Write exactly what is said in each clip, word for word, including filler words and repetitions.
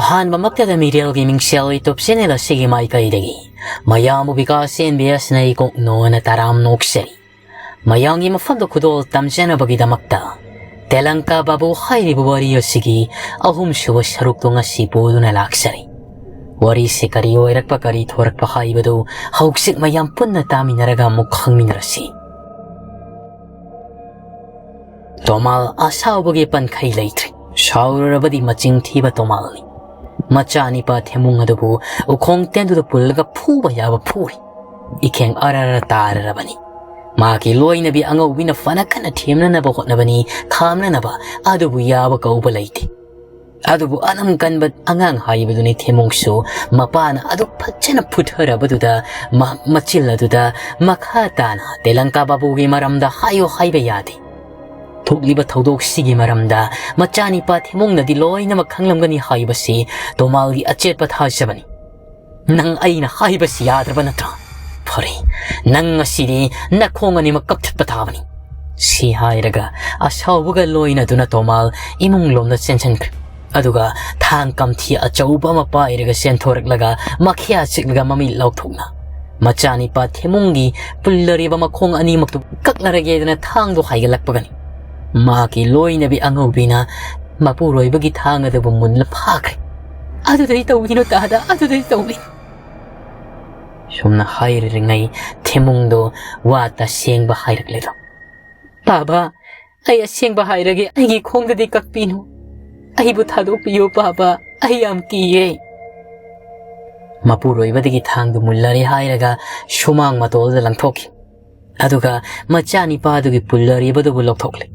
ꯑꯍꯥꯟꯕꯃꯛꯇꯗ ꯃꯤꯔꯦꯜꯒꯤ ꯃꯤꯡꯁꯦꯜ YouTube channel ꯑꯁꯤꯒꯤ ꯃꯥꯏꯀꯩꯗꯒꯤ ꯃꯌꯥꯝꯕꯨ ꯕꯤꯀꯥꯁ ꯑꯦꯟ ꯕꯤ ꯑꯦꯁꯅ ꯏꯀꯣꯛ ꯅꯣꯅ ꯇꯔꯥꯝ ꯅꯣꯛꯆꯔꯤ꯫ ꯃꯌꯥꯝꯒꯤ ꯃꯐꯝꯗ ꯈꯨꯗꯣꯜ ꯇꯝꯖꯅꯕꯒꯤꯗꯃꯛꯇ ꯇꯦꯂꯪꯀꯥ ꯕꯥꯕꯨ ꯍꯥꯏꯔꯤꯕ ꯋꯥꯔꯤ ꯑꯁꯤꯒꯤ ꯑꯍꯨꯝꯁꯨꯕ ꯁꯔꯨꯛꯇꯨ ꯉꯁꯤ ꯄꯨꯗꯨꯅ ꯂꯥꯛꯆꯔꯤ꯫ ꯋꯥꯔꯤꯁꯤ ꯀꯔꯤ ꯑꯣꯏꯔꯛꯄ, ꯀꯔꯤ ꯊꯣꯔꯛꯄ ꯍꯥꯏꯕꯗꯨ ꯍꯧꯖꯤꯛ ꯃꯌꯥꯝ ꯄꯨꯟꯅ ꯇꯥꯃꯤꯟꯅꯔꯒ ꯑꯃꯨꯛ ꯈꯪꯃꯤꯟꯅꯔꯁꯤ꯫ ꯇꯣꯃꯥꯜ ꯑꯁꯥꯎꯕꯒꯤ ꯄꯟꯈꯩ ꯂꯩꯇ꯭ꯔꯦ꯫ ꯁꯥꯎꯔꯨꯔꯕꯗꯤ ꯃꯆꯤꯡ ꯊꯤꯕ ꯇꯣꯃꯥꯜꯅꯤ꯫ ꯃꯆꯥꯅꯤꯄꯥ ꯊꯦꯃꯨꯡ ꯑꯗꯨꯕꯨ ꯎꯈꯣꯡ ꯇꯦꯟꯗꯨꯗ ꯄꯨꯜꯂꯒ ꯐꯨꯕ ꯌꯥꯕ ꯐꯨꯔꯤ꯫ ꯏꯈꯦꯡ ꯑꯔꯔ ꯇꯥꯔꯔꯕꯅꯤ꯫ ꯃꯍꯥꯛꯀꯤ ꯂꯣꯏꯅꯕꯤ ꯑꯉꯧꯕꯤꯅ ꯐꯅ ꯀꯟꯅ ꯊꯦꯝꯅꯅꯕ ꯍꯣꯠꯅꯕꯅꯤ, ꯈꯥꯝꯅꯅꯕ, ꯑꯗꯨꯕꯨ ꯌꯥꯕ ꯀꯧꯕ ꯂꯩꯇꯦ꯫ ꯑꯗꯨꯕꯨ ꯑꯅꯝ ꯀꯟꯕ ꯑꯉꯥꯡ ꯍꯥꯏꯕꯗꯨꯅꯤ ꯊꯦꯃꯨꯡꯁꯨ꯫ ꯃꯄꯥꯅ ꯑꯗꯨ ꯐꯖꯅ ꯐꯨꯊꯔꯕꯗꯨꯗ ꯃ-, ꯃꯆꯤꯜ ꯑꯗꯨꯗ ꯃꯈꯥ ꯇꯥꯅ ꯇꯦꯂꯪꯀꯥ ꯕꯥꯕꯨꯒꯤ ꯃꯔꯝꯗ ꯍꯥꯏꯌꯣ ꯍꯥꯏꯕ ꯌꯥꯗꯦ꯫ ꯊꯣꯛꯂꯤꯕ ꯊꯧꯗꯣꯛꯁꯤꯒꯤ ꯃꯔꯝꯗ ꯃꯆꯥꯅꯤꯄꯥ ꯊꯦꯃꯨꯡꯅꯗꯤ ꯂꯣꯏꯅꯃꯛ ꯈꯪꯂꯝꯒꯅꯤ ꯍꯥꯏꯕꯁꯤ ꯇꯣꯃꯥꯜꯒꯤ ꯑꯆꯦꯠꯄ ꯊꯥꯖꯕꯅꯤ꯫ "ꯅꯪ ꯑꯩꯅ ꯍꯥꯏꯕꯁꯤ ꯌꯥꯗ꯭ꯔꯕ ꯅꯠꯇ꯭ꯔꯥ? ꯐꯔꯦ, ꯅꯪ ꯉꯁꯤꯗꯤ ꯅꯈꯣꯡ ꯑꯅꯤꯃꯛ ꯀꯛꯊꯠꯄ ꯇꯥꯕꯅꯤ," ꯁꯤ ꯍꯥꯏꯔꯒ ꯑꯁꯥꯎꯕꯒ ꯂꯣꯏꯅꯗꯨꯅ ꯇꯣꯃꯥꯜ ꯏꯃꯨꯡ ꯂꯣꯝꯗ ꯆꯦꯟꯁꯤꯟꯈ꯭ꯔꯦ꯫ ꯑꯗꯨꯒ ꯊꯥꯡ ꯀꯝꯊꯤ ꯑꯆꯧꯕ ꯑꯃ ꯄꯥꯏꯔꯒ ꯆꯦꯟꯊꯣꯔꯛꯂꯒ ꯃꯈꯌꯥ ꯆꯤꯛꯂꯒ ꯃꯃꯤꯠ ꯂꯥꯎꯊꯣꯛꯅ ꯃꯆꯥꯅꯤꯄꯥ ꯊꯦꯃꯨꯡꯒꯤ ꯄꯨꯜꯂꯔꯤꯕ ꯃꯈꯣꯡ ꯑꯅꯤꯃꯛꯇꯨ ꯀꯛꯂꯔꯒꯦꯗꯅ ꯊꯥꯡꯗꯣ ꯍꯥꯏꯒꯠꯂꯛꯄꯒꯅꯤ꯫ ꯃꯍꯥꯛꯀꯤ ꯂꯣꯏꯅꯕꯤ ꯑꯉꯧꯕꯤꯅ ꯃꯄꯨꯔꯣꯏꯕꯒꯤ ꯊꯥꯡ ꯑꯗꯨꯕꯨ ꯃꯨꯜꯂ ꯐꯥꯈ꯭ꯔꯦ꯫ "ꯑꯗꯨꯗꯩ ꯇꯧꯕꯤꯅꯣ ꯇꯥꯗ, ꯑꯗꯨꯗꯩ ꯇꯧꯕꯤꯅꯣ!" ꯁꯨꯝꯅ ꯍꯥꯏꯔꯤꯉꯩ ꯊꯦꯃꯨꯡꯗꯣ ꯋꯥ ꯇꯁꯦꯡꯕ ꯍꯥꯏꯔꯛꯂꯦꯗꯣ꯫ "ꯕꯥꯕꯥ, ꯑꯩ ꯑꯁꯦꯡꯕ ꯍꯥꯏꯔꯒꯦ, ꯑꯩꯒꯤ ꯈꯣꯡꯗꯗꯤ ꯀꯛꯄꯤꯅꯨ꯫ ꯑꯩꯕꯨ ꯊꯥꯗꯣꯛꯄꯤꯌꯨ ꯕꯥꯕꯥ, ꯑꯩ ꯌꯥꯝ ꯀꯤꯌꯦ꯫" ꯃꯄꯨꯔꯣꯏꯕꯗꯒꯤ ꯊꯥꯡꯗꯨ ꯃꯨꯜꯂꯔꯦ ꯍꯥꯏꯔꯒ ꯁꯨꯃꯥꯡ ꯃꯇꯣꯜꯗ ꯂꯪꯊꯣꯛꯈꯤ꯫ ꯑꯗꯨꯒ ꯃꯆꯥꯅꯤꯄꯥꯗꯨꯒꯤ ꯄꯨꯜꯂꯔꯤꯕꯗꯨꯕꯨ ꯂꯧꯊꯣꯛꯂꯦ꯫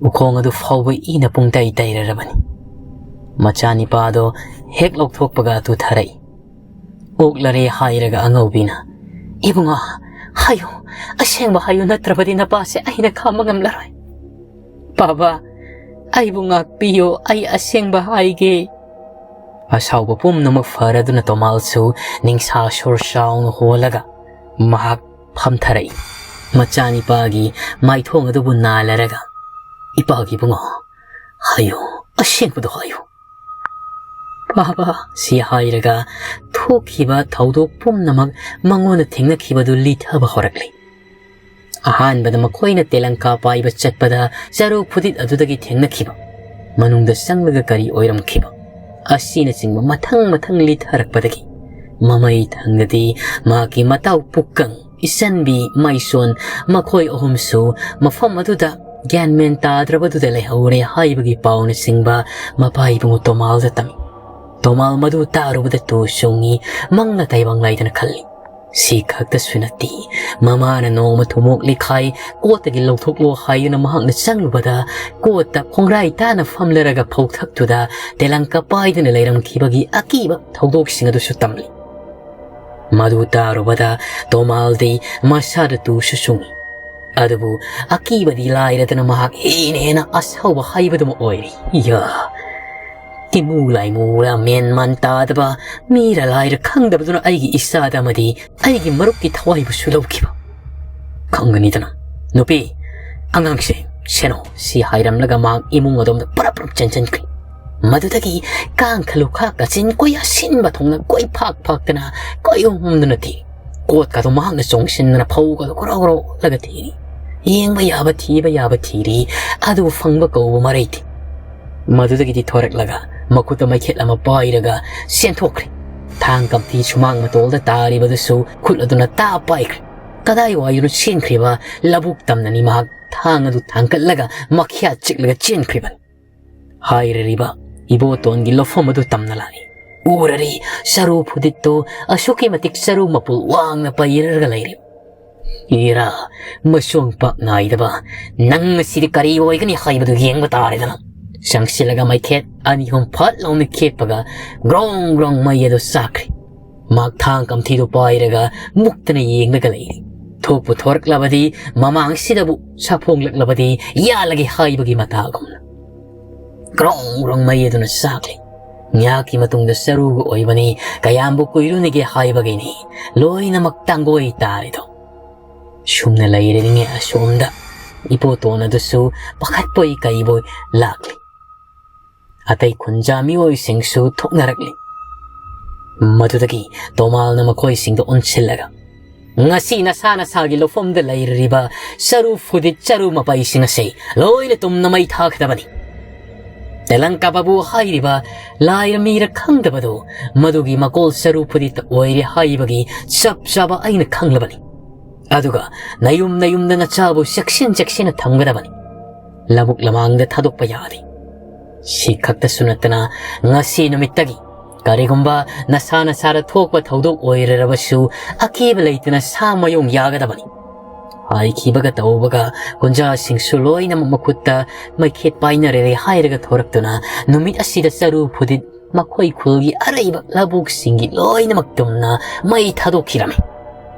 ꯎꯈꯣꯡ ꯑꯗꯨ ꯐꯥꯎꯕ ꯏꯅ ꯄꯨꯡꯇꯩ ꯇꯩꯔꯔꯕꯅꯤ꯫ ꯃꯆꯥꯅꯤꯄꯥꯗꯣ ꯍꯦꯛ ꯂꯧꯊꯣꯛꯄꯒ ꯇꯨꯊꯔꯛꯏ꯫ ꯑꯣꯛꯂꯔꯦ ꯍꯥꯏꯔꯒ ꯑꯉꯧꯕꯤꯅ, "ꯏꯕꯨꯡꯉꯣ, ꯍꯥꯏꯌꯨ, ꯑꯁꯦꯡꯕ ꯍꯥꯏꯌꯨ, ꯅꯠꯇ꯭ꯔꯕꯗꯤ ꯅꯄꯥꯁꯦ ꯑꯩꯅ ꯈꯥꯝꯕ ꯉꯝꯂꯔꯣꯏ꯫" "ꯕꯥꯕꯥ, ꯑꯩꯕꯨ ꯉꯥꯛꯄꯤꯌꯨ, ꯑꯩ ꯑꯁꯦꯡꯕ ꯍꯥꯏꯒꯦ꯫" ꯑꯁꯥꯎꯕ ꯄꯨꯝꯅꯃꯛ ꯐꯔꯗꯨꯅ ꯇꯣꯃꯥꯜꯁꯨ ꯅꯤꯡꯁꯥ ꯁꯣꯔ ꯆꯥꯎꯅ ꯍꯣꯜꯂꯒ ꯃꯍꯥꯛ ꯐꯝꯊꯔꯛꯏ꯫ ꯃꯆꯥꯅꯤꯄꯥꯒꯤ ꯃꯥꯏꯊꯣꯡ ꯑꯗꯨꯕꯨ ꯅꯥꯜꯂꯔꯒ, "ꯏꯄꯥꯒꯤ ꯏꯕꯨꯡꯉꯣ, ꯍꯥꯏꯌꯨ, ꯑꯁꯦꯡꯕꯗꯣ ꯍꯥꯏꯌꯨ꯫" "ꯕꯥꯕꯥ," ꯁꯤ ꯍꯥꯏꯔꯒ ꯊꯣꯛꯈꯤꯕ ꯊꯧꯗꯣꯛ ꯄꯨꯝꯅꯃꯛ ꯃꯉꯣꯟꯗ ꯊꯦꯡꯅꯈꯤꯕꯗꯨ ꯂꯤꯊꯕ ꯍꯧꯔꯛꯂꯤ꯫ ꯑꯍꯥꯟꯕꯗ ꯃꯈꯣꯏꯅ ꯇꯦꯂꯪꯀꯥ ꯄꯥꯏꯕ ꯆꯠꯄꯗ ꯆꯔꯨ ꯐꯨꯗꯤꯠ ꯑꯗꯨꯗꯒꯤ ꯊꯦꯡꯅꯈꯤꯕ, ꯃꯅꯨꯡꯗ ꯆꯪꯂꯒ ꯀꯔꯤ ꯑꯣꯏꯔꯝꯈꯤꯕ ꯑꯁꯤꯅꯆꯤꯡꯕ ꯃꯊꯪ ꯃꯊꯪ ꯂꯤꯊꯔꯛꯄꯗꯒꯤ ꯃꯃꯩ ꯊꯪꯗꯗꯤ ꯃꯍꯥꯛꯀꯤ ꯃꯇꯥꯎ ꯄꯨꯛꯀꯪ, ꯏꯆꯟꯕꯤ, ꯃꯥꯏꯁꯣꯟ, ꯃꯈꯣꯏ ꯑꯍꯨꯝꯁꯨ ꯃꯐꯝ ꯑꯗꯨꯗ ꯒ꯭ꯌꯥꯟ ꯃꯦꯟ ꯇꯥꯗ꯭ꯔꯕꯗꯨꯗ ꯂꯩꯍꯧꯔꯦ ꯍꯥꯏꯕꯒꯤ ꯄꯥꯎꯅꯆꯤꯡꯕ ꯃꯄꯥ ꯏꯕꯨꯡꯉꯣ ꯇꯣꯃꯥꯜꯗ ꯇꯝꯃꯤ꯫ ꯇꯣꯃꯥꯜ ꯃꯗꯨ ꯇꯥꯔꯨꯕꯗ ꯇꯨ ꯆꯨꯡꯉꯤ, ꯃꯪꯂ ꯇꯥꯏꯕꯪ ꯂꯥꯏꯗꯅ ꯈꯜꯂꯤ꯫ ꯁꯤ ꯈꯛꯇꯁꯨ ꯅꯠꯇꯦ, ꯃꯃꯥꯅ ꯅꯣꯡꯃ ꯊꯨꯝꯃꯣꯛ ꯂꯤꯈꯥꯏ ꯀꯣꯠꯇꯒꯤ ꯂꯧꯊꯣꯛꯂꯣ ꯍꯥꯏꯗꯨꯅ ꯃꯍꯥꯛꯅ ꯆꯪꯂꯨꯕꯗ ꯀꯣꯠꯇ ꯈꯣꯡꯒ꯭ꯔꯥꯏ ꯇꯥꯅ ꯐꯝꯂꯔꯒ ꯐꯧꯊꯛꯇꯨꯗ ꯇꯦꯂꯪꯀ ꯄꯥꯏꯗꯨꯅ ꯂꯩꯔꯝꯈꯤꯕꯒꯤ ꯑꯀꯤꯕ ꯊꯧꯗꯣꯛꯁꯤꯡ ꯑꯗꯨꯁꯨ ꯇꯝꯂꯤ꯫ ꯃꯗꯨ ꯇꯥꯔꯨꯕꯗ ꯇꯣꯃꯥꯜꯗꯤ ꯃꯁꯥꯗ ꯇꯨꯁꯨ ꯆꯨꯡꯉꯤ꯫ ꯑꯗꯨꯕꯨ ꯑꯀꯤꯕꯗꯤ ꯂꯥꯏꯔꯗꯅ ꯃꯍꯥꯛ ꯍꯦꯟꯅ ꯍꯦꯟꯅ ꯑꯁꯥꯎꯕ ꯍꯥꯏꯕꯗꯨꯃ ꯑꯣꯏꯔꯤ꯫ ꯌꯥ! ꯇꯤꯃꯨ ꯂꯥꯏꯃꯨꯔ ꯃꯦꯟ ꯃꯥꯟ ꯇꯥꯗꯕ, ꯃꯤꯔ ꯂꯥꯏꯔ ꯈꯪꯗꯕꯗꯨꯅ ꯑꯩꯒꯤ ꯏꯆꯥꯗ ꯑꯃꯗꯤ ꯑꯩꯒꯤ ꯃꯔꯨꯞꯀꯤ ꯊꯋꯥꯏꯕꯨꯁꯨ ꯂꯧꯈꯤꯕ꯫ ꯈꯪꯒꯅꯤꯗꯅ, ꯅꯨꯄꯤ, ꯑꯉꯥꯡꯁꯦ ꯁꯦꯟꯅꯧ ꯁꯤ ꯍꯥꯏꯔꯝꯂꯒ ꯃꯍꯥꯛ ꯏꯃꯨꯡ ꯑꯗꯣꯝꯗ ꯄꯔꯞ ꯄꯔꯞ ꯆꯦꯟꯁꯤꯟꯈ꯭ꯔꯤ꯫ ꯃꯗꯨꯗꯒꯤ ꯀꯥꯡꯈ ꯂꯨꯈꯥ ꯀꯥꯆꯤꯟ ꯀꯣꯏ ꯑꯁꯤꯟꯕ ꯊꯣꯡꯅ ꯀꯣꯏ ꯐꯥꯛ ꯐꯥꯛꯇꯅ ꯀꯣꯏ ꯍꯨꯝꯗꯨꯅ ꯊꯤ꯫ ꯀꯣꯠꯀꯗꯣ ꯃꯍꯥꯛꯅ ꯆꯣꯡꯁꯤꯟꯗꯅ ꯐꯧꯒꯗꯣ ꯒ꯭ꯔꯣ ꯒ꯭ꯔꯣ ꯑꯣꯠꯂꯒ ꯊꯤꯔꯤ꯫ ꯌꯦꯡꯕ ꯌꯥꯕ ꯊꯤꯕ ꯌꯥꯕ ꯊꯤꯔꯤ, ꯑꯗꯨꯕꯨ ꯐꯪꯕ ꯀꯧꯕ ꯃꯔꯩ ꯊꯤ꯫ ꯃꯗꯨꯗꯒꯤꯗꯤ ꯊꯣꯔꯛꯂꯒ ꯃꯈꯨꯠꯇ ꯃꯩꯈꯦꯠ ꯑꯃ ꯄꯥꯏꯔꯒ ꯆꯦꯟꯊꯣꯛꯈ꯭ꯔꯦ꯫ ꯊꯥꯡ ꯀꯝꯊꯤ ꯁꯨꯃꯥꯡ ꯃꯇꯣꯜꯗ ꯇꯥꯔꯤꯕꯗꯨꯁꯨ ꯈꯨꯠ ꯑꯗꯨꯅ ꯇꯥ ꯄꯥꯏꯈ꯭ꯔꯦ꯫ ꯀꯗꯥꯏꯋꯥꯏꯗꯅꯣ ꯆꯦꯟꯈ꯭ꯔꯤꯕ ꯂꯧꯕꯨꯛ ꯇꯝꯅꯅꯤ ꯃꯍꯥꯛ ꯊꯥꯡ ꯑꯗꯨ ꯊꯥꯡꯒꯠꯂꯒ ꯃꯈ꯭ꯌꯥ ꯆꯤꯛꯂꯒ ꯆꯦꯟꯈ꯭ꯔꯤꯕꯅꯤ꯫ ꯍꯥꯏꯔꯔꯤꯕ ꯏꯕꯣꯇꯣꯟꯒꯤ ꯂꯧꯐꯝ ꯑꯗꯨ ꯇꯝꯅ ꯂꯥꯛꯏ꯫ ꯎꯔꯔꯤ, ꯆꯔꯨ ꯐꯨꯗꯤꯠꯇꯨ ꯑꯁꯨꯛꯀꯤ ꯃꯇꯤꯛ ꯆꯔꯨ ꯃꯄꯨꯜ ꯋꯥꯡꯅ ꯄꯩꯔꯒ ꯂꯩꯔꯤ꯫ ꯏꯔꯥ, ꯃꯁꯣꯡ ꯄꯥꯛ ꯅꯥꯏꯗꯕ, ꯅꯪ ꯑꯁꯤꯗꯤ ꯀꯔꯤ ꯑꯣꯏꯒꯅꯤ ꯍꯥꯏꯕꯗꯨ ꯌꯦꯡꯕ ꯇꯥꯔꯦꯗꯅ꯫ ꯆꯪꯁꯤꯜꯂꯒ ꯃꯩꯈꯦꯠ ꯑꯅꯤ ꯑꯍꯨꯝ ꯐꯠ ꯂꯥꯎꯅ ꯈꯦꯠꯄꯒ ꯒ꯭ꯔꯣꯡ ꯒ꯭ꯔꯣꯡ ꯃꯩ ꯑꯗꯨ ꯆꯥꯛꯈ꯭ꯔꯦ꯫ ꯃꯍꯥꯛ ꯊꯥꯡ ꯀꯝꯊꯤꯗꯨ ꯄꯥꯏꯔꯒ ꯃꯨꯛꯇꯅ ꯌꯦꯡꯂꯒ ꯂꯩꯔꯤ꯫ ꯊꯣꯛꯄꯨ ꯊꯣꯔꯛꯂꯕꯗꯤ, ꯃꯃꯥꯡꯁꯤꯗꯕꯨ ꯁꯥꯐꯣꯡꯂꯛꯂꯕꯗꯤ ꯌꯥꯜꯂꯒꯦ ꯍꯥꯏꯕꯒꯤ ꯃꯇꯥꯒꯨꯝꯅ꯫ ꯒ꯭ꯔꯣꯡ ꯒ꯭ꯔꯣꯡ ꯃꯩ ꯑꯗꯨꯅ ꯆꯥꯛꯂꯤ꯫ ꯉꯥꯏꯍꯥꯛꯀꯤ ꯃꯇꯨꯡꯗ ꯆꯔꯨꯒ ꯑꯣꯏꯕꯅꯤ, ꯀꯌꯥꯝꯕꯨ ꯀꯨꯏꯔꯨꯅꯤꯒꯦ ꯍꯥꯏꯕꯒꯤꯅꯤ, ꯂꯣꯏꯅꯃꯛ ꯇꯥꯡꯒꯣꯏ ꯇꯥꯔꯤꯗꯣ꯫ ꯁꯨꯝꯅ ꯂꯩꯔꯤꯉꯩ ꯑꯁꯣꯝꯗ ꯏꯕꯣꯇꯣꯟ ꯑꯗꯨꯁꯨ ꯄꯥꯈꯠꯄꯣꯏ ꯀꯩꯕꯣꯏ ꯂꯥꯛꯂꯤ꯫ ꯑꯇꯩ ꯈꯨꯟꯖꯥ ꯃꯤꯑꯣꯏꯁꯤꯡꯁꯨ ꯊꯣꯛꯅꯔꯛꯂꯤ꯫ ꯃꯗꯨꯗꯒꯤ ꯇꯣꯃꯥꯜꯅ ꯃꯈꯣꯏꯁꯤꯡꯗ ꯑꯣꯟꯁꯤꯜꯂꯒ, "ꯉꯁꯤ ꯅꯁꯥ ꯅꯁꯥꯒꯤ ꯂꯧꯐꯝꯗ ꯂꯩꯔꯤꯕ ꯆꯔꯨ ꯐꯨꯗꯤꯠ ꯆꯔꯨ ꯃꯄꯩꯁꯤꯡ ꯑꯁꯤ ꯂꯣꯏꯅ ꯇꯨꯝꯅ ꯃꯩ ꯊꯥꯒꯗꯕꯅꯤ꯫ ꯇꯦꯂꯪꯀꯥ ꯕꯥꯕꯨ ꯍꯥꯏꯔꯤꯕ ꯂꯥꯏꯔ ꯃꯤꯔ ꯈꯪꯗꯕꯗꯨ ꯃꯗꯨꯒꯤ ꯃꯀꯣꯜ ꯆꯔꯨ ꯐꯨꯗꯤꯠꯇ ꯑꯣꯏꯔꯦ ꯍꯥꯏꯕꯒꯤ ꯆꯞ ꯆꯥꯕ ꯑꯩꯅ ꯈꯪꯂꯕꯅꯤ꯫ ꯑꯗꯨꯒ ꯅꯌꯨꯝ ꯅꯌꯨꯝꯗ ꯅꯆꯥꯕꯨ ꯆꯦꯛꯁꯤꯟ ꯆꯦꯛꯁꯤꯟꯅ ꯊꯝꯒꯗꯕꯅꯤ꯫ ꯂꯧꯕꯨꯛ ꯂꯃꯥꯡꯗ ꯊꯥꯗꯣꯛꯄ ꯌꯥꯗꯦ꯫ ꯁꯤ ꯈꯛꯇꯁꯨ ꯅꯠꯇꯅ ꯉꯁꯤ ꯅꯨꯃꯤꯠꯇꯒꯤ ꯀꯔꯤꯒꯨꯝꯕ ꯅꯁꯥ ꯅꯁꯥꯗ ꯊꯣꯛꯄ ꯊꯧꯗꯣꯛ ꯑꯣꯏꯔꯔꯕꯁꯨ ꯑꯀꯤꯕ ꯂꯩꯇꯅ ꯁꯥ ꯃꯌꯨꯡ ꯌꯥꯒꯗꯕꯅꯤ"꯫ ꯍꯥꯏꯈꯤꯕꯒ ꯇꯧꯕꯒ ꯈꯨꯟꯖꯥꯁꯤꯡꯁꯨ ꯂꯣꯏꯅꯃꯛ ꯃꯈꯨꯠꯇ ꯃꯩꯈꯦꯠ ꯄꯥꯏꯅꯔꯦ ꯍꯥꯏꯔꯒ ꯊꯣꯔꯛꯇꯨꯅ ꯅꯨꯃꯤꯠ ꯑꯁꯤꯗ ꯆꯔꯨ ꯐꯨꯗꯤꯠ ꯃꯈꯣꯏ ꯈꯨꯜꯒꯤ ꯑꯔꯩꯕ ꯂꯧꯕꯨꯛꯁꯤꯡꯒꯤ ꯂꯣꯏꯅꯃꯛ ꯇꯨꯝꯅ ꯃꯩ ꯊꯥꯗꯣꯛꯈꯤꯔꯝꯃꯤ꯫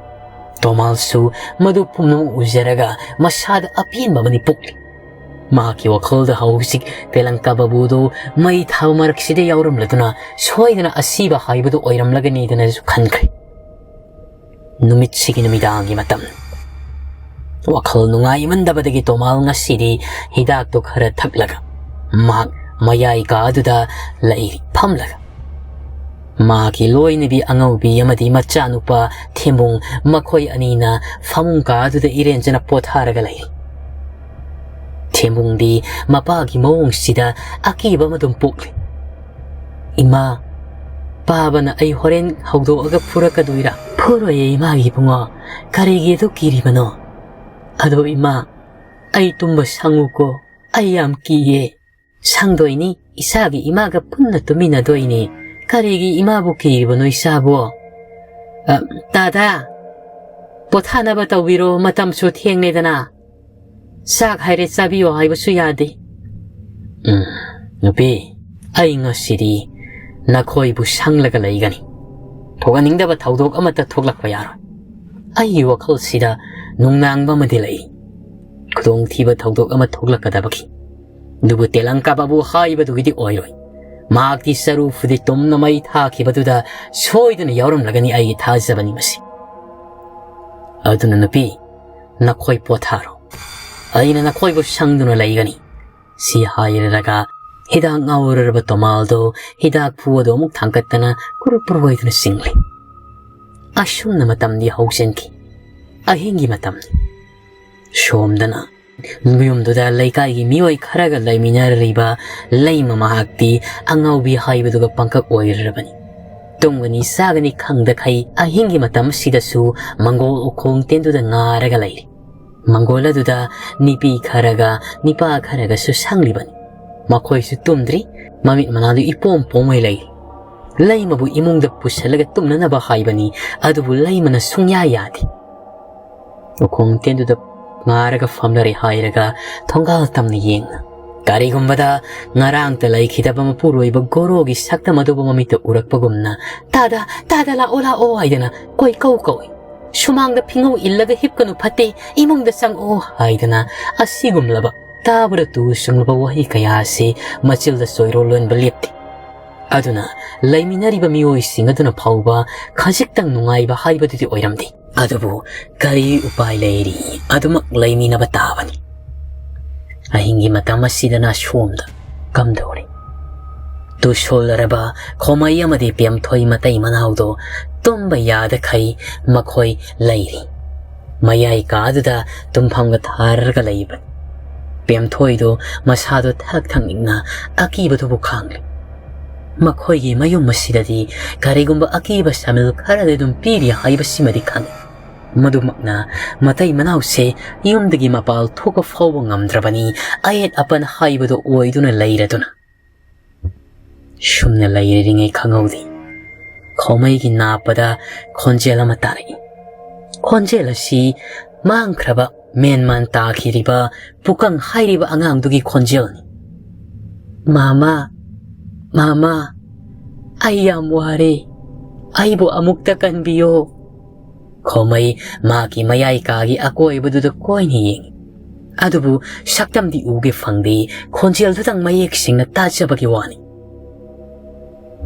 ꯇꯣꯃꯥꯜꯁꯨ ꯃꯗꯨ ꯄꯨꯝꯅꯃꯛ ꯎꯖꯔꯒ ꯃꯁꯥꯗ ꯑꯄꯦꯟꯕ ꯑꯃꯗꯤ ꯄꯣꯛꯂꯤ꯫ ꯃꯍꯥꯛꯀꯤ ꯋꯥꯈꯜꯗ ꯍꯧꯖꯤꯛ ꯇꯦꯂꯪꯀꯥ ꯕꯥꯕꯨꯗꯨ ꯃꯩ ꯊꯥꯕ ꯃꯔꯛꯁꯤꯗ ꯌꯥꯎꯔꯝꯂꯗꯨꯅ ꯁꯣꯏꯗꯅ ꯑꯁꯤꯕ ꯍꯥꯏꯕꯗꯨ ꯑꯣꯏꯔꯝꯂꯒꯅꯤꯗꯅꯁꯨ ꯈꯟꯈ꯭ꯔꯦ꯫ ꯅꯨꯃꯤꯠꯁꯤꯒꯤ ꯅꯨꯃꯤꯗꯥꯡꯒꯤ ꯃꯇꯝ꯫ ꯋꯥꯈꯜ ꯅꯨꯡꯉꯥꯏꯃꯟꯗꯕꯗꯒꯤ ꯇꯣꯃꯥꯜ ꯉꯁꯤꯗꯤ ꯍꯤꯗꯥꯛꯇꯨ ꯈꯔ ꯊꯛꯂꯒ ꯃꯍꯥꯛ ꯃꯌꯥꯏ ꯀꯥ ꯑꯗꯨꯗ ꯂꯩꯔꯤ ꯐꯝꯂꯒ꯫ ꯃꯍꯥꯛꯀꯤ ꯂꯣꯏꯅꯕꯤ ꯑꯉꯧꯕꯤ ꯑꯃꯗꯤ ꯃꯆꯥꯅꯨꯄꯥ ꯊꯦꯝꯕꯨꯡ, ꯃꯈꯣꯏ ꯑꯅꯤꯅ ꯐꯃꯨꯡ ꯀꯥ ꯑꯗꯨꯗ ꯏꯔꯦꯟꯖꯅ ꯄꯣꯊꯥꯔꯒ ꯂꯩ꯫ ꯊꯦꯝꯕꯨꯡꯗꯤ ꯃꯄꯥꯒꯤ ꯃꯑꯣꯡꯁꯤꯗ ꯑꯀꯤꯕ ꯑꯃ ꯑꯗꯨꯝ ꯄꯣꯛꯂꯤ꯫ "ꯏꯃꯥ, ꯄꯥꯕꯅ ꯑꯩ ꯍꯣꯔꯦꯟ ꯍꯧꯗꯣꯛꯑꯒ ꯐꯨꯔꯛꯀꯗꯣꯏꯔꯥ?" "ꯐꯨꯔꯣꯏꯌꯦ ꯏꯃꯥꯒꯤ ꯏꯕꯨꯡꯉꯣ, ꯀꯔꯤꯒꯤ ꯑꯗꯨ ꯀꯤꯔꯤꯕꯅꯣ?" "ꯑꯗꯣ ꯏꯃꯥ, ꯑꯩ ꯇꯨꯝꯕ ꯁꯪꯉꯨꯀꯣ, ꯑꯩ ꯌꯥꯝ ꯀꯤꯌꯦ꯫" "ꯁꯪꯗꯣꯏꯅꯤ, ꯏꯆꯥꯒꯤ ꯏꯃꯥꯒ ꯄꯨꯟꯅ ꯇꯨꯃꯤꯟꯅꯗꯣꯏꯅꯤ꯫ ꯀꯔꯤꯒꯤ ꯏꯃꯥꯕꯨ ꯀꯤꯔꯤꯕꯅꯣ ꯏꯆꯥꯕꯣ?" "ꯑ, ꯇꯥꯗꯥ, ꯄꯣꯊꯥꯅꯕ ꯇꯧꯕꯤꯔꯣ, ꯃꯇꯝꯁꯨ ꯊꯦꯡꯂꯦꯗꯅ꯫ ꯆꯥꯛ ꯍꯥꯏꯔꯦ ꯆꯥꯕꯤꯌꯣ ꯍꯥꯏꯕꯁꯨ ꯌꯥꯗꯦ꯫" "ꯎꯝ, ꯅꯨꯄꯤ, ꯑꯩ ꯉꯁꯤꯗꯤ ꯅꯈꯣꯏꯕꯨ ꯁꯪꯂꯒ ꯂꯩꯒꯅꯤ꯫ ꯊꯣꯛꯍꯟꯅꯤꯡꯗꯕ ꯊꯧꯗꯣꯛ ꯑꯃꯠꯇ ꯊꯣꯛꯂꯛꯄ ꯌꯥꯔꯣꯏ꯫ ꯑꯩꯒꯤ ꯋꯥꯈꯜꯁꯤꯗ ꯅꯨꯡꯅꯥꯡꯕ ꯑꯃꯗꯤ ꯂꯩ꯫ ꯈꯨꯗꯣꯡꯊꯤꯕ ꯊꯧꯗꯣꯛ ꯑꯃ ꯊꯣꯛꯂꯛꯀꯗꯕꯒꯤ꯫ ꯑꯗꯨꯕꯨ ꯇꯦꯂꯪꯀꯥ ꯕꯥꯕꯨ ꯍꯥꯏꯕꯗꯨꯒꯤꯗꯤ ꯑꯣꯏꯔꯣꯏ꯫ ꯃꯍꯥꯛꯇꯤ ꯆꯔꯨ ꯐꯨꯗꯤ ꯇꯨꯝꯅ ꯃꯩ ꯊꯥꯈꯤꯕꯗꯨꯗ ꯁꯣꯏꯗꯅ ꯌꯥꯎꯔꯝꯂꯒꯅꯤ ꯑꯩꯒꯤ ꯊꯥꯖꯕꯅꯤ ꯃꯁꯤ꯫ ꯑꯗꯨꯅ ꯅꯨꯄꯤ, ꯅꯈꯣꯏ ꯄꯣꯊꯥꯔꯣ꯫ ꯑꯩꯅ ꯅꯈꯣꯏꯕꯨ ꯁꯪꯗꯨꯅ ꯂꯩꯒꯅꯤ꯫" ꯁꯤ ꯍꯥꯏꯔꯒ ꯍꯤꯗꯥꯛ ꯉꯥꯎꯔꯨꯔꯕ ꯇꯣꯃꯥꯜꯗꯣ ꯍꯤꯗꯥꯛ ꯐꯨ ꯑꯗꯨ ꯑꯃꯨꯛ ꯊꯥꯡꯒꯠꯇꯅ ꯀꯨꯔꯨꯞ ꯀꯨꯔꯨꯞ ꯍꯥꯏꯗꯨꯅ ꯆꯤꯡꯂꯤ꯫ ꯑꯁꯨꯝꯅ ꯃꯇꯝꯗꯤ ꯍꯧꯖꯤꯟꯈꯤ꯫ ꯑꯍꯤꯡꯒꯤ ꯃꯇꯝꯅꯤ꯫ ꯁꯣꯝꯗꯅ ꯌꯨꯝꯗꯨꯗ ꯂꯩꯀꯥꯏꯒꯤ ꯃꯤꯑꯣꯏ ꯈꯔꯒ ꯂꯩꯃꯤꯟꯅꯔꯤꯕ ꯂꯩꯃ ꯃꯍꯥꯛꯇꯤ ꯑꯉꯥꯎꯕꯤ ꯍꯥꯏꯕꯗꯨꯒ ꯄꯪꯀꯛ ꯑꯣꯏꯔꯔꯕꯅꯤ꯫ ꯇꯨꯝꯒꯅꯤ ꯆꯥꯒꯅꯤ ꯈꯪꯗꯈꯩ ꯑꯍꯤꯡꯒꯤ ꯃꯇꯝ ꯑꯁꯤꯗꯁꯨ ꯃꯪꯒꯣꯜ ꯎꯈꯣꯡ ꯇꯦꯟꯗꯨꯗ ꯉꯥꯔꯒ ꯂꯩꯔꯤ꯫ ꯃꯪꯒꯣꯜ ꯑꯗꯨꯗ ꯅꯨꯄꯤ ꯈꯔꯒ ꯅꯨꯄꯥ ꯈꯔꯒꯁꯨ ꯁꯪꯂꯤꯕꯅꯤ꯫ ꯃꯈꯣꯏꯁꯨ ꯇꯨꯝꯗ꯭ꯔꯤ꯫ ꯃꯃꯤꯠ ꯃꯅꯥꯗꯨ ꯏꯄꯣꯝ ꯄꯣꯝꯃꯩ ꯂꯩꯔꯤ꯫ ꯂꯩꯃꯕꯨ ꯏꯃꯨꯡꯗ ꯄꯨꯁꯤꯜꯂꯒ ꯇꯨꯝꯅꯅꯕ ꯍꯥꯏꯕꯅꯤ, ꯑꯗꯨꯕꯨ ꯂꯩꯃꯅ ꯁꯨꯡꯌꯥ ꯌꯥꯗꯦ꯫ ꯎꯈꯣꯡ ꯇꯦꯟꯗꯨꯗ ꯉꯥꯔꯒ ꯐꯝꯂꯔꯦ ꯍꯥꯏꯔꯒ ꯊꯣꯡꯒꯥꯜ ꯇꯝꯅ ꯌꯦꯡꯅ, ꯀꯔꯤꯒꯨꯝꯕꯗ ꯉꯔꯥꯡꯇ ꯂꯩꯈꯤꯗꯕ ꯃꯄꯨꯔꯣꯏꯕ ꯒꯣꯔꯣꯒꯤ ꯁꯛꯇꯝ ꯑꯗꯨꯕꯨ ꯃꯃꯤꯠꯇ ꯎꯔꯛꯄꯒꯨꯝꯅ, "ꯇꯥꯗ, ꯇꯥꯗ, ꯂꯥꯛꯑꯣ, ꯂꯥꯛꯑꯣ" ꯍꯥꯏꯗꯅ ꯀꯣꯏ ꯀꯧ ꯀꯧꯏ꯫ "ꯁꯨꯃꯥꯡꯗ ꯐꯤꯉꯧ ꯏꯜꯂꯒ ꯍꯤꯞꯀꯅꯨ, ꯐꯠꯇꯦ, ꯏꯃꯨꯡꯗ ꯆꯪꯉꯛꯑꯣ" ꯍꯥꯏꯗꯅ ꯑꯁꯤꯒꯨꯝꯂꯕ ꯇꯥꯕꯗ ꯇꯨ ꯆꯨꯡꯂꯕ ꯋꯥꯍꯩ ꯀꯌꯥ ꯑꯁꯤ ꯃꯆꯤꯜꯗ ꯆꯣꯏꯔꯣꯜ ꯂꯣꯟꯕ ꯂꯦꯞꯇꯦ꯫ ꯑꯗꯨꯅ ꯂꯩꯃꯤꯟꯅꯔꯤꯕ ꯃꯤꯑꯣꯏꯁꯤꯡ ꯑꯗꯨꯅ ꯐꯥꯎꯕ ꯈꯖꯤꯛꯇꯪ ꯅꯨꯡꯉꯥꯏꯕ ꯍꯥꯏꯕꯗꯨꯗꯤ ꯑꯣꯏꯔꯝꯗꯦ꯫ ꯑꯗꯨꯕꯨ ꯀꯔꯤ ꯎꯄꯥꯏ ꯂꯩꯔꯤ? ꯑꯗꯨꯃꯛ ꯂꯩꯃꯤꯟꯅꯕ ꯇꯥꯕꯅꯤ꯫ ꯑꯍꯤꯡꯒꯤ ꯃꯇꯝ ꯑꯁꯤꯗꯅ ꯁꯣꯝꯗ ꯀꯝꯗꯧꯔꯤ? ꯇꯨꯁꯣꯜꯂꯔꯕ ꯈꯣꯃꯩ ꯑꯃꯗꯤ ꯄꯦꯝꯊꯣꯏ ꯃꯇꯩ ꯃꯅꯥꯎꯗꯣ ꯇꯨꯝꯕ ꯌꯥꯗꯈꯩ ꯃꯈꯣꯏ ꯂꯩꯔꯤ꯫ ꯃꯌꯥꯏ ꯀꯥꯗꯨꯗ ꯇꯨꯝꯐꯝꯒ ꯊꯥꯔꯒ ꯂꯩꯕꯅꯤ꯫ ꯄꯦꯝꯊꯣꯏꯗꯣ ꯃꯁꯥꯗꯣ ꯊꯛ ꯊꯛꯅꯤꯡꯅ ꯑꯀꯤꯕꯗꯨꯕꯨ ꯈꯥꯡꯂꯤ꯫ ꯃꯈꯣꯏꯒꯤ ꯃꯌꯨꯝ ꯑꯁꯤꯗꯗꯤ ꯀꯔꯤꯒꯨꯝꯕ ꯑꯀꯤꯕ ꯁꯥꯃꯤꯜ ꯈꯔꯗꯤ ꯑꯗꯨꯝ ꯄꯤꯔꯤ ꯍꯥꯏꯕꯁꯤꯃꯗꯤ ꯈꯪꯏ꯫ ꯃꯗꯨꯃꯛꯅ ꯃꯇꯩ ꯃꯅꯥꯎꯁꯦ ꯌꯨꯝꯗꯒꯤ ꯃꯄꯥꯜ ꯊꯣꯛꯄ ꯐꯥꯎꯕ ꯉꯝꯗ꯭ꯔꯕꯅꯤ, ꯑꯌꯦꯠ ꯑꯄꯟ ꯍꯥꯏꯕꯗꯨ ꯑꯣꯏꯗꯨꯅ ꯂꯩꯔꯗꯨꯅ꯫ ꯁꯨꯝꯅ ꯂꯩꯔꯤꯉꯩ ꯈꯪꯍꯧꯗꯦ, ꯈꯣꯃꯩꯒꯤ ꯅꯥꯞꯄꯗ ꯈꯣꯟꯖꯦꯜ ꯑꯃ ꯇꯥꯔꯛꯏ꯫ ꯈꯣꯟꯖꯦꯜ ꯑꯁꯤ ꯃꯥꯡꯈ꯭ꯔꯕ ꯃꯦꯟꯃꯥꯟ ꯇꯥꯈꯤꯔꯤꯕ ꯄꯨꯀꯪ ꯍꯥꯏꯔꯤꯕ ꯑꯉꯥꯡꯗꯨꯒꯤ ꯈꯣꯟꯖꯦꯜꯅꯤ꯫ "ꯃꯥꯃꯥ, ꯃꯥꯃꯥ, ꯑꯩ ꯌꯥꯝ ꯋꯥꯔꯦ, ꯑꯩꯕꯨ ꯑꯃꯨꯛꯇ ꯀꯟꯕꯤꯌꯣ"꯫ ꯈꯣꯃꯩ ꯃꯍꯥꯛꯀꯤ ꯃꯌꯥꯏ ꯀꯥꯒꯤ ꯑꯀꯣꯏꯕꯗꯨꯗ ꯀꯣꯏꯅ ꯌꯦꯡꯏ꯫ ꯑꯗꯨꯕꯨ ꯁꯛꯇꯝꯗꯤ ꯎꯒꯦ ꯐꯪꯗꯦ, ꯈꯣꯟꯖꯦꯜꯗꯨꯗꯪ ꯃꯌꯦꯛ ꯁꯦꯡꯅ ꯇꯥꯖꯕꯒꯤ ꯋꯥꯅꯤ꯫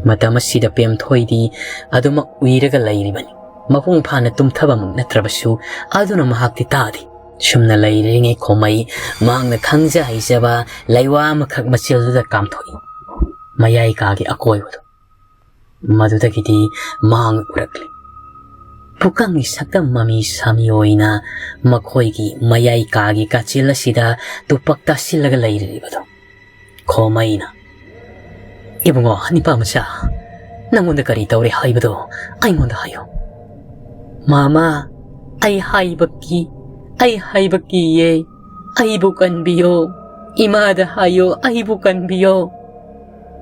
ꯃꯇꯝ ꯑꯁꯤꯗ ꯄꯦꯝꯊꯣꯏꯗꯤ ꯑꯗꯨꯃꯛ ꯎꯏꯔꯒ ꯂꯩꯔꯤꯕꯅꯤ꯫ ꯃꯄꯨꯡ ꯐꯥꯅ ꯇꯨꯝꯊꯕꯃꯛ ꯅꯠꯇ꯭ꯔꯕꯁꯨ ꯑꯗꯨꯅ ꯃꯍꯥꯛꯇꯤ ꯇꯥꯗꯦ꯫ ꯁꯨꯝꯅ ꯂꯩꯔꯤꯉꯩ ꯈꯣꯃꯩ ꯃꯍꯥꯛꯅ ꯈꯪꯖ ꯍꯩꯖꯕ ꯂꯩꯋꯥ ꯑꯃꯈꯛ ꯃꯆꯤꯜꯗꯨꯗ ꯀꯥꯝꯊꯣꯛꯏ꯫ ꯃꯌꯥꯏ ꯀꯥꯒꯤ ꯑꯀꯣꯏꯕꯗꯨ꯫ ꯃꯗꯨꯗꯒꯤꯗꯤ ꯃꯍꯥꯛꯅ ꯎꯔꯛꯂꯤ꯫ ꯄꯨꯀꯪꯒꯤ ꯁꯛꯇꯝ ꯃꯃꯤ ꯁꯥꯃꯤ ꯑꯣꯏꯅ ꯃꯈꯣꯏꯒꯤ ꯃꯌꯥꯏ ꯀꯥꯒꯤ ꯀꯥꯆꯤꯜ ꯑꯁꯤꯗ ꯇꯨꯄꯛ ꯇꯥꯁꯤꯜꯂꯒ ꯂꯩꯔꯤꯕꯗꯨ꯫ ꯈꯣꯃꯩꯅ, "ꯏꯕꯨꯡꯉꯣ, ꯅꯤꯄꯥ ꯃꯆꯥ, ꯅꯪꯉꯣꯟꯗ ꯀꯔꯤ ꯇꯧꯔꯦ ꯍꯥꯏꯕꯗꯣ ꯑꯩꯉꯣꯟꯗ ꯍꯥꯏꯌꯨ꯫" "ꯃꯥꯃꯥ, ꯑꯩ ꯍꯥꯏꯕ ꯀꯤ, ꯑꯩ ꯍꯥꯏꯕ ꯀꯤꯌꯦ꯫ ꯑꯩꯕꯨ ꯀꯟꯕꯤꯌꯣ꯫ ꯏꯃꯥꯗ ꯍꯥꯏꯌꯣ, ꯑꯩꯕꯨ ꯀꯟꯕꯤꯌꯣ꯫"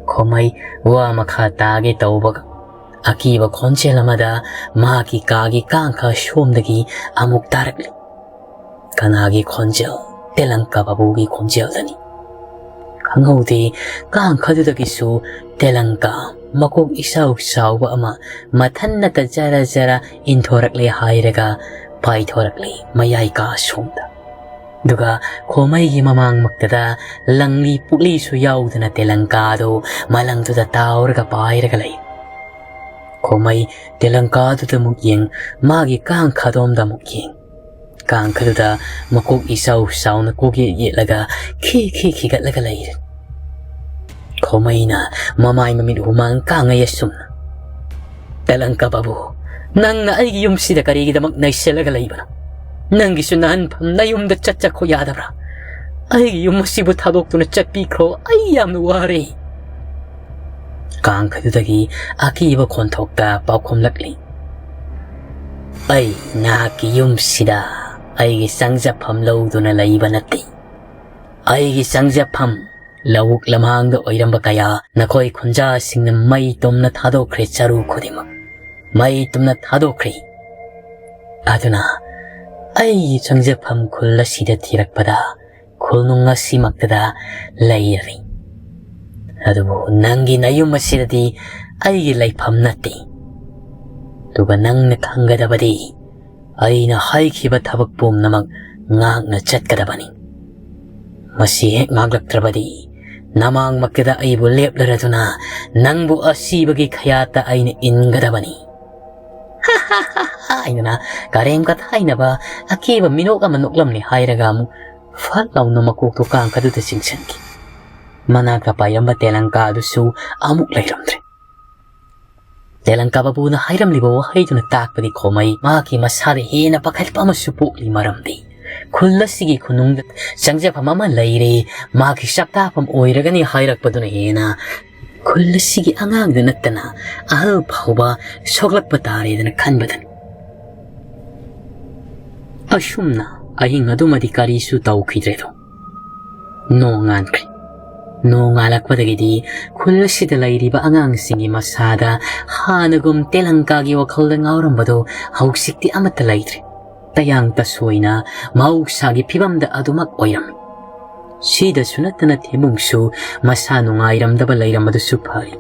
ꯈꯣꯃꯩ ꯋꯥ ꯃꯈꯥ ꯇꯥꯒꯦ ꯇꯧꯕꯒ, ꯑꯀꯤꯕ ꯈꯣꯟꯖꯦꯜ ꯑꯃꯗ ꯃꯍꯥꯛꯀꯤ ꯀꯥꯒꯤ ꯀꯥꯡꯈ ꯁꯣꯝꯗꯒꯤ ꯑꯃꯨꯛ ꯇꯥꯔꯛꯂꯤ꯫ ꯀꯅꯥꯒꯤ ꯈꯣꯟꯖꯦꯜ? ꯇꯦꯂꯪꯀꯥ ꯕꯥꯕꯨꯒꯤ ꯈꯣꯟꯖꯦꯜꯗꯅꯤ꯫ ꯈꯪꯍꯧꯗꯦ, ꯀꯥꯡꯈꯗꯨꯗꯒꯤꯁꯨ ꯇꯦꯂꯪꯀꯥ ꯃꯀꯣꯛ ꯏꯆꯥꯎ ꯆꯥꯎꯕ ꯑꯃ ꯃꯊꯟꯅꯇ ꯖꯔ ꯖꯔ ꯏꯟꯊꯣꯔꯛꯂꯦ ꯍꯥꯏꯔꯒ ꯄꯥꯏꯊꯣꯔꯛꯂꯦ ꯃꯌꯥꯏ ꯀꯥ ꯁꯣꯝꯗ꯫ ꯑꯗꯨꯒ ꯈꯣꯃꯩꯒꯤ ꯃꯃꯥꯡꯃꯛꯇꯗ ꯂꯪꯂꯤ ꯄꯨꯛꯂꯤꯁꯨ ꯌꯥꯎꯗꯅ ꯇꯦꯂꯪꯀꯥꯗꯨ ꯃꯂꯪꯗꯨꯗ ꯇꯥꯎꯔꯒ ꯄꯥꯏꯔꯒ ꯂꯩ꯫ ꯈꯣꯃꯩ ꯇꯦꯂꯪꯀꯥꯗꯨꯗ ꯑꯃꯨꯛ ꯌꯦꯡ, ꯃꯥꯒꯤ ꯀꯥꯡꯈꯗꯣꯝꯗ ꯑꯃꯨꯛ ꯌꯦꯡ꯫ ꯀꯥꯡꯈꯗꯨꯗ ꯃꯀꯣꯛ ꯏꯆꯥꯎ ꯆꯥꯎꯅ ꯀꯣꯛꯌꯦꯠ ꯌꯦꯠꯂꯒ ꯈꯤ ꯈꯤ ꯈꯤꯒꯠꯂꯒ ꯂꯩꯔꯦ꯫ ꯈꯣꯃꯩꯅ ꯃꯃꯥꯏ ꯃꯃꯤꯠ ꯍꯨꯃꯥꯡ ꯀꯥꯡꯉꯩ ꯑꯁꯨꯝꯅ, "ꯇꯦꯂꯪꯀꯥ ꯕꯥꯕꯨ, ꯅꯪꯅ ꯑꯩꯒꯤ ꯌꯨꯝꯁꯤꯗ ꯀꯔꯤꯒꯤꯗꯃꯛ ꯅꯩꯁꯜꯂꯒ ꯂꯩꯕꯅꯣ? ꯅꯪꯒꯤꯁꯨ ꯅꯍꯟꯐꯝ ꯅꯌꯨꯝꯗ ꯆꯠꯆꯈꯣ ꯌꯥꯗꯕ꯭ꯔꯥ? ꯑꯩꯒꯤ ꯌꯨꯝ ꯑꯁꯤꯕꯨ ꯊꯥꯗꯣꯛꯇꯨꯅ ꯆꯠꯄꯤꯈ꯭ꯔꯣ, ꯑꯩ ꯌꯥꯝꯅ ꯋꯥꯔꯦ꯫" ꯀꯥꯡꯈꯗꯨꯗꯒꯤ ꯑꯀꯤꯕ ꯈꯣꯟꯊꯣꯛꯇ ꯄꯥꯎꯈꯨꯝꯂꯛꯂꯤ, "ꯑꯩ ꯅꯍꯥꯛꯀꯤ ꯌꯨꯝꯁꯤꯗ ꯑꯩꯒꯤ ꯆꯪꯖꯐꯝ ꯂꯧꯗꯨꯅ ꯂꯩꯕ ꯅꯠꯇꯦ꯫ ꯑꯩꯒꯤ ꯆꯪꯖꯐꯝ ꯂꯧꯕꯨꯛ ꯂꯝꯍꯥꯡꯗ ꯑꯣꯏꯔꯝꯕ ꯀꯌꯥ ꯅꯈꯣꯏ ꯈꯨꯟꯖꯥꯁꯤꯡꯅ ꯃꯩ ꯇꯨꯝꯅ ꯊꯥꯗꯣꯛꯈ꯭ꯔꯦ, ꯆꯔꯨ ꯈꯨꯗꯤꯡꯃꯛ ꯃꯩ ꯇꯨꯝꯅ ꯊꯥꯗꯣꯛꯈ꯭ꯔꯦ꯫ ꯑꯗꯨꯅ ꯑꯩꯒꯤ ꯆꯪꯖꯐꯝ ꯈꯨꯜ ꯑꯁꯤꯗ ꯊꯤꯔꯛꯄꯗ ꯈꯨꯜꯅꯨꯡ ꯑꯁꯤꯃꯛꯇꯗ ꯂꯩꯔꯔꯤ꯫ ꯑꯗꯨꯕꯨ ꯅꯪꯒꯤ ꯅꯌꯨꯝ ꯑꯁꯤꯗꯗꯤ ꯑꯩꯒꯤ ꯂꯩꯐꯝ ꯅꯠꯇꯦ꯫ ꯑꯗꯨꯒ ꯅꯪꯅ ꯈꯪꯒꯗꯕꯗꯤ ꯑꯩꯅ ꯍꯥꯏꯈꯤꯕ ꯊꯕꯛ ꯄꯨꯝꯅꯃꯛ ꯉꯥꯛꯅ ꯆꯠꯀꯗꯕꯅꯤ꯫ ꯃꯁꯤ ꯍꯦꯛ ꯉꯥꯛꯂꯛꯇ꯭ꯔꯕꯗꯤ ꯅꯃꯥꯡꯃꯛꯇꯗ ꯑꯩꯕꯨ ꯂꯦꯞꯂꯔꯗꯨꯅ ꯅꯪꯕꯨ ꯑꯁꯤꯕꯒꯤ ꯈꯌꯥꯠꯇ ꯑꯩꯅ ꯏꯟꯒꯗꯕꯅꯤ꯫" ꯍꯥꯏꯗꯨꯅ ꯀꯔꯦꯝ ꯀꯊꯥꯏꯅꯕ ꯑꯀꯤꯕ ꯃꯤꯅꯣꯛ ꯑꯃ ꯅꯣꯛꯂꯝꯂꯦ ꯍꯥꯏꯔꯒ ꯑꯃꯨꯛ ꯐꯠ ꯂꯥꯎꯅ ꯃꯀꯣꯛꯇꯣ ꯀꯥꯡꯈꯗꯨꯗ ꯆꯤꯡꯁꯤꯟꯈꯤ꯫ ꯃꯅꯥꯛꯇ ꯄꯥꯏꯔꯝꯕ ꯇꯦꯂꯪꯀꯥ ꯑꯗꯨꯁꯨ ꯑꯃꯨꯛ ꯂꯩꯔꯝꯗ꯭ꯔꯦ꯫ ꯇꯦꯂꯪꯀꯥ ꯕꯥꯕꯨꯅ ꯍꯥꯏꯔꯝꯂꯤꯕ ꯋꯥꯍꯩꯗꯨꯅ ꯇꯥꯛꯄꯗꯤ ꯈꯣꯃꯩ ꯃꯍꯥꯛꯀꯤ ꯃꯁꯥꯗ ꯍꯦꯟꯅ ꯄꯥꯈꯠꯄ ꯑꯃꯁꯨ ꯄꯣꯛꯂꯤ, ꯃꯔꯝꯗꯤ ꯈꯨꯜ ꯑꯁꯤꯒꯤ ꯈꯨꯅꯨꯡꯗ ꯆꯪꯖꯐꯝ ꯑꯃ ꯂꯩꯔꯦ, ꯃꯍꯥꯛꯀꯤ ꯆꯥꯛꯇꯥꯐꯝ ꯑꯣꯏꯔꯒꯅꯤ ꯍꯥꯏꯔꯛꯄꯗꯨꯅ ꯍꯦꯟꯅ ꯈꯨꯜ ꯑꯁꯤꯒꯤ ꯑꯉꯥꯡꯗ ꯅꯠꯇꯅ ꯑꯍꯜ ꯐꯥꯎꯕ ꯁꯣꯛꯂꯛꯄ ꯇꯥꯔꯦꯗꯅ ꯈꯟꯕꯗꯅꯤ꯫ ꯑꯁꯨꯝꯅ ꯑꯍꯤꯡ ꯑꯗꯨꯃꯗꯤ ꯀꯔꯤꯁꯨ ꯇꯧꯈꯤꯗ꯭ꯔꯦꯗꯣ꯫ ꯅꯣꯡꯉꯥꯟꯈ꯭ꯔꯦ꯫ ꯅꯣꯡꯉꯥꯜꯂꯛꯄꯗꯒꯤꯗꯤ ꯈꯨꯜ ꯑꯁꯤꯗ ꯂꯩꯔꯤꯕ ꯑꯉꯥꯡꯁꯤꯡꯒꯤ ꯃꯁꯥꯗ ꯍꯥꯟꯅꯒꯨꯝ ꯇꯦꯂꯪꯀꯥꯒꯤ ꯋꯥꯈꯜꯗ ꯉꯥꯎꯔꯝꯕꯗꯨ ꯍꯧꯖꯤꯛꯇꯤ ꯑꯃꯠꯇ ꯂꯩꯇ꯭ꯔꯦ꯫ ꯇꯌꯥꯡ ꯇꯁꯣꯏꯅ ꯃꯍꯧꯁꯥꯒꯤ ꯐꯤꯕꯝꯗ ꯑꯗꯨꯃꯛ ꯑꯣꯏꯔꯝꯃꯤ꯫ ꯁꯤꯗꯁꯨ ꯅꯠꯇꯅ ꯊꯦꯃꯨꯡꯁꯨ ꯃꯁꯥ ꯅꯨꯡꯉꯥꯏꯔꯝꯗꯕ ꯂꯩꯔꯝꯕꯗꯨꯁꯨ ꯐꯔꯦ꯫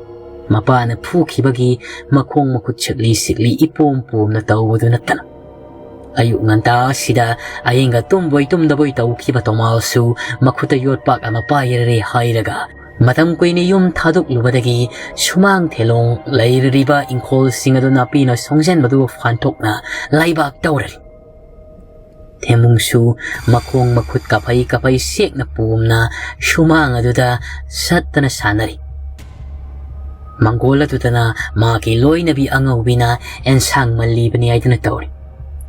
ꯃꯄꯥꯅ ꯐꯨꯈꯤꯕꯒꯤ ꯃꯈꯣꯡ ꯃꯈꯨꯠ ꯁꯤꯛꯂꯤ ꯁꯤꯛꯂꯤ ꯏꯄꯣꯝ ꯄꯣꯝꯅ ꯇꯧꯕꯗꯨ ꯅꯠꯇꯅ꯫ ꯑꯌꯨꯛ ꯉꯟꯇꯥ ꯑꯁꯤꯗ ꯑꯍꯤꯡꯒ ꯇꯨꯝꯕꯣꯏ ꯇꯨꯝꯗꯕꯣꯏ ꯇꯧꯈꯤꯕ ꯇꯣꯃꯥꯜꯁꯨ ꯃꯈꯨꯠꯇ ꯌꯣꯠꯄꯥꯛ ꯑꯃ ꯄꯥꯏꯔꯔꯦ ꯍꯥꯏꯔꯒ ꯃꯇꯝ ꯀꯨꯏꯅ ꯌꯨꯝ ꯊꯥꯗꯣꯛꯂꯨꯕꯗꯒꯤ ꯁꯨꯃꯥꯡ ꯊꯦꯂꯣꯡ ꯂꯩꯔꯤꯕ ꯏꯪꯈꯣꯜꯁꯤꯡ ꯑꯗꯨ ꯅꯥꯄꯤꯅ ꯁꯣꯡꯖꯟꯕꯗꯨ ꯐꯥꯟꯊꯣꯛꯅ ꯂꯩꯕꯥꯛ ꯇꯧꯔꯔꯤ꯫ ꯊꯦꯃꯨꯡꯁꯨ ꯃꯈꯣꯡ ꯃꯈꯨꯠ ꯀꯥꯐꯩ ꯀꯥꯐꯩ ꯁꯦꯛꯅ ꯄꯣꯝꯅ ꯁꯨꯃꯥꯡ ꯑꯗꯨꯗ ꯁꯠꯇꯅ ꯁꯥꯟꯅꯔꯤ꯫ ꯃꯪꯒꯣꯜ ꯑꯗꯨꯗꯅ ꯃꯥꯒꯤ ꯂꯣꯏꯅꯕꯤ ꯑꯉꯧꯕꯤꯅ ꯑꯦꯟꯁꯥꯡ ꯃꯜꯂꯤꯕꯅꯤ ꯍꯥꯏꯗꯨꯅ ꯇꯧꯔꯤ꯫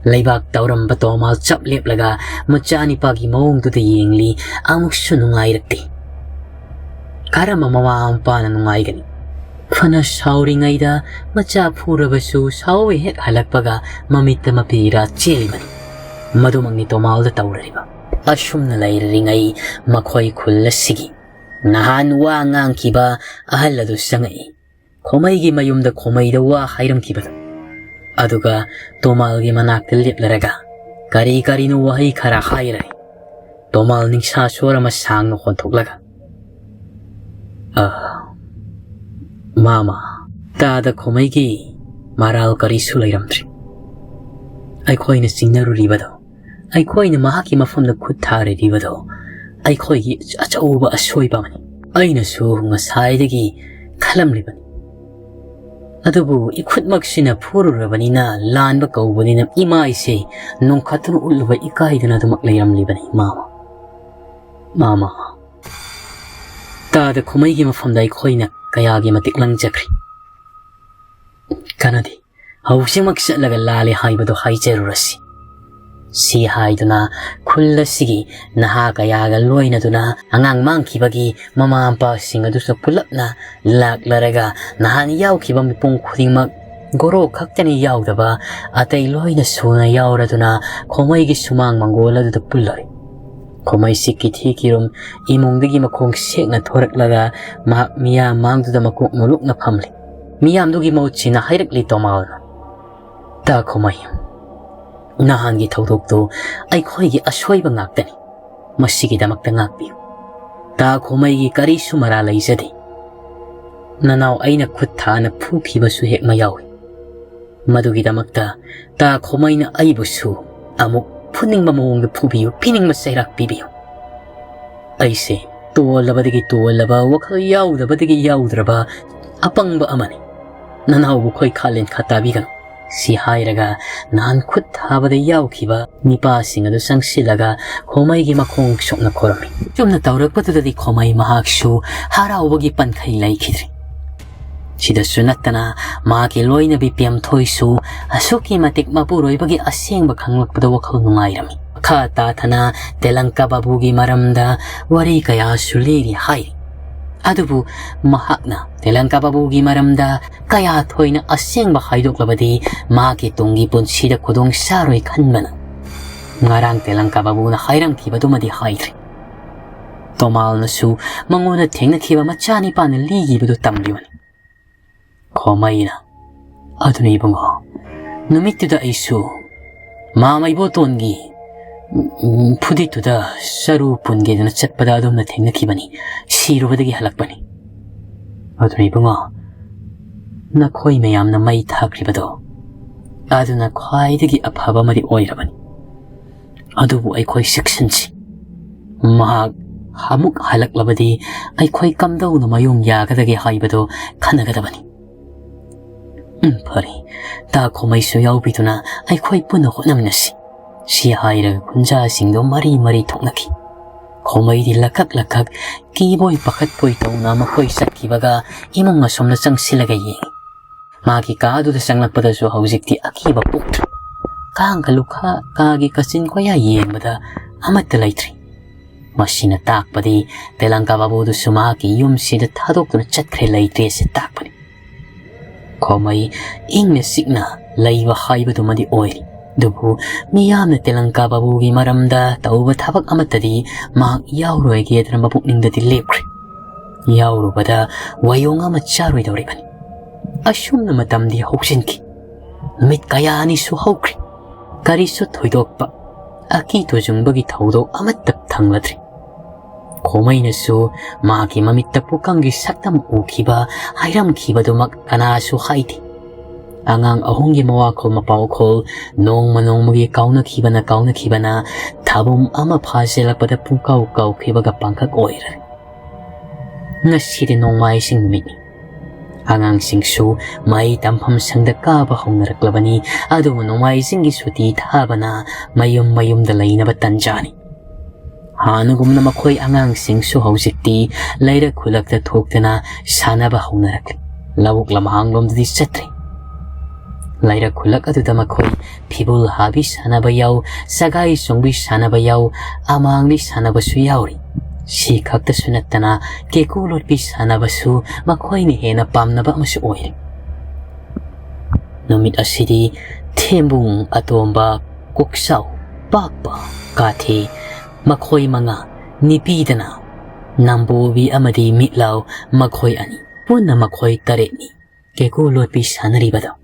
ꯂꯩꯕꯥꯛ ꯇꯧꯔꯝꯕ ꯇꯣꯃꯥꯜ ꯆꯞ ꯂꯦꯞꯂꯒ ꯃꯆꯥꯅꯤꯄꯥꯒꯤ ꯃꯑꯣꯡꯗꯨꯗ ꯌꯦꯡꯂꯤ, ꯑꯃꯨꯛꯁꯨ ꯅꯨꯡꯉꯥꯏꯔꯛꯇꯦ꯫ ꯀꯔꯝꯕ ꯃꯃꯥ ꯃꯄꯥꯅ ꯅꯨꯡꯉꯥꯏꯒꯅꯤ? ꯐꯅ ꯁꯥꯎꯔꯤꯉꯩꯗ ꯃꯆꯥ ꯐꯨꯔꯕꯁꯨ ꯁꯥꯎꯕ ꯍꯦꯛ ꯍꯜꯂꯛꯄꯒ ꯃꯃꯤꯠꯇ ꯃꯄꯤꯔꯥ ꯆꯦꯜꯂꯤꯕꯅꯤ꯫ ꯃꯗꯨꯃꯛꯅꯤ ꯇꯣꯃꯥꯜꯗ ꯇꯧꯔꯤꯕ꯫ ꯑꯁꯨꯝꯅ ꯂꯩꯔꯤꯉꯩ ꯃꯈꯣꯏ ꯈꯨꯜ ꯑꯁꯤꯒꯤ ꯅꯍꯥꯟ ꯋꯥ ꯉꯥꯡꯈꯤꯕ ꯑꯍꯜ ꯑꯗꯨ ꯆꯪꯉꯛꯏ꯫ ꯈꯣꯃꯩꯒꯤ ꯃꯌꯨꯝꯗ ꯈꯣꯃꯩꯗ ꯋꯥ ꯍꯥꯏꯔꯝꯈꯤꯕꯗꯣ꯫ ꯑꯗꯨꯒ ꯇꯣꯃꯥꯜꯒꯤ ꯃꯅꯥꯛꯇ ꯂꯦꯞꯂꯔꯒ ꯀꯔꯤ ꯀꯔꯤꯅꯣ ꯋꯥꯍꯩ ꯈꯔ ꯍꯥꯏꯔꯦ꯫ ꯇꯣꯃꯥꯜ ꯅꯤꯡꯁꯥ ꯁꯣꯔ ꯑꯃ ꯁꯥꯡꯅ ꯍꯣꯟꯊꯣꯛꯂꯒ, "ꯑ, ꯃꯥꯃ, ꯇꯥꯗ ꯈꯣꯃꯩꯒꯤ ꯃꯔꯥꯜ ꯀꯔꯤꯁꯨ ꯂꯩꯔꯝꯗ꯭ꯔꯤ꯫ ꯑꯩꯈꯣꯏꯅ ꯆꯤꯡꯅꯔꯨꯔꯤꯕꯗꯣ, ꯑꯩꯈꯣꯏꯅ ꯃꯍꯥꯛꯀꯤ ꯃꯐꯝꯗ ꯈꯨꯠ ꯊꯥꯔꯤꯕꯗꯣ ꯑꯩꯈꯣꯏꯒꯤ ꯑꯆꯧꯕ ꯑꯁꯣꯏꯕ ꯑꯃꯅꯤ꯫ ꯑꯩꯅꯁꯨ ꯉꯁꯥꯏꯗꯒꯤ ꯈꯜꯂꯝꯂꯤꯕꯅꯤ꯫ ꯑꯗꯨꯕꯨ ꯏꯈꯨꯠꯃꯛꯁꯤꯅ ꯐꯨꯔꯨꯔꯕꯅꯤꯅ, ꯂꯥꯟꯕ ꯀꯧꯕꯅꯤꯅ ꯏꯃꯥꯏꯁꯦ ꯅꯣꯡꯈꯠꯇꯨꯅ ꯎꯠꯂꯨꯕ ꯏꯀꯥꯏꯗꯅ ꯑꯗꯨꯃꯛ ꯂꯩꯔꯝꯂꯤꯕꯅꯤ꯫ ꯃꯥꯃ, ꯃꯥꯃ, ꯇꯥꯗ ꯈꯣꯃꯩꯒꯤ ꯃꯐꯝꯗ ꯑꯩꯈꯣꯏꯅ ꯀꯌꯥꯒꯤ ꯃꯇꯤꯛ ꯂꯪꯖꯈ꯭ꯔꯦ꯫ ꯀꯥꯟꯅꯗꯦ, ꯍꯧꯖꯤꯛꯃꯛ ꯆꯠꯂꯒ ꯂꯥꯜꯂꯦ ꯍꯥꯏꯕꯗꯣ ꯍꯥꯏꯖꯔꯨꯔꯁꯤ꯫ ꯁꯤ ꯍꯥꯏꯗꯨꯅ ꯈꯨꯜ ꯑꯁꯤꯒꯤ ꯅꯍꯥ ꯀꯌꯥꯒ ꯂꯣꯏꯅꯗꯨꯅ ꯑꯉꯥꯡ ꯃꯥꯡꯈꯤꯕꯒꯤ ꯃꯃꯥ ꯃꯄꯥꯁꯤꯡ ꯑꯗꯨꯁꯨ ꯄꯨꯂꯞꯅ ꯂꯥꯛꯂꯔꯒ ꯅꯍꯥꯟ ꯌꯥꯎꯈꯤꯕ ꯃꯤꯄꯨꯝ ꯈꯨꯗꯤꯡꯃꯛ ꯒꯣꯔꯣ ꯈꯛꯇꯅꯤ ꯌꯥꯎꯗꯕ, ꯑꯇꯩ ꯂꯣꯏꯅ ꯁꯨꯅ ꯌꯥꯎꯔꯗꯨꯅ ꯈꯣꯃꯩꯒꯤ ꯁꯨꯃꯥꯡ ꯃꯪꯒꯣꯜ ꯑꯗꯨꯗ ꯄꯨꯜꯂꯔꯦ꯫ ꯈꯣꯃꯩꯁꯤ ꯀꯤꯊꯤ ꯀꯤꯔꯨꯝ ꯏꯃꯨꯡꯗꯒꯤ ꯃꯈꯣꯡ ꯁꯦꯛꯅ ꯊꯣꯔꯛꯂꯒ ꯃꯍꯥꯛ ꯃꯤꯌꯥꯝ ꯃꯥꯡꯗꯨꯗ ꯃꯀꯣꯛ ꯅꯣꯂꯨꯛꯅ ꯐꯝꯂꯤ꯫ ꯃꯤꯌꯥꯝꯗꯨꯒꯤ ꯃꯍꯨꯠ ꯁꯤꯟꯅ ꯍꯥꯏꯔꯛꯂꯤ ꯇꯣꯃꯥꯜꯅ, "ꯇꯥ ꯈꯣꯃꯩ, ꯅꯍꯥꯟꯒꯤ ꯊꯧꯗꯣꯛꯇꯨ ꯑꯩꯈꯣꯏꯒꯤ ꯑꯁꯣꯏꯕ ꯉꯥꯛꯇꯅꯤ꯫ ꯃꯁꯤꯒꯤꯗꯃꯛꯇ ꯉꯥꯛꯄꯤꯌꯨ꯫ ꯇꯥ ꯈꯣꯃꯩꯒꯤ ꯀꯔꯤꯁꯨ ꯃꯔꯥ ꯂꯩꯖꯗꯦ꯫ ꯅꯅꯥꯎ ꯑꯩꯅ ꯈꯨꯠ ꯊꯥꯅ ꯐꯨꯈꯤꯕꯁꯨ ꯍꯦꯛ ꯃꯌꯥꯎꯏ꯫ ꯃꯗꯨꯒꯤꯗꯃꯛꯇ ꯇꯥ ꯈꯣꯃꯩꯅ ꯑꯩꯕꯨꯁꯨ ꯑꯃꯨꯛ ꯐꯨꯅꯤꯡꯕ ꯃꯑꯣꯡꯗ ꯐꯨꯕꯤꯌꯨ, ꯄꯤꯅꯤꯡꯕ ꯆꯩꯔꯥꯛ ꯄꯤꯕꯤꯌꯨ꯫ ꯑꯩꯁꯦ ꯇꯣꯜꯂꯕꯗꯒꯤ ꯇꯣꯜꯂꯕ, ꯋꯥꯈꯜ ꯌꯥꯎꯗꯕꯗꯒꯤ ꯌꯥꯎꯗ꯭ꯔꯕ ꯑꯄꯪꯕ ꯑꯃꯅꯤ꯫ ꯅꯅꯥꯎꯕꯨ ꯈꯣꯏꯈꯥ ꯂꯦꯟꯈꯥ ꯇꯥꯕꯤꯒꯅꯨ꯫" ꯁꯤ ꯍꯥꯏꯔꯒ ꯅꯍꯥꯟ ꯈꯨꯠ ꯊꯥꯕꯗ ꯌꯥꯎꯈꯤꯕ ꯅꯤꯄꯥꯁꯤꯡ ꯑꯗꯨ ꯆꯪꯁꯤꯜꯂꯒ ꯈꯣꯃꯩꯒꯤ ꯃꯈꯣꯡ ꯁꯣꯛꯅ ꯈꯣꯔꯝꯃꯤ꯫ ꯆꯨꯝꯅ ꯇꯧꯔꯛꯄꯗꯨꯗꯗꯤ ꯈꯣꯃꯩ ꯃꯍꯥꯛꯁꯨ ꯍꯔꯥꯎꯕꯒꯤ ꯄꯟꯈꯩ ꯂꯩꯈꯤꯗ꯭ꯔꯦ꯫ ꯁꯤꯗꯁꯨ ꯅꯠꯇꯅ ꯃꯍꯥꯛꯀꯤ ꯂꯣꯏꯅꯕꯤ ꯄꯦꯝꯊꯣꯏꯁꯨ ꯑꯁꯨꯛꯀꯤ ꯃꯇꯤꯛ ꯃꯄꯨꯔꯣꯏꯕꯒꯤ ꯑꯁꯦꯡꯕ ꯈꯪꯂꯛꯄꯗ ꯋꯥꯈꯜ ꯅꯨꯡꯉꯥꯏꯔꯝꯃꯤ꯫ ꯃꯈꯥ ꯇꯥꯊꯅ ꯇꯦꯂꯪꯀꯥ ꯕꯥꯕꯨꯒꯤ ꯃꯔꯝꯗ ꯋꯥꯔꯤ ꯀꯌꯥꯁꯨ ꯂꯤꯔꯤ ꯍꯥꯏꯔꯤ꯫ ꯑꯗꯨꯕꯨ ꯃꯍꯥꯛꯅ ꯇꯦꯂꯪꯀꯥ ꯕꯥꯕꯨꯒꯤ ꯃꯔꯝꯗ ꯀꯌꯥ ꯊꯣꯏꯅ ꯑꯁꯦꯡꯕ ꯍꯥꯏꯗꯣꯛꯂꯕꯗꯤ ꯃꯍꯥꯛꯀꯤ ꯇꯨꯡꯒꯤ ꯄꯨꯟꯁꯤꯗ ꯈꯨꯗꯣꯡ ꯆꯥꯔꯣꯏ ꯈꯟꯕꯅ ꯉꯔꯥꯡ ꯇꯦꯂꯪꯀꯥ ꯕꯥꯕꯨꯅ ꯍꯥꯏꯔꯝꯈꯤꯕꯗꯨꯃꯗꯤ ꯍꯥꯏꯗ꯭ꯔꯤ꯫ ꯇꯣꯃꯥꯜꯅꯁꯨ ꯃꯉꯣꯟꯗ ꯊꯦꯡꯅꯈꯤꯕ ꯃꯆꯥꯅꯤꯄꯥꯅ ꯂꯤꯈꯤꯕꯗꯨ ꯇꯝꯂꯤꯕꯅꯤ꯫ ꯈꯣꯃꯩꯅ, "ꯑꯗꯨꯅ ꯏꯕꯨꯡꯉꯣ, ꯅꯨꯃꯤꯠꯇꯨꯗ ꯑꯩꯁꯨ ꯃꯥꯃ ꯏꯕꯣꯇꯣꯟꯒꯤ, ꯎꯝ, ꯐꯨꯗꯤꯠꯇꯨꯗ ꯆꯔꯨ ꯄꯨꯟꯒꯦꯗꯅ ꯆꯠꯄꯗ ꯑꯗꯣꯝꯅ ꯊꯦꯡꯅꯈꯤꯕꯅꯤ꯫ ꯁꯤꯔꯨꯕꯗꯒꯤ ꯍꯜꯂꯛꯄꯅꯤ꯫ ꯑꯗꯨꯅ ꯏꯕꯨꯡꯉꯣ, ꯅꯈꯣꯏ ꯃꯌꯥꯝꯅ ꯃꯩ ꯊꯥꯈ꯭ꯔꯤꯕꯗꯣ ꯑꯗꯨꯅ ꯈ꯭ꯋꯥꯏꯗꯒꯤ ꯑꯐꯕ ꯑꯃꯗꯤ ꯑꯣꯏꯔꯕꯅꯤ꯫ ꯑꯗꯨꯕꯨ ꯑꯩꯈꯣꯏ ꯆꯦꯛꯁꯤꯟꯁꯤ꯫ ꯃꯍꯥꯛ ꯑꯃꯨꯛ ꯍꯜꯂꯛꯂꯕꯗꯤ ꯑꯩꯈꯣꯏ ꯀꯝꯗꯧꯅ ꯃꯥꯌꯣꯡ ꯌꯥꯒꯗꯒꯦ ꯍꯥꯏꯕꯗꯨ ꯈꯟꯅꯒꯗꯕꯅꯤ꯫" "ꯎꯝ, ꯐꯔꯦ, ꯇꯥ ꯈꯣꯃꯩꯁꯨ ꯌꯥꯎꯕꯤꯗꯨꯅ ꯑꯩꯈꯣꯏ ꯄꯨꯟꯅ ꯍꯣꯠꯅꯃꯤꯟꯅꯁꯤ," ꯁꯤ ꯍꯥꯏꯔꯒ ꯈꯨꯟꯖꯥꯁꯤꯡꯗꯣ ꯃꯔꯤ ꯃꯔꯤ ꯊꯣꯛꯅꯈꯤ꯫ ꯈꯣꯃꯩꯗꯤ ꯂꯈꯛ ꯂꯈꯛ ꯀꯤꯕꯣꯏ ꯄꯥꯈꯠꯄꯣꯏ ꯇꯧꯅ ꯃꯈꯣꯏ ꯆꯠꯈꯤꯕꯒ ꯏꯃꯨꯡ ꯑꯁꯣꯝꯗ ꯆꯪꯁꯤꯜꯂꯒ ꯌꯦꯡꯉꯤ꯫ ꯃꯥꯒꯤ ꯀꯥꯗꯨꯗ ꯆꯪꯂꯛꯄꯗꯁꯨ ꯍꯧꯖꯤꯛꯇꯤ ꯑꯀꯤꯕ ꯄꯣꯛꯇ꯭ꯔꯦ꯫ ꯀꯥꯡꯒ ꯂꯨꯈꯥ, ꯀꯥꯒꯤ ꯀꯥꯆꯤꯟ ꯀꯣꯌꯥ ꯌꯦꯡꯕꯗ ꯑꯃꯠꯇ ꯂꯩꯇ꯭ꯔꯦ꯫ ꯃꯁꯤꯅ ꯇꯥꯛꯄꯗꯤ ꯇꯦꯂꯪꯀꯥ ꯕꯥꯕꯨꯗꯨꯁꯨ ꯃꯍꯥꯛꯀꯤ ꯌꯨꯝꯁꯤꯗ ꯊꯥꯗꯣꯛꯇꯨꯅ ꯆꯠꯈ꯭ꯔꯦ, ꯂꯩꯇ꯭ꯔꯦ ꯑꯁꯤ ꯇꯥꯛꯄꯅꯤ꯫ ꯈꯣꯃꯩ ꯏꯪꯅ ꯆꯤꯛꯅ ꯂꯩꯕ ꯍꯥꯏꯕꯗꯨꯃꯗꯤ ꯑꯣꯏꯔꯤ꯫ ꯑꯗꯨꯕꯨ ꯃꯤꯌꯥꯝꯅ ꯇꯦꯂꯪꯀꯥ ꯕꯥꯕꯨꯒꯤ ꯃꯔꯝꯗ ꯇꯧꯕ ꯊꯕꯛ ꯑꯃꯠꯇꯗꯤ ꯃꯍꯥꯛ ꯌꯥꯎꯔꯣꯏꯒꯦꯗꯅ ꯃꯄꯨꯛꯅꯤꯡꯗꯗꯤ ꯂꯦꯞꯈ꯭ꯔꯦ꯫ ꯌꯥꯎꯔꯨꯕꯗ ꯋꯥꯌꯣꯡ ꯑꯃ ꯆꯥꯔꯣꯏꯗꯧꯔꯤꯕꯅꯤ꯫ ꯑꯁꯨꯝꯅ ꯃꯇꯝꯗꯤ ꯍꯧꯖꯤꯟꯈꯤ꯫ ꯅꯨꯃꯤꯠ ꯀꯌꯥ ꯑꯅꯤꯁꯨ ꯍꯧꯈ꯭ꯔꯦ꯫ ꯀꯔꯤꯁꯨ ꯊꯣꯏꯗꯣꯛꯄ, ꯑꯀꯤ ꯇꯨꯖꯨꯡꯕꯒꯤ ꯊꯧꯗꯣꯛ ꯑꯃꯠꯇ ꯊꯪꯂꯗ꯭ꯔꯤ꯫ ꯈꯣꯃꯩꯅꯁꯨ ꯃꯥꯒꯤ ꯃꯃꯤꯠꯇ ꯄꯨꯀꯪꯒꯤ ꯁꯛꯇꯝ ꯎꯈꯤꯕ, ꯍꯥꯏꯔꯝꯈꯤꯕꯗꯨꯃꯛ ꯀꯅꯥꯁꯨ ꯍꯥꯏꯗꯦ꯫ ꯑꯉꯥꯡ ꯑꯍꯨꯝꯒꯤ ꯃꯋꯥꯈꯣꯜ ꯃꯄꯥꯎꯈꯣꯜ ꯅꯣꯡꯃ ꯅꯣꯡꯃꯒꯤ ꯀꯥꯎꯅꯈꯤꯕꯅ ꯀꯥꯎꯅꯈꯤꯕꯅ ꯊꯥꯕꯨꯝ ꯑꯃ ꯐꯥꯖꯤꯜꯂꯛꯄꯗ ꯄꯨꯡꯀꯥꯎ ꯀꯥꯎꯈꯤꯕꯒ ꯄꯥꯡꯈꯛ ꯑꯣꯏꯔꯦ꯫ ꯉꯁꯤꯗꯤ ꯅꯣꯡꯃꯥꯏꯖꯤꯡ ꯅꯨꯃꯤꯠꯅꯤ꯫ ꯑꯉꯥꯡꯁꯤꯡꯁꯨ ꯃꯍꯩ ꯇꯝꯐꯝ ꯁꯪꯗ ꯀꯥꯕ ꯍꯧꯅꯔꯛꯂꯕꯅꯤ꯫ ꯑꯗꯨꯕꯨ ꯅꯣꯡꯃꯥꯏꯖꯤꯡꯒꯤ ꯁꯨꯇꯤ ꯊꯥꯕꯅ ꯃꯌꯨꯝ ꯃꯌꯨꯝꯗ ꯂꯩꯅꯕ ꯇꯟꯖꯥꯅꯤ꯫ ꯍꯥꯟꯅꯒꯨꯝꯅ ꯃꯈꯣꯏ ꯑꯉꯥꯡꯁꯤꯡꯁꯨ ꯍꯧꯖꯤꯛꯇꯤ ꯂꯩꯔꯛ ꯈꯨꯜꯂꯛꯇ ꯊꯣꯛꯇꯅ ꯁꯥꯟꯅꯕ ꯍꯧꯅꯔꯛꯂꯦ꯫ ꯂꯧꯕꯨꯛ ꯂꯝꯍꯥꯡꯂꯣꯝꯗꯗꯤ ꯆꯠꯇ꯭ꯔꯦ꯫ ꯂꯩꯔꯛ ꯈꯨꯜꯂꯛ ꯑꯗꯨꯗ ꯃꯈꯣꯏ ꯐꯤꯕꯨꯜ ꯍꯥꯕꯤ ꯁꯥꯟꯅꯕ ꯌꯥꯎ, ꯁꯒꯥꯏ ꯆꯣꯡꯕꯤ ꯁꯥꯟꯅꯕ ꯌꯥꯎ, ꯑꯃꯥꯡꯕꯤ ꯁꯥꯟꯅꯕꯁꯨ ꯌꯥꯎꯔꯤ꯫ ꯁꯤ ꯈꯛꯇꯁꯨ ꯅꯠꯇꯅ ꯀꯦꯀꯨ ꯂꯣꯠꯄꯤ ꯁꯥꯟꯅꯕꯁꯨ ꯃꯈꯣꯏꯅ ꯍꯦꯟꯅ ꯄꯥꯝꯅꯕ ꯑꯃꯁꯨ ꯑꯣꯏꯔꯤ꯫ ꯅꯨꯃꯤꯠ ꯑꯁꯤꯗꯤ ꯊꯦꯝꯕꯨꯡ ꯑꯇꯣꯝꯕ, ꯀꯣꯛꯆꯥꯎ ꯄꯥꯛꯄ, ꯀꯥꯊꯤ, ꯃꯈꯣꯏ ꯃꯉꯥ ꯅꯤꯄꯤꯗꯅ ꯅꯝꯕꯣꯕꯤ ꯑꯃꯗꯤ ꯃꯤꯠꯂꯥꯎ, ꯃꯈꯣꯏ ꯑꯅꯤ ꯄꯨꯟꯅ ꯃꯈꯣꯏ ꯇꯔꯦꯠꯅꯤ ꯀꯦꯀꯨ ꯂꯣꯠꯄꯤ ꯁꯥꯟꯅꯔꯤꯕꯗꯣ꯫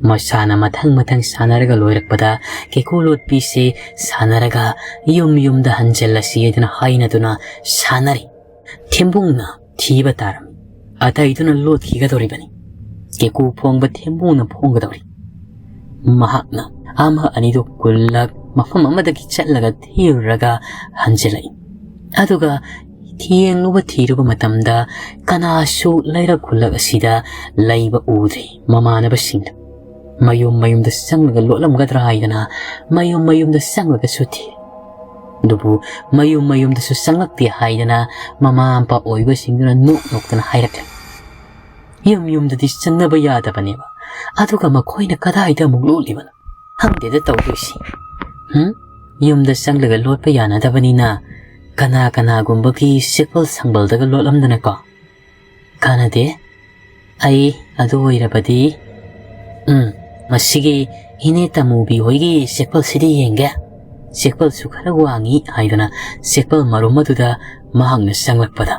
ꯃꯁꯥꯅ ꯃꯊꯪ ꯃꯊꯪ ꯁꯥꯟꯅꯔꯒ ꯂꯣꯏꯔꯛꯄꯗ ꯀꯦꯀꯨ ꯂꯣꯠꯄꯤꯁꯦ ꯁꯥꯟꯅꯔꯒ ꯌꯨꯝ ꯌꯨꯝꯗ ꯍꯟꯖꯜꯂꯁꯤ ꯍꯥꯏꯗꯨꯅ ꯍꯥꯏꯅꯗꯨꯅ ꯁꯥꯟꯅꯔꯤ꯫ ꯊꯦꯝꯕꯨꯡꯅ ꯊꯤꯕ ꯇꯥꯔꯝꯃꯤ꯫ ꯑꯇꯩꯗꯨꯅ ꯂꯣꯠꯈꯤꯒꯗꯧꯔꯤꯕꯅꯤ꯫ ꯀꯦꯀꯨ ꯐꯣꯡꯕ ꯊꯦꯝꯕꯨꯡꯅ ꯐꯣꯡꯒꯗꯧꯔꯤ꯫ ꯃꯍꯥꯛꯅ ꯑꯃ ꯑꯅꯤꯗꯨ ꯀꯨꯜꯂꯛ ꯃꯐꯝ ꯑꯃꯗꯒꯤ ꯆꯠꯂꯒ ꯊꯤꯔꯨꯔꯒ ꯍꯟꯖꯤꯜꯂꯛꯏ꯫ ꯑꯗꯨꯒ ꯊꯤꯌꯦꯡꯂꯨꯕ ꯊꯤꯔꯨꯕ ꯃꯇꯝꯗ ꯀꯅꯥꯁꯨ ꯂꯩꯔꯛ ꯈꯨꯜꯂꯛ ꯑꯁꯤꯗ ꯂꯩꯕ ꯎꯗ꯭ꯔꯦ꯫ ꯃꯃꯥꯟꯅꯕꯁꯤꯡꯅ ꯃꯌꯨꯝ ꯃꯌꯨꯝꯗ ꯆꯪꯂꯒ ꯂꯣꯠꯂꯝꯒꯗ꯭ꯔꯥ ꯍꯥꯏꯗꯅ ꯃꯌꯨꯝ ꯃꯌꯨꯝꯗ ꯆꯪꯂꯒꯁꯨ ꯊꯤꯔꯦ꯫ ꯑꯗꯨꯕꯨ ꯃꯌꯨꯝ ꯃꯌꯨꯝꯗꯁꯨ ꯆꯪꯂꯛꯇꯦ ꯍꯥꯏꯗꯅ ꯃꯃꯥ ꯃꯄꯥ ꯑꯣꯏꯕꯁꯤꯡꯗꯨꯅ ꯅꯣꯛ ꯅꯣꯛꯇꯅ ꯍꯥꯏꯔꯛꯂꯦ꯫ ꯌꯨꯝ ꯌꯨꯝꯗꯗꯤ ꯆꯪꯅꯕ ꯌꯥꯗꯕꯅꯦꯕ꯫ ꯑꯗꯨꯒ ꯃꯈꯣꯏꯅ ꯀꯗꯥꯏꯗ ꯑꯃꯨꯛ ꯂꯣꯠꯂꯤꯕꯅꯣ? ꯈꯪꯗꯦꯗ ꯇꯧꯗꯣꯏꯁꯤ꯫ ꯍꯨꯝ? ꯌꯨꯝꯗ ꯆꯪꯂꯒ ꯂꯣꯠꯄ ꯌꯥꯅꯗꯕꯅꯤꯅ ꯀꯅꯥ ꯀꯅꯥꯒꯨꯝꯕꯒꯤ ꯆꯦꯛꯄꯜ ꯁꯝꯕꯜꯗꯒ ꯂꯣꯠꯂꯝꯗꯅꯀꯣ? ꯀꯥꯟꯅꯗꯦ꯫ ꯑꯩ ꯑꯗꯨ ꯑꯣꯏꯔꯕꯗꯤ, ꯎꯝ, ꯃꯁꯤꯒꯤ ꯏꯅꯦ ꯇꯃꯨꯕꯤ ꯍꯣꯏꯒꯤ ꯆꯦꯛꯄꯜꯁꯤꯗꯤ ꯌꯦꯡꯒꯦ꯫ ꯆꯦꯛꯄꯜꯁꯨ ꯈꯔ ꯋꯥꯡꯉꯤ ꯍꯥꯏꯗꯅ ꯆꯦꯛꯄꯜ ꯃꯔꯨꯝ ꯑꯗꯨꯗ ꯃꯍꯥꯛꯅ ꯆꯪꯂꯛꯄꯗ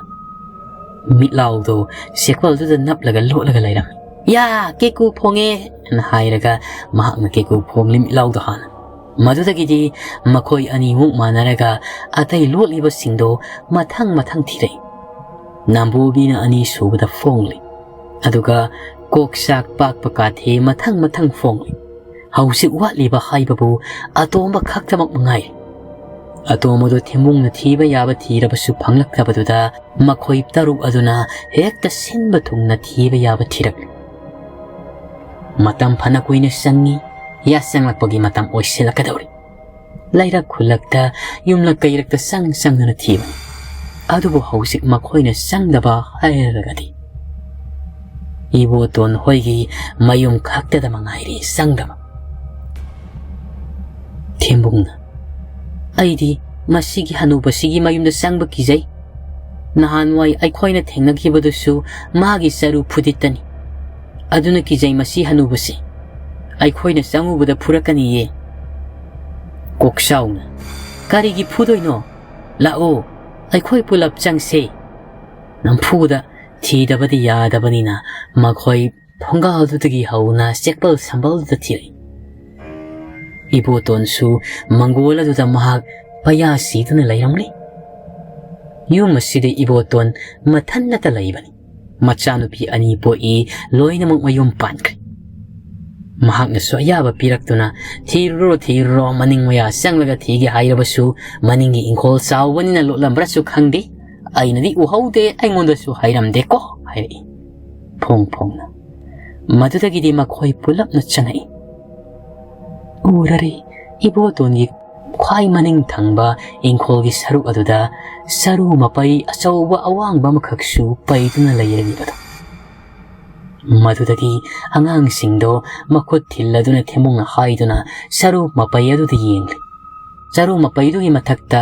ꯃꯤꯠꯂꯥꯎꯗꯣ ꯆꯦꯛꯄꯜꯗꯨꯗ ꯅꯞꯂꯒ ꯂꯣꯠꯂꯒ ꯂꯩꯔꯝꯃꯤ꯫ "ꯌꯥ, ꯀꯦꯀꯨ ꯐꯣꯡꯉꯦ!" ꯍꯥꯏꯅ ꯍꯥꯏꯔꯒ ꯃꯍꯥꯛꯅ ꯀꯦꯀꯨ ꯐꯣꯡꯂꯤ ꯃꯤꯠꯂꯥꯎꯗꯣ ꯍꯥꯟꯅ꯫ ꯃꯗꯨꯗꯒꯤꯗꯤ ꯃꯈꯣꯏ ꯑꯅꯤꯃꯨꯛ ꯃꯥꯟꯅꯔꯒ ꯑꯇꯩ ꯂꯣꯠꯂꯤꯕꯁꯤꯡꯗꯣ ꯃꯊꯪ ꯃꯊꯪ ꯊꯤꯔꯛꯏ꯫ ꯅꯥꯝꯕꯣꯕꯤꯅ ꯑꯅꯤꯁꯨꯕꯗ ꯐꯣꯡꯂꯤ꯫ ꯑꯗꯨꯒ ꯀꯣꯛꯆꯥꯛ ꯄꯥꯛꯄ ꯀꯥꯊꯦ ꯃꯊꯪ ꯃꯊꯪ ꯐꯣꯡꯂꯤ꯫ ꯍꯧꯖꯤꯛ ꯋꯥꯠꯂꯤꯕ ꯍꯥꯏꯕꯕꯨ ꯑꯇꯣꯝꯕ ꯈꯛꯇꯃꯛ ꯃꯉꯥꯏꯔꯦ꯫ ꯑꯇꯣꯝꯕꯗꯨ ꯊꯦꯝꯕꯨꯡꯅ ꯊꯤꯕ ꯌꯥꯕ ꯊꯤꯔꯕꯁꯨ ꯐꯪꯂꯛꯇꯕꯗꯨꯗ ꯃꯈꯣꯏ ꯇꯔꯨꯛ ꯑꯗꯨꯅ ꯍꯦꯛꯇ ꯁꯤꯟꯕ ꯊꯨꯡꯅ ꯊꯤꯕ ꯌꯥꯕ ꯊꯤꯔꯛꯂꯤ꯫ ꯃꯇꯝ ꯐꯅ ꯀꯨꯏꯅ ꯆꯪꯉꯤ꯫ ꯌꯥꯆꯪꯂꯛꯄꯒꯤ ꯃꯇꯝ ꯑꯣꯏꯁꯤꯜꯂꯛꯀꯗꯧꯔꯤ꯫ ꯂꯩꯔꯛ ꯈꯨꯜꯂꯛꯇ, ꯌꯨꯝꯂꯛ ꯀꯩꯔꯛꯇ ꯆꯪ ꯆꯪꯗꯨꯅ ꯊꯤꯕꯅꯤ꯫ ꯑꯗꯨꯕꯨ ꯍꯧꯖꯤꯛ ꯃꯈꯣꯏꯅ ꯆꯪꯗꯕ ꯍꯥꯏꯔꯒꯗꯤ ꯏꯕꯣꯇꯣꯟ ꯍꯣꯏꯒꯤ ꯃꯌꯨꯝ ꯈꯛꯇꯗ ꯃꯉꯥꯏꯔꯦ ꯆꯪꯗꯕ꯫ ꯊꯦꯝꯕꯨꯡꯅ, "ꯑꯩꯗꯤ ꯃꯁꯤꯒꯤ ꯍꯅꯨꯕꯁꯤꯒꯤ ꯃꯌꯨꯝꯗ ꯆꯪꯕ ꯀꯤꯖꯩ꯫ ꯅꯍꯥꯟꯋꯥꯏ ꯑꯩꯈꯣꯏꯅ ꯊꯦꯡꯅꯈꯤꯕꯗꯨꯁꯨ ꯃꯥꯒꯤ ꯆꯔꯨ ꯐꯨꯗꯤꯠꯇꯅꯤ꯫ ꯑꯗꯨꯅ ꯀꯤꯖꯩ ꯃꯁꯤ ꯍꯅꯨꯕꯁꯤ꯫ ꯑꯩꯈꯣꯏꯅ ꯆꯪꯉꯨꯕꯗ ꯐꯨꯔꯛꯀꯅꯤꯌꯦ꯫" ꯀꯣꯛꯆꯥꯎꯅ, "ꯀꯔꯤꯒꯤ ꯐꯨꯗꯣꯏꯅꯣ? ꯂꯥꯛꯑꯣ, ꯑꯩꯈꯣꯏ ꯄꯨꯂꯞ ꯆꯪꯁꯦ꯫" ꯅꯝꯐꯨꯗ ꯊꯤꯗꯕꯗꯤ ꯌꯥꯗꯕꯅꯤꯅ ꯃꯈꯣꯏ ꯊꯣꯡꯒꯥꯜꯗꯨꯗꯒꯤ ꯍꯧꯅ ꯆꯦꯛꯄꯜ ꯁꯝꯕꯜꯗꯨꯗ ꯊꯤꯔꯛꯏ꯫ ꯏꯕꯣꯇꯣꯟꯁꯨ ꯃꯪꯒꯣꯜ ꯑꯗꯨꯗ ꯃꯍꯥꯛ ꯄꯩꯌꯥ ꯁꯤꯗꯨꯅ ꯂꯩꯔꯝꯂꯤ꯫ ꯌꯨꯝ ꯑꯁꯤꯗ ꯏꯕꯣꯇꯣꯟ ꯃꯊꯟꯅꯇ ꯂꯩꯕꯅꯤ꯫ ꯃꯆꯥꯅꯨꯄꯤ ꯑꯅꯤ ꯄꯣꯛꯏ, ꯂꯣꯏꯅꯃꯛ ꯃꯌꯨꯝ ꯄꯥꯟꯈ꯭ꯔꯦ꯫ ꯃꯍꯥꯛꯅꯁꯨ ꯑꯌꯥꯕ ꯄꯤꯔꯛꯇꯨꯅ, "ꯊꯤꯔꯨꯔꯣ, ꯊꯤꯔꯨꯔꯣ, ꯃꯅꯤꯡ ꯃꯌꯥ ꯆꯪꯂꯒ ꯊꯤꯒꯦ ꯍꯥꯏꯔꯕꯁꯨ ꯃꯅꯤꯡꯒꯤ ꯏꯪꯈꯣꯜ ꯆꯥꯎꯕꯅꯤꯅ ꯂꯣꯠꯂꯝꯕ꯭ꯔꯥꯁꯨ ꯈꯪꯗꯦ, "ꯑꯩꯅꯗꯤ ꯎꯍꯧꯗꯦ, ꯑꯩꯉꯣꯟꯗꯁꯨ ꯍꯥꯏꯔꯝꯗꯦꯀꯣ" ꯍꯥꯏꯔꯛꯏ ꯐꯣꯡ ꯐꯣꯡꯅ꯫ ꯃꯗꯨꯗꯒꯤꯗꯤ ꯃꯈꯣꯏ ꯄꯨꯂꯞꯅ ꯆꯪꯉꯛꯏ꯫ "ꯎꯔꯔꯦ, ꯏꯕꯣꯇꯣꯟꯒꯤ ꯈ꯭ꯋꯥꯏ ꯃꯅꯤꯡ ꯊꯪꯕ ꯏꯪꯈꯣꯜꯒꯤ ꯁꯔꯨꯛ ꯑꯗꯨꯗ ꯆꯔꯨ ꯃꯄꯩ ꯑꯆꯧꯕ ꯑꯋꯥꯡꯕ ꯑꯃꯈꯛꯁꯨ ꯄꯩꯗꯨꯅ ꯂꯩꯔꯝꯃꯤꯕꯗꯣ"꯫ ꯃꯗꯨꯗꯒꯤ ꯑꯉꯥꯡꯁꯤꯡꯗꯣ ꯃꯈꯨꯠ ꯊꯤꯜꯂꯗꯨꯅ ꯊꯦꯝꯃꯨꯡꯅ ꯍꯥꯏꯗꯨꯅ ꯆꯔꯨ ꯃꯄꯩ ꯑꯗꯨꯗ ꯌꯦꯡꯂꯤ꯫ ꯆꯔꯨ ꯃꯄꯩꯗꯨꯒꯤ ꯃꯊꯛꯇ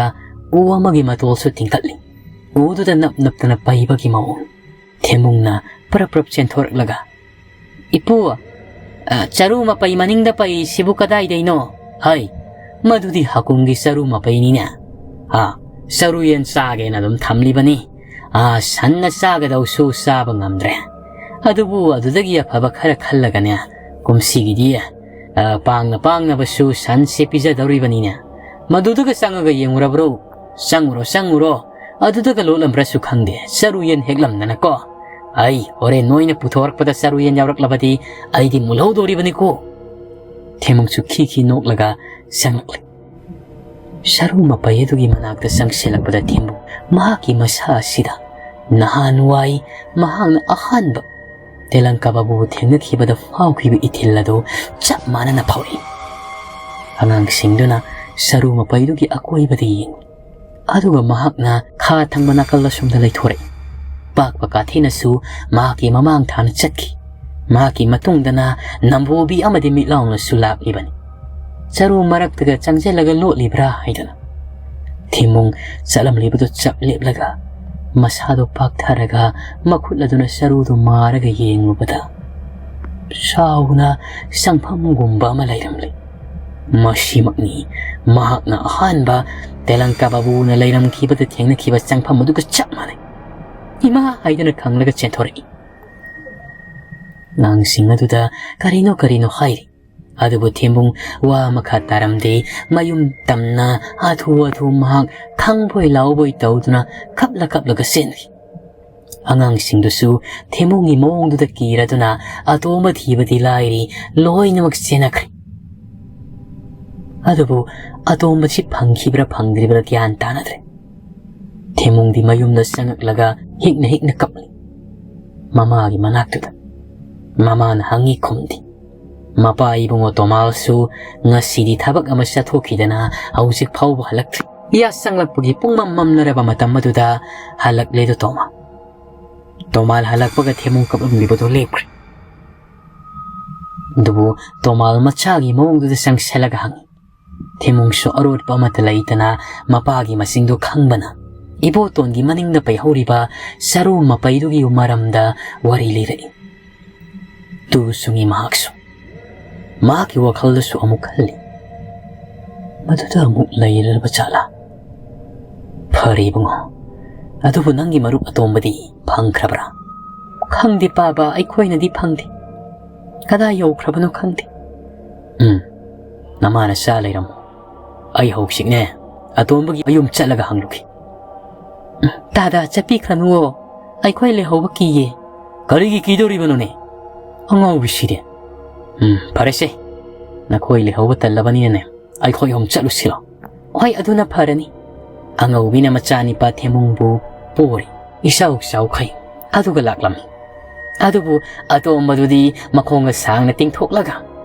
ꯎ ꯑꯃꯒꯤ ꯃꯇꯣꯜꯁꯨ ꯇꯤꯡꯈꯠꯂꯤ꯫ ꯎꯗꯨꯗ ꯅꯞ ꯅꯞꯇꯅ ꯄꯩꯕꯒꯤ ꯃꯑꯣꯡ꯫ ꯊꯦꯝꯃꯨꯡꯅ ꯄ꯭ꯔꯞ ꯄ꯭ꯔꯞ ꯆꯦꯟꯊꯣꯔꯛꯂꯒ, "ꯏꯄꯨ, ꯑ, ꯆꯔꯨ ꯃꯄꯩ ꯃꯅꯤꯡꯗ ꯄꯩꯁꯤꯕꯨ ꯀꯗꯥꯏꯗꯩꯅꯣ?" "ꯍꯩ, ꯃꯗꯨꯗꯤ ꯍꯀꯨꯝꯒꯤ ꯆꯔꯨ ꯃꯄꯩꯅꯤꯅꯦ꯫ ꯑ, ꯆꯔꯨ ꯌꯦꯟ ꯆꯥꯒꯦꯅ ꯑꯗꯨꯝ ꯊꯝꯂꯤꯕꯅꯤ꯫ ꯑ, ꯁꯟꯅ ꯆꯥꯒꯗꯧꯁꯨ ꯆꯥꯕ ꯉꯝꯗ꯭ꯔꯦ꯫ ꯑꯗꯨꯕꯨ ꯑꯗꯨꯗꯒꯤ ꯑꯐꯕ ꯈꯔ ꯈꯜꯂꯒꯅꯦ, ꯀꯨꯝꯁꯤꯒꯤꯗꯤ, ꯑ, ꯄꯥꯡꯅ ꯄꯥꯡꯅꯕꯁꯨ ꯁꯟꯁꯦ ꯄꯤꯖꯗꯧꯔꯤꯕꯅꯤꯅꯦ꯫ ꯃꯗꯨꯗꯒ ꯆꯪꯉꯒ ꯌꯦꯡꯉꯨꯔꯕ꯭ꯔꯣ? ꯆꯪꯉꯨꯔꯣ, ꯆꯪꯉꯨꯔꯣ꯫ ꯑꯗꯨꯗꯒ ꯂꯣꯠꯂꯝꯕ꯭ꯔꯁꯨ ꯈꯪꯗꯦ, ꯆꯔꯨ ꯌꯦꯟ ꯍꯦꯛꯂꯝꯗꯅꯀꯣ꯫ ꯑꯩ ꯍꯣꯔꯦꯟ ꯅꯣꯏꯅ ꯄꯨꯊꯣꯔꯛꯄꯗ ꯆꯔꯨ ꯌꯦꯟ ꯌꯥꯎꯔꯛꯂꯕꯗꯤ ꯑꯩꯗꯤ ꯃꯨꯜꯍꯧꯗꯣꯔꯤꯕꯅꯤꯀꯣ"꯫ ꯊꯦꯝꯃꯨꯡꯁꯨ ꯈꯤ ꯈꯤ ꯅꯣꯛꯂꯒ ꯆꯪꯂꯛꯂꯤ꯫ ꯆꯔꯨ ꯃꯄꯩ ꯑꯗꯨꯒꯤ ꯃꯅꯥꯛꯇ ꯆꯪꯁꯤꯜꯂꯛꯄꯗ ꯊꯦꯝꯃꯨꯡ ꯃꯍꯥꯛꯀꯤ ꯃꯁꯥ ꯑꯁꯤꯗ ꯅꯍꯥꯟꯋꯥꯏ ꯃꯍꯥꯛꯅ ꯑꯍꯥꯟꯕ ꯇꯦꯂꯪꯀꯥ ꯕꯥꯕꯨꯕꯨ ꯊꯦꯡꯅꯈꯤꯕꯗ ꯐꯥꯎꯈꯤꯕ ꯏꯊꯤꯜ ꯑꯗꯨ ꯆꯞ ꯃꯥꯟꯅꯅ ꯐꯥꯎꯔꯛꯏ꯫ ꯑꯉꯥꯡꯁꯤꯡꯗꯨꯅ ꯆꯔꯨ ꯃꯄꯩꯗꯨꯒꯤ ꯑꯀꯣꯏꯕꯗ ꯌꯦꯡꯏ꯫ ꯑꯗꯨꯒ ꯃꯍꯥꯛꯅ ꯈꯥ ꯊꯪꯕ ꯅꯥꯀꯜ ꯑꯁꯣꯝꯗ ꯂꯩꯊꯣꯔꯛꯏ꯫ ꯄꯥꯛꯄ ꯀꯥꯊꯤꯅꯁꯨ ꯃꯍꯥꯛꯀꯤ ꯃꯃꯥꯡ ꯊꯥꯅ ꯆꯠꯈꯤ꯫ ꯃꯍꯥꯛꯀꯤ ꯃꯇꯨꯡꯗꯅ ꯅꯝꯕꯣꯕꯤ ꯑꯃꯗꯤ ꯃꯤꯠꯂꯥꯎꯅꯁꯨ ꯂꯥꯛꯂꯤꯕꯅꯤ꯫ ꯆꯔꯨ ꯃꯔꯛꯇꯒ ꯆꯪꯁꯤꯜꯂꯒ ꯂꯣꯠꯂꯤꯕ꯭ꯔꯥ ꯍꯥꯏꯗꯨꯅ꯫ ꯊꯤꯃꯨꯡ ꯆꯠꯂꯝꯂꯤꯕꯗꯨ ꯆꯞ ꯂꯦꯞꯂꯒ, ꯃꯁꯥꯗꯨ ꯄꯥꯛꯊꯔꯒ, ꯃꯈꯨꯠ ꯑꯗꯨꯅ ꯆꯔꯨꯗꯨ ꯃꯥꯔꯒ ꯌꯦꯡꯂꯨꯕꯗ, ꯆꯥꯎꯅ ꯆꯪꯐꯝꯒꯨꯝꯕ ꯑꯃ ꯂꯩꯔꯝꯂꯦ꯫ ꯃꯁꯤꯃꯛꯅꯤ ꯃꯍꯥꯛꯅ ꯑꯍꯥꯟꯕ ꯇꯦꯂꯪꯀꯥ ꯕꯥꯕꯨꯅ ꯂꯩꯔꯝꯈꯤꯕꯗ ꯊꯦꯡꯅꯈꯤꯕ ꯆꯪꯐꯝ ꯑꯗꯨꯒ ꯆꯞ ꯃꯥꯟꯅꯩ꯫ "ꯏꯃꯥ!" ꯍꯥꯏꯗꯨꯅ ꯈꯪꯂꯒ ꯆꯦꯟꯊꯣꯔꯛꯏ꯫ ꯑꯉꯥꯡꯁꯤꯡ ꯑꯗꯨꯗ ꯀꯔꯤꯅꯣ ꯀꯔꯤꯅꯣ ꯍꯥꯏꯔꯤ꯫ ꯑꯗꯨꯕꯨ ꯊꯦꯝꯕꯨꯡ ꯋꯥ ꯃꯈꯥ ꯇꯥꯔꯝꯗꯦ꯫ ꯃꯌꯨꯝ ꯇꯝꯅ ꯍꯥꯊꯨ ꯍꯥꯊꯨ ꯃꯍꯥꯛ ꯈꯪꯕꯣꯏ ꯂꯥꯎꯕꯣꯏ ꯇꯧꯗꯨꯅ ꯀꯞꯂ ꯀꯞꯂꯒ ꯆꯦꯟꯈꯤ꯫ ꯑꯉꯥꯡꯁꯤꯡꯗꯨꯁꯨ ꯊꯦꯝꯕꯨꯡꯒꯤ ꯃꯑꯣꯡꯗꯨꯗ ꯀꯤꯔꯗꯨꯅ ꯑꯇꯣꯝꯕ ꯊꯤꯕꯗꯤ ꯂꯥꯏꯔꯤ, ꯂꯣꯏꯅꯃꯛ ꯆꯦꯟꯅꯈ꯭ꯔꯦ꯫ ꯑꯗꯨꯕꯨ ꯑꯇꯣꯝꯕꯁꯤ ꯐꯪꯈꯤꯕ꯭ꯔꯥ ꯐꯪꯗ꯭ꯔꯤꯕ꯭ꯔꯥ ꯒ꯭ꯌꯥꯟ ꯇꯥꯅꯗ꯭ꯔꯦ꯫ ꯊꯦꯃꯨꯡꯗꯤ ꯃꯌꯨꯝꯗ ꯆꯪꯉꯛꯂꯒ ꯍꯤꯛꯅ ꯍꯤꯛꯅ ꯀꯞꯂꯤ꯫ ꯃꯃꯥꯒꯤ ꯃꯅꯥꯛꯇꯨꯗ꯫ ꯃꯃꯥꯅ ꯍꯪꯉꯤ ꯈꯨꯝꯗꯦ꯫ ꯃꯄꯥ ꯏꯕꯨꯡꯉꯣ ꯇꯣꯃꯥꯜꯁꯨ ꯉꯁꯤꯗꯤ ꯊꯕꯛ ꯑꯃ ꯆꯠꯊꯣꯛꯈꯤꯗꯅ ꯍꯧꯖꯤꯛ ꯐꯥꯎꯕ ꯍꯜꯂꯛꯇ꯭ꯔꯤ꯫ ꯌꯥ ꯆꯪꯂꯛꯄꯒꯤ ꯄꯨꯡꯃꯝ ꯃꯝꯅꯔꯕ ꯃꯇꯝ ꯑꯗꯨꯗ ꯍꯜꯂꯛꯂꯦꯗꯣ ꯇꯣꯃꯥꯜ꯫ ꯇꯣꯃꯥꯜ ꯍꯜꯂꯛꯄꯒ ꯊꯦꯃꯨꯡ ꯀꯞꯂꯝꯂꯤꯕꯗꯨ ꯂꯦꯞꯈ꯭ꯔꯦ꯫ ꯑꯗꯨꯕꯨ ꯇꯣꯃꯥꯜ ꯃꯆꯥꯒꯤ ꯃꯑꯣꯡꯗꯨꯗ ꯆꯪꯁꯤꯜꯂꯒ ꯍꯪꯉꯤ꯫ ꯊꯦꯃꯨꯡꯁꯨ ꯑꯔꯣꯠꯄ ꯑꯃꯠꯇ ꯂꯩꯇꯅ ꯃꯄꯥꯒꯤ ꯃꯁꯤꯡꯗꯨ ꯈꯪꯕꯅ ꯏꯕꯣꯇꯣꯟꯒꯤ ꯃꯅꯤꯡꯗ ꯄꯩꯍꯧꯔꯤꯕ ꯆꯔꯨ ꯃꯄꯩꯗꯨꯒꯤ ꯃꯔꯝꯗ ꯋꯥꯔꯤ ꯂꯤꯔꯛꯏ꯫ ꯇꯨ ꯁꯨꯡꯉꯤ ꯃꯍꯥꯛꯁꯨ꯫ ꯃꯍꯥꯛꯀꯤ ꯋꯥꯈꯜꯗꯁꯨ ꯑꯃꯨꯛ ꯈꯜꯂꯤ, "ꯃꯗꯨꯗ ꯑꯃꯨꯛ ꯂꯩꯔꯕ ꯖꯥꯠꯂꯥ? ꯐꯔꯦ ꯏꯕꯨꯡꯉꯣ, ꯑꯗꯨꯕꯨ ꯅꯪꯒꯤ ꯃꯔꯨꯞ ꯑꯇꯣꯝꯕꯗꯤ ꯐꯪꯈ꯭ꯔꯕ꯭ꯔꯥ?" "ꯈꯪꯗꯦ ꯄꯥꯕ, ꯑꯩꯈꯣꯏꯅꯗꯤ ꯐꯪꯗꯦ꯫ ꯀꯗꯥꯏ ꯌꯧꯈ꯭ꯔꯕꯅꯣ ꯈꯪꯗꯦ꯫" "ꯎꯝ, ꯅꯃꯥꯅ ꯆꯥ ꯂꯩꯔꯝꯃꯣ꯫ ꯑꯩ ꯍꯧꯖꯤꯛꯅꯦ ꯑꯇꯣꯝꯕꯒꯤ ꯃꯌꯨꯝ ꯆꯠꯂꯒ ꯍꯪꯂꯨꯈꯤ꯫" "ꯇꯥꯗ, ꯆꯠꯄꯤꯈ꯭ꯔꯅꯨꯋꯣ, ꯑꯩꯈꯣꯏ ꯂꯩꯍꯧꯕ ꯀꯤꯌꯦ꯫" "ꯀꯔꯤꯒꯤ ꯀꯤꯗꯧꯔꯤꯕꯅꯣꯅꯦ? ꯑꯉꯥꯎꯕꯤꯁꯤꯗꯤ꯫ ꯎꯝ, ꯐꯔꯦꯁꯦ, ꯅꯈꯣꯏ ꯂꯩꯍꯧꯕ ꯇꯜꯂꯕꯅꯤꯅꯅꯦ, ꯑꯩꯈꯣꯏ ꯑꯍꯨꯝ ꯆꯠꯂꯨꯁꯤꯔꯣ?" "ꯍꯣꯏ, ꯑꯗꯨꯅ ꯐꯔꯅꯤ꯫" ꯑꯉꯧꯕꯤꯅ ꯃꯆꯥꯅꯤꯄꯥ ꯊꯦꯃꯨꯡꯕꯨ ꯄꯣꯔꯤ꯫ ꯏꯆꯥꯎ ꯆꯥꯎꯈꯩ ꯑꯗꯨꯒ ꯂꯥꯛꯂꯝꯃꯤ꯫ ꯑꯗꯨꯕꯨ ꯑꯇꯣꯝꯕꯗꯨꯗꯤ ꯃꯈꯣꯡꯒ ꯁꯥꯡꯅ ꯇꯤꯡꯊꯣꯛꯂꯒ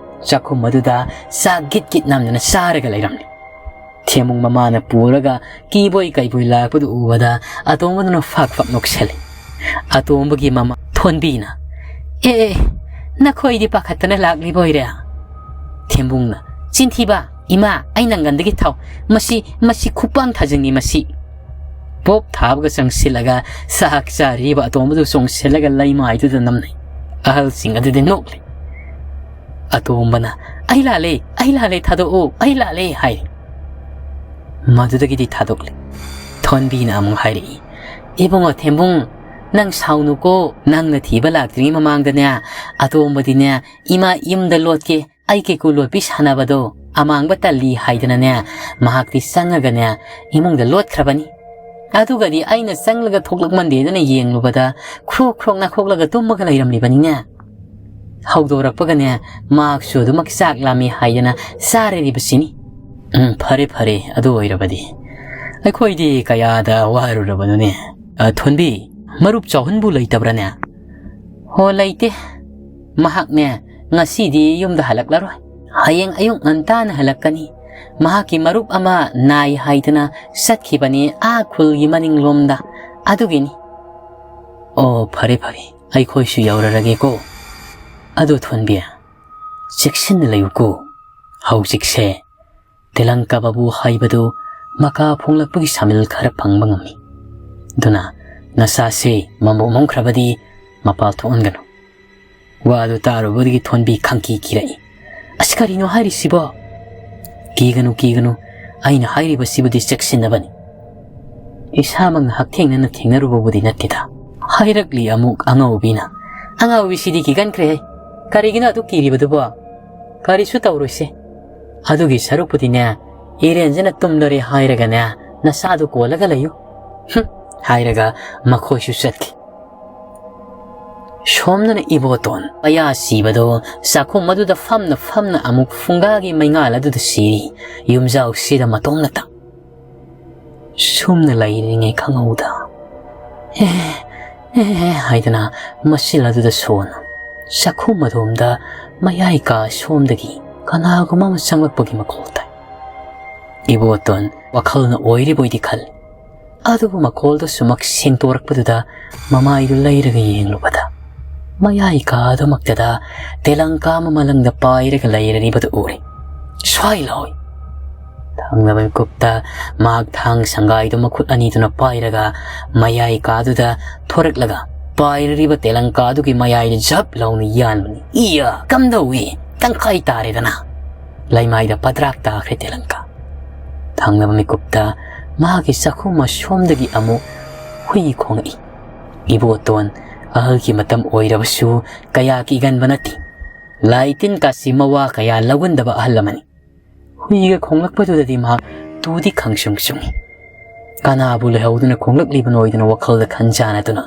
ꯆꯥꯛꯈꯨꯝ ꯑꯗꯨꯗ ꯆꯥꯛ ꯒꯤꯠ ꯒꯤꯠ ꯅꯝꯗꯅ ꯆꯥꯔꯒ ꯂꯩꯔꯝꯂꯤ꯫ ꯊꯦꯃꯨꯡ ꯃꯃꯥꯅ ꯄꯨꯔꯒ ꯀꯤꯕꯣꯏ ꯀꯩꯕꯣꯏ ꯂꯥꯛꯄꯗꯨ ꯎꯕꯗ ꯑꯇꯣꯝꯕꯗꯨꯅ ꯐꯥꯛ ꯐꯥꯛ ꯅꯣꯛꯁꯜꯂꯤ꯫ ꯑꯇꯣꯝꯕꯒꯤ ꯃꯃꯥ ꯊꯣꯟꯕꯤꯅ, "ꯑꯦ, ꯑꯦ, ꯅꯈꯣꯏꯗꯤ ꯄꯥꯈꯠꯇꯅ ꯂꯥꯛꯂꯤꯕ ꯑꯣꯏꯔꯦ?" ꯊꯦꯝꯕꯨꯡꯅ, "ꯆꯤꯟꯊꯤꯕ, ꯏꯃꯥ, ꯑꯩ ꯅꯪꯒꯟꯗꯒꯤ ꯊꯥꯎ꯫ ꯃꯁꯤ, ꯃꯁꯤ ꯈꯨꯄꯥꯡ ꯊꯥꯖꯤꯟꯒꯤ ꯃꯁꯤ꯫" ꯄꯣꯞ ꯊꯥꯕꯒ ꯆꯪꯁꯤꯜꯂꯒ ꯆꯥꯛ ꯆꯥꯔꯤꯕ ꯑꯇꯣꯝꯕꯗꯨ ꯆꯣꯡꯁꯤꯜꯂꯒ ꯂꯩꯃꯥꯏꯗꯨꯗ ꯅꯝꯅꯩ꯫ ꯑꯍꯜꯁꯤꯡ ꯑꯗꯨꯗꯤ ꯅꯣꯛꯂꯤ꯫ ꯑꯇꯣꯝꯕꯅ, "ꯑꯩ ꯂꯥꯜꯂꯦ, ꯑꯩ ꯂꯥꯜꯂꯦ, ꯊꯥꯗꯣꯛꯎ, ꯑꯩ ꯂꯥꯜꯂꯦ," ꯍꯥꯏꯔꯤ꯫ ꯃꯗꯨꯗꯒꯤꯗꯤ ꯊꯥꯗꯣꯛꯂꯦ꯫ ꯊꯣꯟꯕꯤꯅ ꯑꯃꯨꯛ ꯍꯥꯏꯔꯛꯏ, "ꯏꯕꯨꯡꯉꯣ ꯊꯦꯝꯕꯨꯡ, ꯅꯪ ꯁꯥꯎꯅꯨꯀꯣ, ꯅꯪꯅ ꯊꯤꯕ ꯂꯥꯛꯇ꯭ꯔꯤꯉꯩ ꯃꯃꯥꯡꯗꯅꯦ, ꯑꯇꯣꯝꯕꯗꯤꯅꯦ, ꯏꯃꯥ ꯌꯨꯝꯗ ꯂꯣꯠꯀꯦ, ꯑꯩ ꯀꯦꯀꯨ ꯂꯣꯠꯄꯤ ꯁꯥꯟꯅꯕꯗꯣ ꯑꯃꯥꯡꯕ ꯇꯜꯂꯤ ꯍꯥꯏꯗꯅꯅꯦ, ꯃꯍꯥꯛꯇꯤ ꯆꯪꯉꯒꯅꯦ, ꯏꯃꯨꯡꯗ ꯂꯣꯠꯈ꯭ꯔꯕꯅꯤ꯫ ꯑꯗꯨꯒꯗꯤ ꯑꯩꯅ ꯆꯪꯂꯒ ꯊꯣꯛꯂꯛꯃꯟꯗꯦꯗꯅ ꯌꯦꯡꯂꯨꯕꯗ, ꯈ꯭ꯔꯣꯛ ꯈ꯭ꯔꯣꯛ ꯅꯥꯈꯣꯛꯂꯒ ꯇꯨꯝꯃꯒ ꯂꯩꯔꯝꯂꯤꯕꯅꯤꯅꯦ꯫ ꯍꯧꯗꯣꯔꯛꯄꯒꯅꯦ, ꯃꯍꯥꯛꯁꯨ ꯑꯗꯨꯃꯛ ꯆꯥꯛ ꯂꯥꯝꯃꯤ ꯍꯥꯏꯗꯅ ꯆꯥꯔꯤꯕꯁꯤꯅꯤ꯫" "ꯎꯝ, ꯐꯔꯦ, ꯐꯔꯦ, ꯑꯗꯨ ꯑꯣꯏꯔꯕꯗꯤ꯫ ꯑꯩꯈꯣꯏꯗꯤ ꯀꯌꯥꯗ ꯋꯥꯔꯨꯔꯕꯅꯣꯅꯦ꯫ ꯑ, ꯊꯣꯟꯕꯤ, ꯃꯔꯨꯞ ꯆꯥꯎꯍꯟꯕꯨ ꯂꯩꯇꯕ꯭ꯔꯥꯅꯦ? ꯍꯣ, ꯂꯩꯇꯦ꯫ ꯃꯍꯥꯛꯅꯦ, ꯉꯁꯤꯗꯤ ꯌꯨꯝꯗ ꯍꯜꯂꯛꯂꯔꯣꯏ꯫ ꯍꯌꯦꯡ ꯑꯌꯨꯛ ꯉꯟꯇꯥꯅ ꯍꯜꯂꯛꯀꯅꯤ꯫ ꯃꯍꯥꯛꯀꯤ ꯃꯔꯨꯞ ꯑꯃ ꯅꯥꯏ ꯍꯥꯏꯗꯅ ꯆꯠꯈꯤꯕꯅꯤ, ꯑꯥ ꯈꯨꯜꯒꯤ ꯃꯅꯤꯡꯂꯣꯝꯗ꯫ ꯑꯗꯨꯒꯤꯅꯤ꯫ ꯑꯣ, ꯐꯔꯦ, ꯐꯔꯦ꯫ ꯑꯩꯈꯣꯏꯁꯨ ꯌꯧꯔꯔꯒꯦꯀꯣ꯫ ꯑꯗꯣ ꯊꯣꯟꯕꯤ, ꯆꯦꯛꯁꯤꯟꯅ ꯂꯩꯌꯨꯀꯣ꯫ ꯍꯧꯖꯤꯛꯁꯦ ꯇꯦꯂꯪꯀꯥ ꯕꯥꯕꯨ ꯍꯥꯏꯕꯗꯨ ꯃꯀꯥ ꯐꯣꯡꯂꯛꯄꯒꯤ ꯁꯥꯃꯤꯜ ꯈꯔ ꯐꯪꯕ ꯉꯝꯃꯤ꯫ ꯑꯗꯨꯅ ꯅꯆꯥꯁꯦ ꯃꯃꯧ ꯃꯝꯈ꯭ꯔꯕꯗꯤ ꯃꯄꯥꯜ ꯊꯣꯛꯍꯟꯒꯅꯨ꯫ ꯋꯥꯗꯨ ꯇꯥꯔꯨꯕꯗꯒꯤ ꯊꯣꯟꯕꯤ ꯈꯪꯀꯤ ꯀꯤꯔꯛꯏ꯫ "ꯑꯁ, ꯀꯔꯤꯅꯣ ꯍꯥꯏꯔꯤꯁꯤꯕꯣ?" "ꯀꯤꯒꯅꯨ, ꯀꯤꯒꯅꯨ꯫ ꯑꯩꯅ ꯍꯥꯏꯔꯤꯕꯁꯤꯕꯨꯗꯤ ꯆꯦꯛꯁꯤꯟꯅꯕꯅꯤ꯫ ꯏꯁꯥꯃꯛꯅ ꯍꯛꯊꯦꯡꯅꯅ ꯊꯦꯡꯅꯔꯨꯕꯕꯨꯗꯤ ꯅꯠꯇꯦꯗ꯫" ꯍꯥꯏꯔꯛꯂꯤ ꯑꯃꯨꯛ ꯑꯉꯧꯕꯤꯅ꯫ "ꯑꯉꯧꯕꯤꯁꯤꯗꯤ ꯀꯤꯒꯟꯈ꯭ꯔꯦꯍꯦ꯫ ꯀꯔꯤꯒꯤꯅꯣ ꯑꯗꯨꯛ ꯀꯤꯔꯤꯕꯗꯨꯕꯣ? ꯀꯔꯤꯁꯨ ꯇꯧꯔꯣꯏꯁꯦ꯫ ꯑꯗꯨꯒꯤ ꯁꯔꯨꯛꯄꯨꯗꯤꯅꯦ, ꯏꯔꯦꯟꯖꯅ ꯇꯨꯝꯂꯔꯦ ꯍꯥꯏꯔꯒꯅꯦ, ꯅꯁꯥꯗꯨ ꯀꯣꯜꯂꯒ ꯂꯩꯌꯨ꯫" "ꯍꯨꯝ," ꯍꯥꯏꯔꯒ ꯃꯈꯣꯏꯁꯨ ꯆꯠꯈꯤ꯫ ꯁꯣꯝꯗꯅ ꯏꯕꯣꯇꯣꯟ ꯄꯌꯥ ꯁꯤꯕꯗꯣ ꯆꯥꯛꯈꯨꯝ ꯑꯗꯨꯗ ꯐꯝꯅ ꯐꯝꯅ ꯑꯃꯨꯛ ꯐꯨꯡꯒꯥꯒꯤ ꯃꯩꯉꯥꯜ ꯑꯗꯨꯗ ꯁꯤꯔꯤ, ꯌꯨꯝꯖꯥꯎꯁꯤꯗ ꯃꯇꯣꯝꯅꯇ꯫ ꯁꯨꯝꯅ ꯂꯩꯔꯤꯉꯩ ꯈꯪꯍꯧꯗ "ꯑꯦ, ꯑꯦ" ꯍꯥꯏꯗꯅ ꯃꯆꯤꯜ ꯑꯗꯨꯗ ꯁꯣꯟꯅ ꯆꯥꯛꯈꯨꯝ ꯑꯗꯣꯝꯗ ꯃꯌꯥꯏ ꯀꯥ ꯁꯣꯝꯗꯒꯤ ꯀꯅꯥꯒꯨꯝꯕ ꯑꯃ ꯆꯪꯂꯛꯄꯒꯤ ꯃꯈꯣꯜ ꯇꯥꯏ꯫ ꯏꯕꯣꯇꯣꯟ ꯋꯥꯈꯜꯅ ꯑꯣꯏꯔꯤꯕꯣꯏꯗꯤ ꯈꯜꯂꯤ꯫ ꯑꯗꯨꯕꯨ ꯃꯈꯣꯜꯗꯨ ꯁꯨꯃꯛ ꯁꯦꯡꯇꯣꯔꯛꯄꯗꯨꯗ ꯃꯃꯥꯏꯗꯨ ꯂꯩꯔꯒ ꯌꯦꯡꯂꯨꯕꯗ ꯃꯌꯥꯏ ꯀꯥ ꯑꯗꯨꯃꯛꯇꯗ ꯇꯦꯂꯪꯀꯥ ꯑꯃ ꯃꯂꯪꯗ ꯄꯥꯏꯔꯒ ꯂꯩꯔꯔꯤꯕꯗꯨ ꯎꯔꯦ꯫ ꯁ꯭ꯋꯥꯏ ꯂꯥꯎꯏ꯫ ꯊꯪꯅꯕ ꯃꯤꯀꯨꯞꯇ ꯃꯍꯥꯛ ꯊꯥꯡ ꯁꯪꯒꯥꯏꯗꯨ ꯃꯈꯨꯠ ꯑꯅꯤꯗꯨꯅ ꯄꯥꯏꯔꯒ ꯃꯌꯥꯏ ꯀꯥꯗꯨꯗ ꯊꯣꯔꯛꯂꯒ ꯄꯥꯏꯔꯔꯤꯕ ꯇꯦꯂꯪꯀꯥ ꯑꯗꯨꯒꯤ ꯃꯌꯥꯏꯗ ꯖꯞ ꯂꯥꯎꯅ ꯌꯥꯟꯕꯅꯤ꯫ ꯏꯌꯥ! ꯀꯝꯗꯧꯏ? ꯇꯪꯈꯥꯏ ꯇꯥꯔꯦꯗꯅ꯫ ꯂꯩꯃꯥꯏꯗ ꯄꯗ꯭ꯔꯥꯛ ꯇꯥꯈ꯭ꯔꯦ ꯇꯦꯂꯪꯀꯥ꯫ ꯊꯪꯅꯕ ꯃꯤꯀꯨꯞꯇ ꯃꯍꯥꯛꯀꯤ ꯆꯥꯛꯈꯨꯝ ꯑꯁꯣꯝꯗꯒꯤ ꯑꯃꯨꯛ ꯍꯨꯏ ꯈꯣꯡꯉꯛꯏ꯫ ꯏꯕꯣꯇꯣꯟ ꯑꯍꯜꯒꯤ ꯃꯇꯝ ꯑꯣꯏꯔꯕꯁꯨ ꯀꯌꯥ ꯀꯤꯒꯟꯕ ꯅꯠꯇꯦ꯫ ꯂꯥꯏ ꯇꯤꯟ ꯀꯥꯁꯤ ꯃꯋꯥ ꯀꯌꯥ ꯂꯧꯒꯟꯗꯕ ꯑꯍꯜ ꯑꯃꯅꯤ꯫ ꯍꯨꯏꯒ ꯈꯣꯡꯂꯛꯄꯗꯨꯗꯗꯤ ꯃꯍꯥꯛ ꯇꯨꯗꯤ ꯈꯪꯁꯨꯡ ꯁꯨꯡꯏ꯫ ꯀꯅꯥꯕꯨ ꯂꯩꯍꯧꯗꯨꯅ ꯈꯣꯡꯂꯛꯂꯤꯕꯅꯣ ꯍꯥꯏꯗꯨꯅ ꯋꯥꯈꯜꯗ ꯈꯟꯖꯥꯟꯅꯗꯨꯅ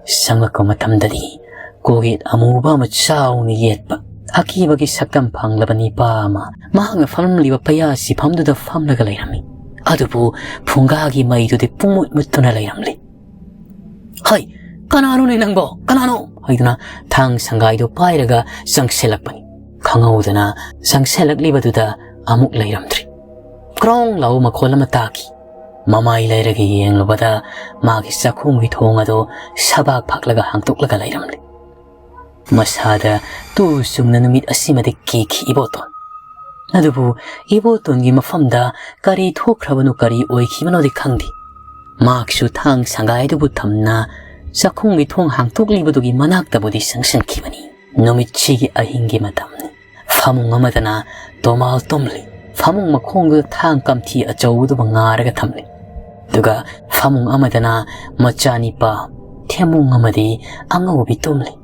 ꯆꯪꯂꯛꯄ ꯃꯇꯝꯗꯗꯤ ꯀꯣꯛꯌꯦꯠ ꯑꯃꯨꯕ ꯑꯃ ꯆꯥꯎꯅ ꯌꯦꯠꯄ ꯑꯀꯤꯕꯒꯤ ꯁꯛꯇꯝ ꯐꯪꯂꯕ ꯅꯤꯄꯥ ꯑꯃ ꯃꯍꯥꯛꯅ ꯐꯝꯂꯝꯂꯤꯕ ꯄꯌꯥ ꯁꯤꯐꯝꯗꯨꯗ ꯐꯝꯂꯒ ꯂꯩꯔꯝꯃꯤ꯫ ꯑꯗꯨꯕꯨ ꯐꯨꯡꯒꯥꯒꯤ ꯃꯩꯗꯨꯗꯤ ꯄꯨꯡꯃꯨꯠ ꯃꯨꯠꯇꯨꯅ ꯂꯩꯔꯝꯂꯤ꯫ "ꯍꯩ, ꯀꯅꯥꯅꯣꯅꯦ ꯅꯪꯕꯣ? ꯀꯅꯥꯅꯣ?" ꯍꯥꯏꯗꯨꯅ ꯊꯥꯡ ꯁꯪꯒꯥꯏꯗꯨ ꯄꯥꯏꯔꯒ ꯆꯪꯁꯤꯜꯂꯛꯄꯅꯤ꯫ ꯈꯪꯍꯧꯗꯅ ꯆꯪꯁꯤꯜꯂꯛꯂꯤꯕꯗꯨꯗ ꯑꯃꯨꯛ ꯂꯩꯔꯝꯗ꯭ꯔꯤ꯫ ꯀ꯭ꯔꯣꯡ ꯂꯥꯎꯕ ꯃꯈꯣꯜ ꯑꯃ ꯇꯥꯈꯤ꯫ ꯃꯃꯥꯏ ꯂꯩꯔꯒ ꯌꯦꯡꯂꯨꯕꯗ ꯃꯥꯒꯤ ꯆꯥꯛꯈꯨꯝꯒꯤ ꯊꯣꯡ ꯑꯗꯨ ꯁꯕꯥꯛ ꯐꯥꯛꯂꯒ ꯍꯥꯡꯇꯣꯛꯂꯒ ꯂꯩꯔꯝꯂꯦ꯫ ꯃꯁꯥꯗ ꯇꯨ ꯆꯨꯝꯅ ꯅꯨꯃꯤꯠ ꯑꯁꯤꯃꯗꯤ ꯀꯤꯈꯤ ꯏꯕꯣꯇꯣꯟ꯫ ꯑꯗꯨꯕꯨ ꯏꯕꯣꯇꯣꯟꯒꯤ ꯃꯐꯝꯗ ꯀꯔꯤ ꯊꯣꯛꯈ꯭ꯔꯕꯅꯣ, ꯀꯔꯤ ꯑꯣꯏꯈꯤꯕꯅꯣꯗꯤ ꯈꯪꯗꯦ꯫ ꯃꯍꯥꯛꯁꯨ ꯊꯥꯡ ꯁꯪꯒꯥꯏꯗꯨꯕꯨ ꯊꯝꯅ ꯆꯥꯛꯈꯨꯝꯒꯤ ꯊꯣꯡ ꯍꯥꯡꯇꯣꯛꯂꯤꯕꯗꯨꯒꯤ ꯃꯅꯥꯛꯇꯕꯨꯗꯤ ꯆꯪꯁꯤꯟꯈꯤꯕꯅꯤ꯫ ꯅꯨꯃꯤꯠꯁꯤꯒꯤ ꯑꯍꯤꯡꯒꯤ ꯃꯇꯝꯅꯤ꯫ ꯐꯃꯨꯡ ꯑꯃꯗꯅ ꯇꯣꯃꯥꯜ ꯇꯨꯝꯂꯤ꯫ ꯐꯃꯨꯡ ꯃꯈꯣꯡꯗꯨꯗ ꯊꯥꯡ ꯀꯝꯊꯤ ꯑꯆꯧꯕꯗꯨꯕꯨ ꯉꯥꯔꯒ ꯊꯝꯂꯤ꯫ ꯑꯗꯨꯒ ꯐꯃꯨꯡ ꯑꯃꯗꯅ ꯃꯆꯥꯅꯤꯄꯥ ꯊꯦꯝꯕꯨꯡ ꯑꯃꯗꯤ ꯑꯉꯧꯕꯤ ꯇꯨꯝꯂꯤ꯫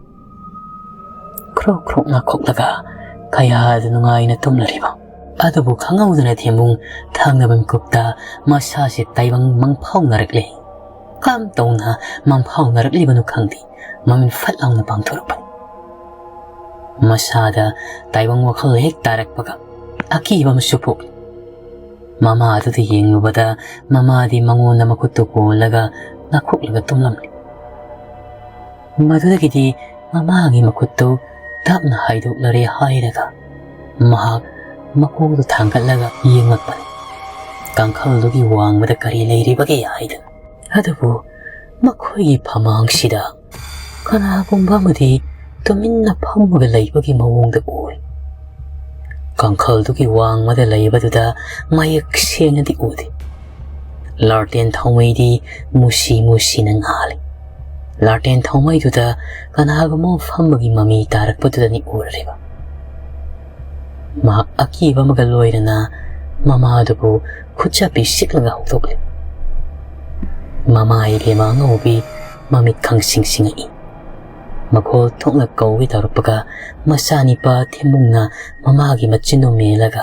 ꯈ꯭ꯔꯣꯛ ꯈ꯭ꯔꯣꯛ ꯅꯥꯈꯣꯛꯂꯒ ꯀꯌꯥꯗ ꯅꯨꯡꯉꯥꯏꯅ ꯇꯨꯝꯂꯔꯤꯕ꯫ ꯑꯗꯨꯕꯨ ꯈꯪꯍꯧꯗꯅ ꯊꯦꯝꯕꯨꯡ ꯊꯪꯅꯕ ꯃꯤꯀꯨꯞꯇ ꯃꯁꯥꯁꯦ ꯇꯥꯏꯕꯪ ꯃꯪꯐꯥꯎꯅꯔꯛꯂꯦ꯫ ꯀꯝ ꯇꯧꯅ ꯃꯪꯐꯥꯎꯅꯔꯛꯂꯤꯕꯅꯣ ꯈꯪꯗꯦ, ꯃꯃꯤꯠ ꯐꯠ ꯂꯥꯎꯅ ꯄꯥꯡꯊꯣꯔꯛꯄꯅꯤ꯫ ꯃꯁꯥꯗ ꯇꯥꯏꯕꯪ ꯋꯥꯈꯜ ꯍꯦꯛ ꯇꯥꯔꯛꯄꯒ ꯑꯀꯤꯕ ꯑꯃꯁꯨ ꯄꯣꯛꯏ꯫ ꯃꯃꯥ ꯑꯗꯨꯗ ꯌꯦꯡꯂꯨꯕꯗ ꯃꯃꯥꯗꯤ ꯃꯉꯣꯟꯗ ꯃꯈꯨꯠꯇꯨ ꯀꯣꯜꯂꯒ ꯅꯥꯈꯣꯛꯂꯒ ꯇꯨꯝꯂꯝꯂꯤ꯫ ꯃꯗꯨꯗꯒꯤꯗꯤ ꯃꯃꯥꯒꯤ ꯃꯈꯨꯠꯇꯨ ꯇꯞꯅ ꯍꯥꯏꯗꯣꯛꯂꯔꯦ ꯍꯥꯏꯔꯒ ꯃꯍꯥꯛ ꯃꯀꯣꯛꯇꯨ ꯊꯥꯡꯒꯠꯂꯒ ꯌꯦꯡꯂꯛꯄꯅꯤ꯫ ꯀꯥꯡꯈꯜꯗꯨꯒꯤ ꯋꯥꯡꯃꯗ ꯀꯔꯤ ꯂꯩꯔꯤꯕꯒꯦ ꯍꯥꯏꯗꯅ꯫ ꯑꯗꯨꯕꯨ ꯃꯈꯣꯏꯒꯤ ꯐꯃꯥꯡꯁꯤꯗ ꯀꯅꯥꯒꯨꯝꯕ ꯑꯃꯗꯤ ꯇꯨꯃꯤꯟꯅ ꯐꯝꯃꯒ ꯂꯩꯕꯒꯤ ꯃꯑꯣꯡꯗ ꯎꯏ꯫ ꯀꯥꯡꯈꯜꯗꯨꯒꯤ ꯋꯥꯡꯃꯗ ꯂꯩꯕꯗꯨꯗ ꯃꯌꯦꯛ ꯁꯦꯡꯅꯗꯤ ꯎꯗꯦ꯫ ꯂꯥꯔꯇꯦꯟ ꯊꯥꯎꯃꯩꯗꯤ ꯃꯨꯁꯤ ꯃꯨꯁꯤꯅ ꯉꯥꯜꯂꯤ꯫ ꯂꯥꯔꯇꯦꯟ ꯊꯥꯎꯃꯩꯗꯨꯗ ꯀꯅꯥꯒꯨꯝꯕ ꯑꯃ ꯐꯝꯕꯒꯤ ꯃꯃꯤ ꯇꯥꯔꯛꯄꯗꯨꯗꯅꯤ ꯎꯔꯔꯤꯕ꯫ ꯃꯍꯥꯛ ꯑꯀꯤꯕ ꯑꯃꯒ ꯂꯣꯏꯅꯅ ꯃꯃꯥꯗꯨꯕꯨ ꯈꯨꯠꯆꯥꯄꯤ ꯁꯤꯛꯂꯒ ꯍꯧꯗꯣꯛꯂꯤ꯫ ꯃꯃꯥ ꯏꯕꯦꯝꯃ ꯑꯉꯧꯕꯤ ꯃꯃꯤꯠ ꯈꯪꯁꯤꯡ ꯁꯤꯡꯉꯛꯏ꯫ ꯃꯈꯣꯜ ꯊꯣꯛꯅ ꯀꯧꯒꯦ ꯇꯧꯔꯛꯄꯒ ꯃꯆꯥꯅꯤꯄꯥ ꯊꯦꯝꯕꯨꯡꯅ ꯃꯃꯥꯒꯤ ꯃꯆꯤꯟꯗꯨ ꯃꯦꯜꯂꯒ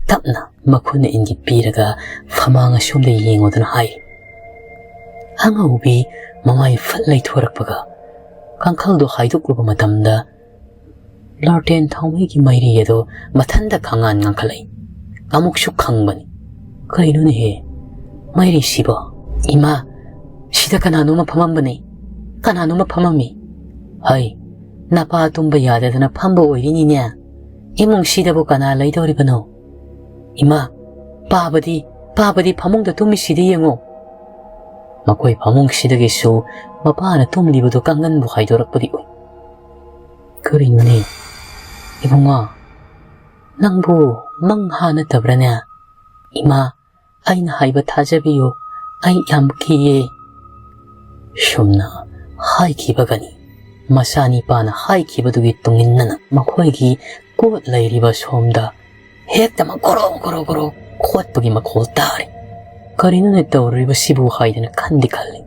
ꯇꯞꯅ ꯃꯈꯨꯠꯅ ꯏꯪꯒꯤꯠ ꯄꯤꯔꯒ ꯐꯃꯥꯡ ꯑꯁꯣꯝꯗ ꯌꯦꯡꯉꯨꯗꯨꯅ ꯍꯥꯏ꯫ ꯑꯉꯧꯕꯤ ꯃꯃꯥꯏ ꯐꯠ ꯂꯩꯊꯣꯔꯛꯄꯒ ꯀꯥꯡꯈꯜꯗꯨ ꯍꯥꯏꯗꯣꯛꯂꯨꯕ ꯃꯇꯝꯗ ꯂꯥꯔꯇꯦꯟ ꯊꯥꯎꯃꯩꯒꯤ ꯃꯩꯔꯤ ꯑꯗꯨ ꯃꯊꯟꯇ ꯈꯪꯉꯥꯟ ꯉꯥꯟꯈꯠꯂꯛꯏ꯫ ꯑꯃꯨꯛꯁꯨ ꯈꯪꯕꯅꯤ꯫ "ꯀꯩꯅꯣꯅꯦꯍꯦ, ꯃꯩꯔꯤꯁꯤꯕꯣ?" "ꯏꯃꯥ, ꯁꯤꯗ ꯀꯅꯥꯅꯣꯝꯃ ꯐꯝꯃꯝꯕꯅꯦ, ꯀꯅꯥꯅꯣꯝꯃ ꯐꯝꯃꯝꯃꯤ꯫" "ꯍꯩ, ꯅꯄꯥ ꯇꯨꯝꯕ ꯌꯥꯗꯗꯅ ꯐꯝꯕ ꯑꯣꯏꯔꯤꯅꯤꯅꯦ꯫ ꯏꯃꯨꯡꯁꯤꯗꯕꯨ ꯀꯅꯥ ꯂꯩꯗꯧꯔꯤꯕꯅꯣ? ꯏꯃꯥ, ꯄꯥꯕꯗꯤ, ꯄꯥꯕꯗꯤ ꯐꯃꯨꯡꯗ ꯇꯨꯝꯃꯤꯁꯤꯗꯤ ꯌꯦꯡꯉꯣ꯫" ꯃꯈꯣꯏ ꯐꯃꯨꯡꯁꯤꯗꯒꯤꯁꯨ ꯃꯄꯥꯅ ꯇꯨꯝꯂꯤꯕꯗꯨ ꯀꯥꯡꯒꯟꯕꯨ ꯍꯥꯏꯗꯣꯔꯛꯄꯗꯤ ꯎꯏ꯫ "ꯀꯔꯤꯅꯣꯅꯦ? ꯏꯕꯨꯡꯉꯣ, ꯅꯪꯕꯨ ꯃꯪ ꯍꯥ ꯅꯠꯇꯕ꯭ꯔꯥꯅꯦ?" "ꯏꯃꯥ, ꯑꯩꯅ ꯍꯥꯏꯕ ꯊꯥꯖꯕꯤꯌꯨ, ꯑꯩ ꯌꯥꯝ ꯀꯤꯌꯦ꯫" ꯁꯨꯝꯅ ꯍꯥꯏꯈꯤꯕꯒꯅꯤ꯫ ꯃꯆꯥꯅꯤꯄꯥꯅ ꯍꯥꯏꯈꯤꯕꯗꯨꯒꯤ ꯇꯨꯡꯏꯟꯅꯅ ꯃꯈꯣꯏꯒꯤ ꯀꯣꯠ ꯂꯩꯔꯤꯕ ꯁꯣꯝꯗ ꯍꯦꯛꯇꯃꯛ ꯒꯣꯔꯣ ꯒꯣꯔꯣ ꯒꯣꯔꯣ ꯈꯣꯠꯄꯒꯤ ꯃꯈꯣꯜ ꯇꯥꯔꯦ꯫ "ꯀꯔꯤꯅꯣꯅꯦ ꯇꯧꯔꯤꯕꯁꯤꯕꯨ?" ꯍꯥꯏꯗꯅ ꯈꯟꯗꯤ ꯈꯜꯂꯤ꯫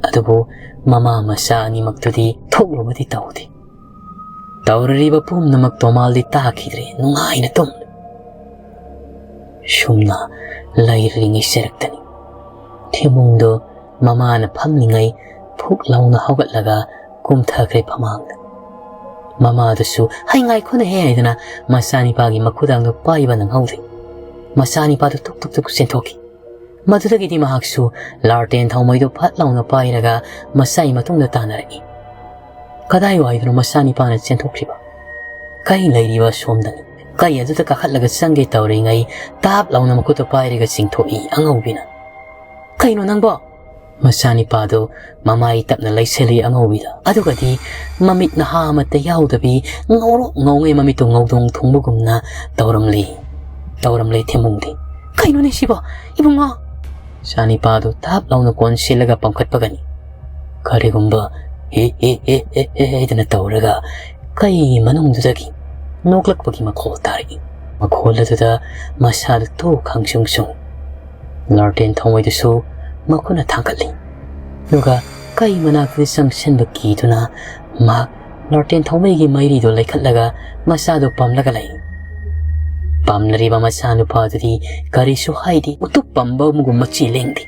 ꯑꯗꯨꯕꯨ ꯃꯃꯥ ꯃꯆꯥ ꯑꯅꯤꯃꯛꯇꯨꯗꯤ ꯊꯣꯛꯂꯨꯕꯗꯤ ꯇꯧꯗꯦ꯫ ꯇꯧꯔꯤꯕ ꯄꯨꯝꯅꯃꯛ ꯇꯣꯃꯥꯜꯗꯤ ꯇꯥꯈꯤꯗ꯭ꯔꯦ, ꯅꯨꯡꯉꯥꯏꯅ ꯇꯨꯝꯂꯦ꯫ ꯁꯨꯝꯅ ꯂꯩꯔꯤꯉꯩ ꯆꯔꯛꯇꯅꯤ꯫ ꯊꯦꯝꯃꯨꯡꯗꯣ ꯃꯃꯥꯅ ꯐꯝꯂꯤꯉꯩ ꯐꯨꯛ ꯂꯥꯎꯅ ꯍꯧꯒꯠꯂꯒ ꯀꯨꯝꯊꯈ꯭ꯔꯦ ꯐꯃꯥꯡꯗ꯫ ꯃꯃꯥꯗꯨꯁꯨ "ꯍꯩ, ꯉꯥꯏꯈꯣꯅꯦꯍꯦ" ꯍꯥꯏꯗꯅ ꯃꯆꯥꯅꯤꯄꯥꯒꯤ ꯃꯈꯨꯗꯥꯡꯗꯣ ꯄꯥꯏꯕ ꯅꯪꯍꯧꯗꯦ꯫ ꯃꯆꯥꯅꯤꯄꯥꯗꯨ ꯇꯨꯛ ꯇꯨꯛ ꯇꯨꯛ ꯆꯦꯟꯊꯣꯛꯈꯤ꯫ ꯃꯗꯨꯗꯒꯤꯗꯤ ꯃꯍꯥꯛꯁꯨ ꯂꯥꯔꯇꯦꯟ ꯊꯥꯎꯃꯩꯗꯨ ꯐꯠ ꯂꯥꯎꯅ ꯄꯥꯏꯔꯒ ꯃꯆꯥꯏ ꯃꯇꯨꯡꯗ ꯇꯥꯟꯅꯔꯛꯏ꯫ ꯀꯗꯥꯏꯋꯥꯏꯗꯅꯣ ꯃꯆꯥꯅꯤꯄꯥꯅ ꯆꯦꯟꯊꯣꯛꯈ꯭ꯔꯤꯕ? ꯀꯩ ꯂꯩꯔꯤꯕ ꯁꯣꯝꯗꯅꯤ꯫ ꯀꯩ ꯑꯗꯨꯗ ꯀꯥꯈꯠꯂꯒ ꯆꯪꯒꯦ ꯇꯧꯔꯤꯉꯩ ꯇꯥꯞ ꯂꯥꯎꯅ ꯃꯈꯨꯠꯇ ꯄꯥꯏꯔꯒ ꯆꯤꯡꯊꯣꯛꯏ ꯑꯉꯧꯕꯤꯅ꯫ "ꯀꯩꯅꯣ ꯅꯪꯕꯣ?" ꯃꯆꯥꯅꯤꯄꯥꯗꯨ ꯃꯃꯥꯏ ꯇꯞꯅ ꯂꯩꯁꯜꯂꯤ ꯑꯉꯧꯕꯤꯗ꯫ ꯑꯗꯨꯒꯗꯤ ꯃꯃꯤꯠ ꯅꯍꯥ ꯑꯃꯠꯇ ꯌꯥꯎꯗꯕꯤ ꯉꯧꯔꯣꯛ ꯉꯧꯉꯩ ꯃꯃꯤꯠꯇꯨ ꯉꯧꯗꯣꯡ ꯊꯨꯡꯕꯒꯨꯝꯅ ꯇꯧꯔꯝꯂꯤ꯫ ꯇꯧꯔꯝꯂꯤ ꯊꯦꯝꯃꯨꯡꯗꯤ꯫ "ꯀꯩꯅꯣꯅꯦ ꯁꯤꯕꯣ, ꯏꯕꯨꯡꯉꯣ?" ꯃꯆꯥꯅꯤꯄꯥꯗꯨ ꯊꯥꯞ ꯂꯥꯎꯅ ꯀꯣꯟ ꯁꯤꯜꯂꯒ ꯄꯥꯡꯈꯠꯄꯒꯅꯤ꯫ ꯀꯔꯤꯒꯨꯝꯕ "ꯍꯦ ꯍꯦ ꯍꯦ ꯍꯦ ꯍꯦ" ꯍꯥꯏꯗꯅ ꯇꯧꯔꯒ ꯀꯩ ꯃꯅꯨꯡꯗꯨꯗꯒꯤ ꯅꯣꯛꯂꯛꯄꯒꯤ ꯃꯈꯣꯜ ꯇꯥꯔꯛꯏ꯫ ꯃꯈꯣꯜ ꯑꯗꯨꯗ ꯃꯁꯥꯗꯨ ꯇꯣꯛ ꯈꯪꯁꯨꯡ ꯁꯨꯡ꯫ ꯂꯥꯔꯇꯦꯟ ꯊꯥꯎꯃꯩꯗꯨꯁꯨ ꯃꯈꯨꯠꯅ ꯊꯥꯡꯒꯠꯂꯤ꯫ ꯑꯗꯨꯒ ꯀꯩ ꯃꯅꯥꯛꯇ ꯆꯪꯁꯤꯟꯕ ꯀꯤꯗꯨꯅ ꯃꯍꯥꯛ ꯂꯥꯔꯇꯦꯟ ꯊꯥꯎꯃꯩꯒꯤ ꯃꯩꯔꯤꯗꯨ ꯂꯩꯈꯠꯂꯒ ꯃꯆꯥꯗꯨ ꯄꯝꯂꯒ ꯂꯩ꯫ ꯄꯝꯂꯤꯕ ꯃꯆꯥꯅꯨꯄꯥꯗꯨꯗꯤ ꯀꯔꯤꯁꯨ ꯍꯥꯏꯗꯦ, ꯎꯇꯨꯞ ꯄꯝꯕꯒꯨꯝ ꯃꯆꯤ ꯂꯦꯡꯗꯦ꯫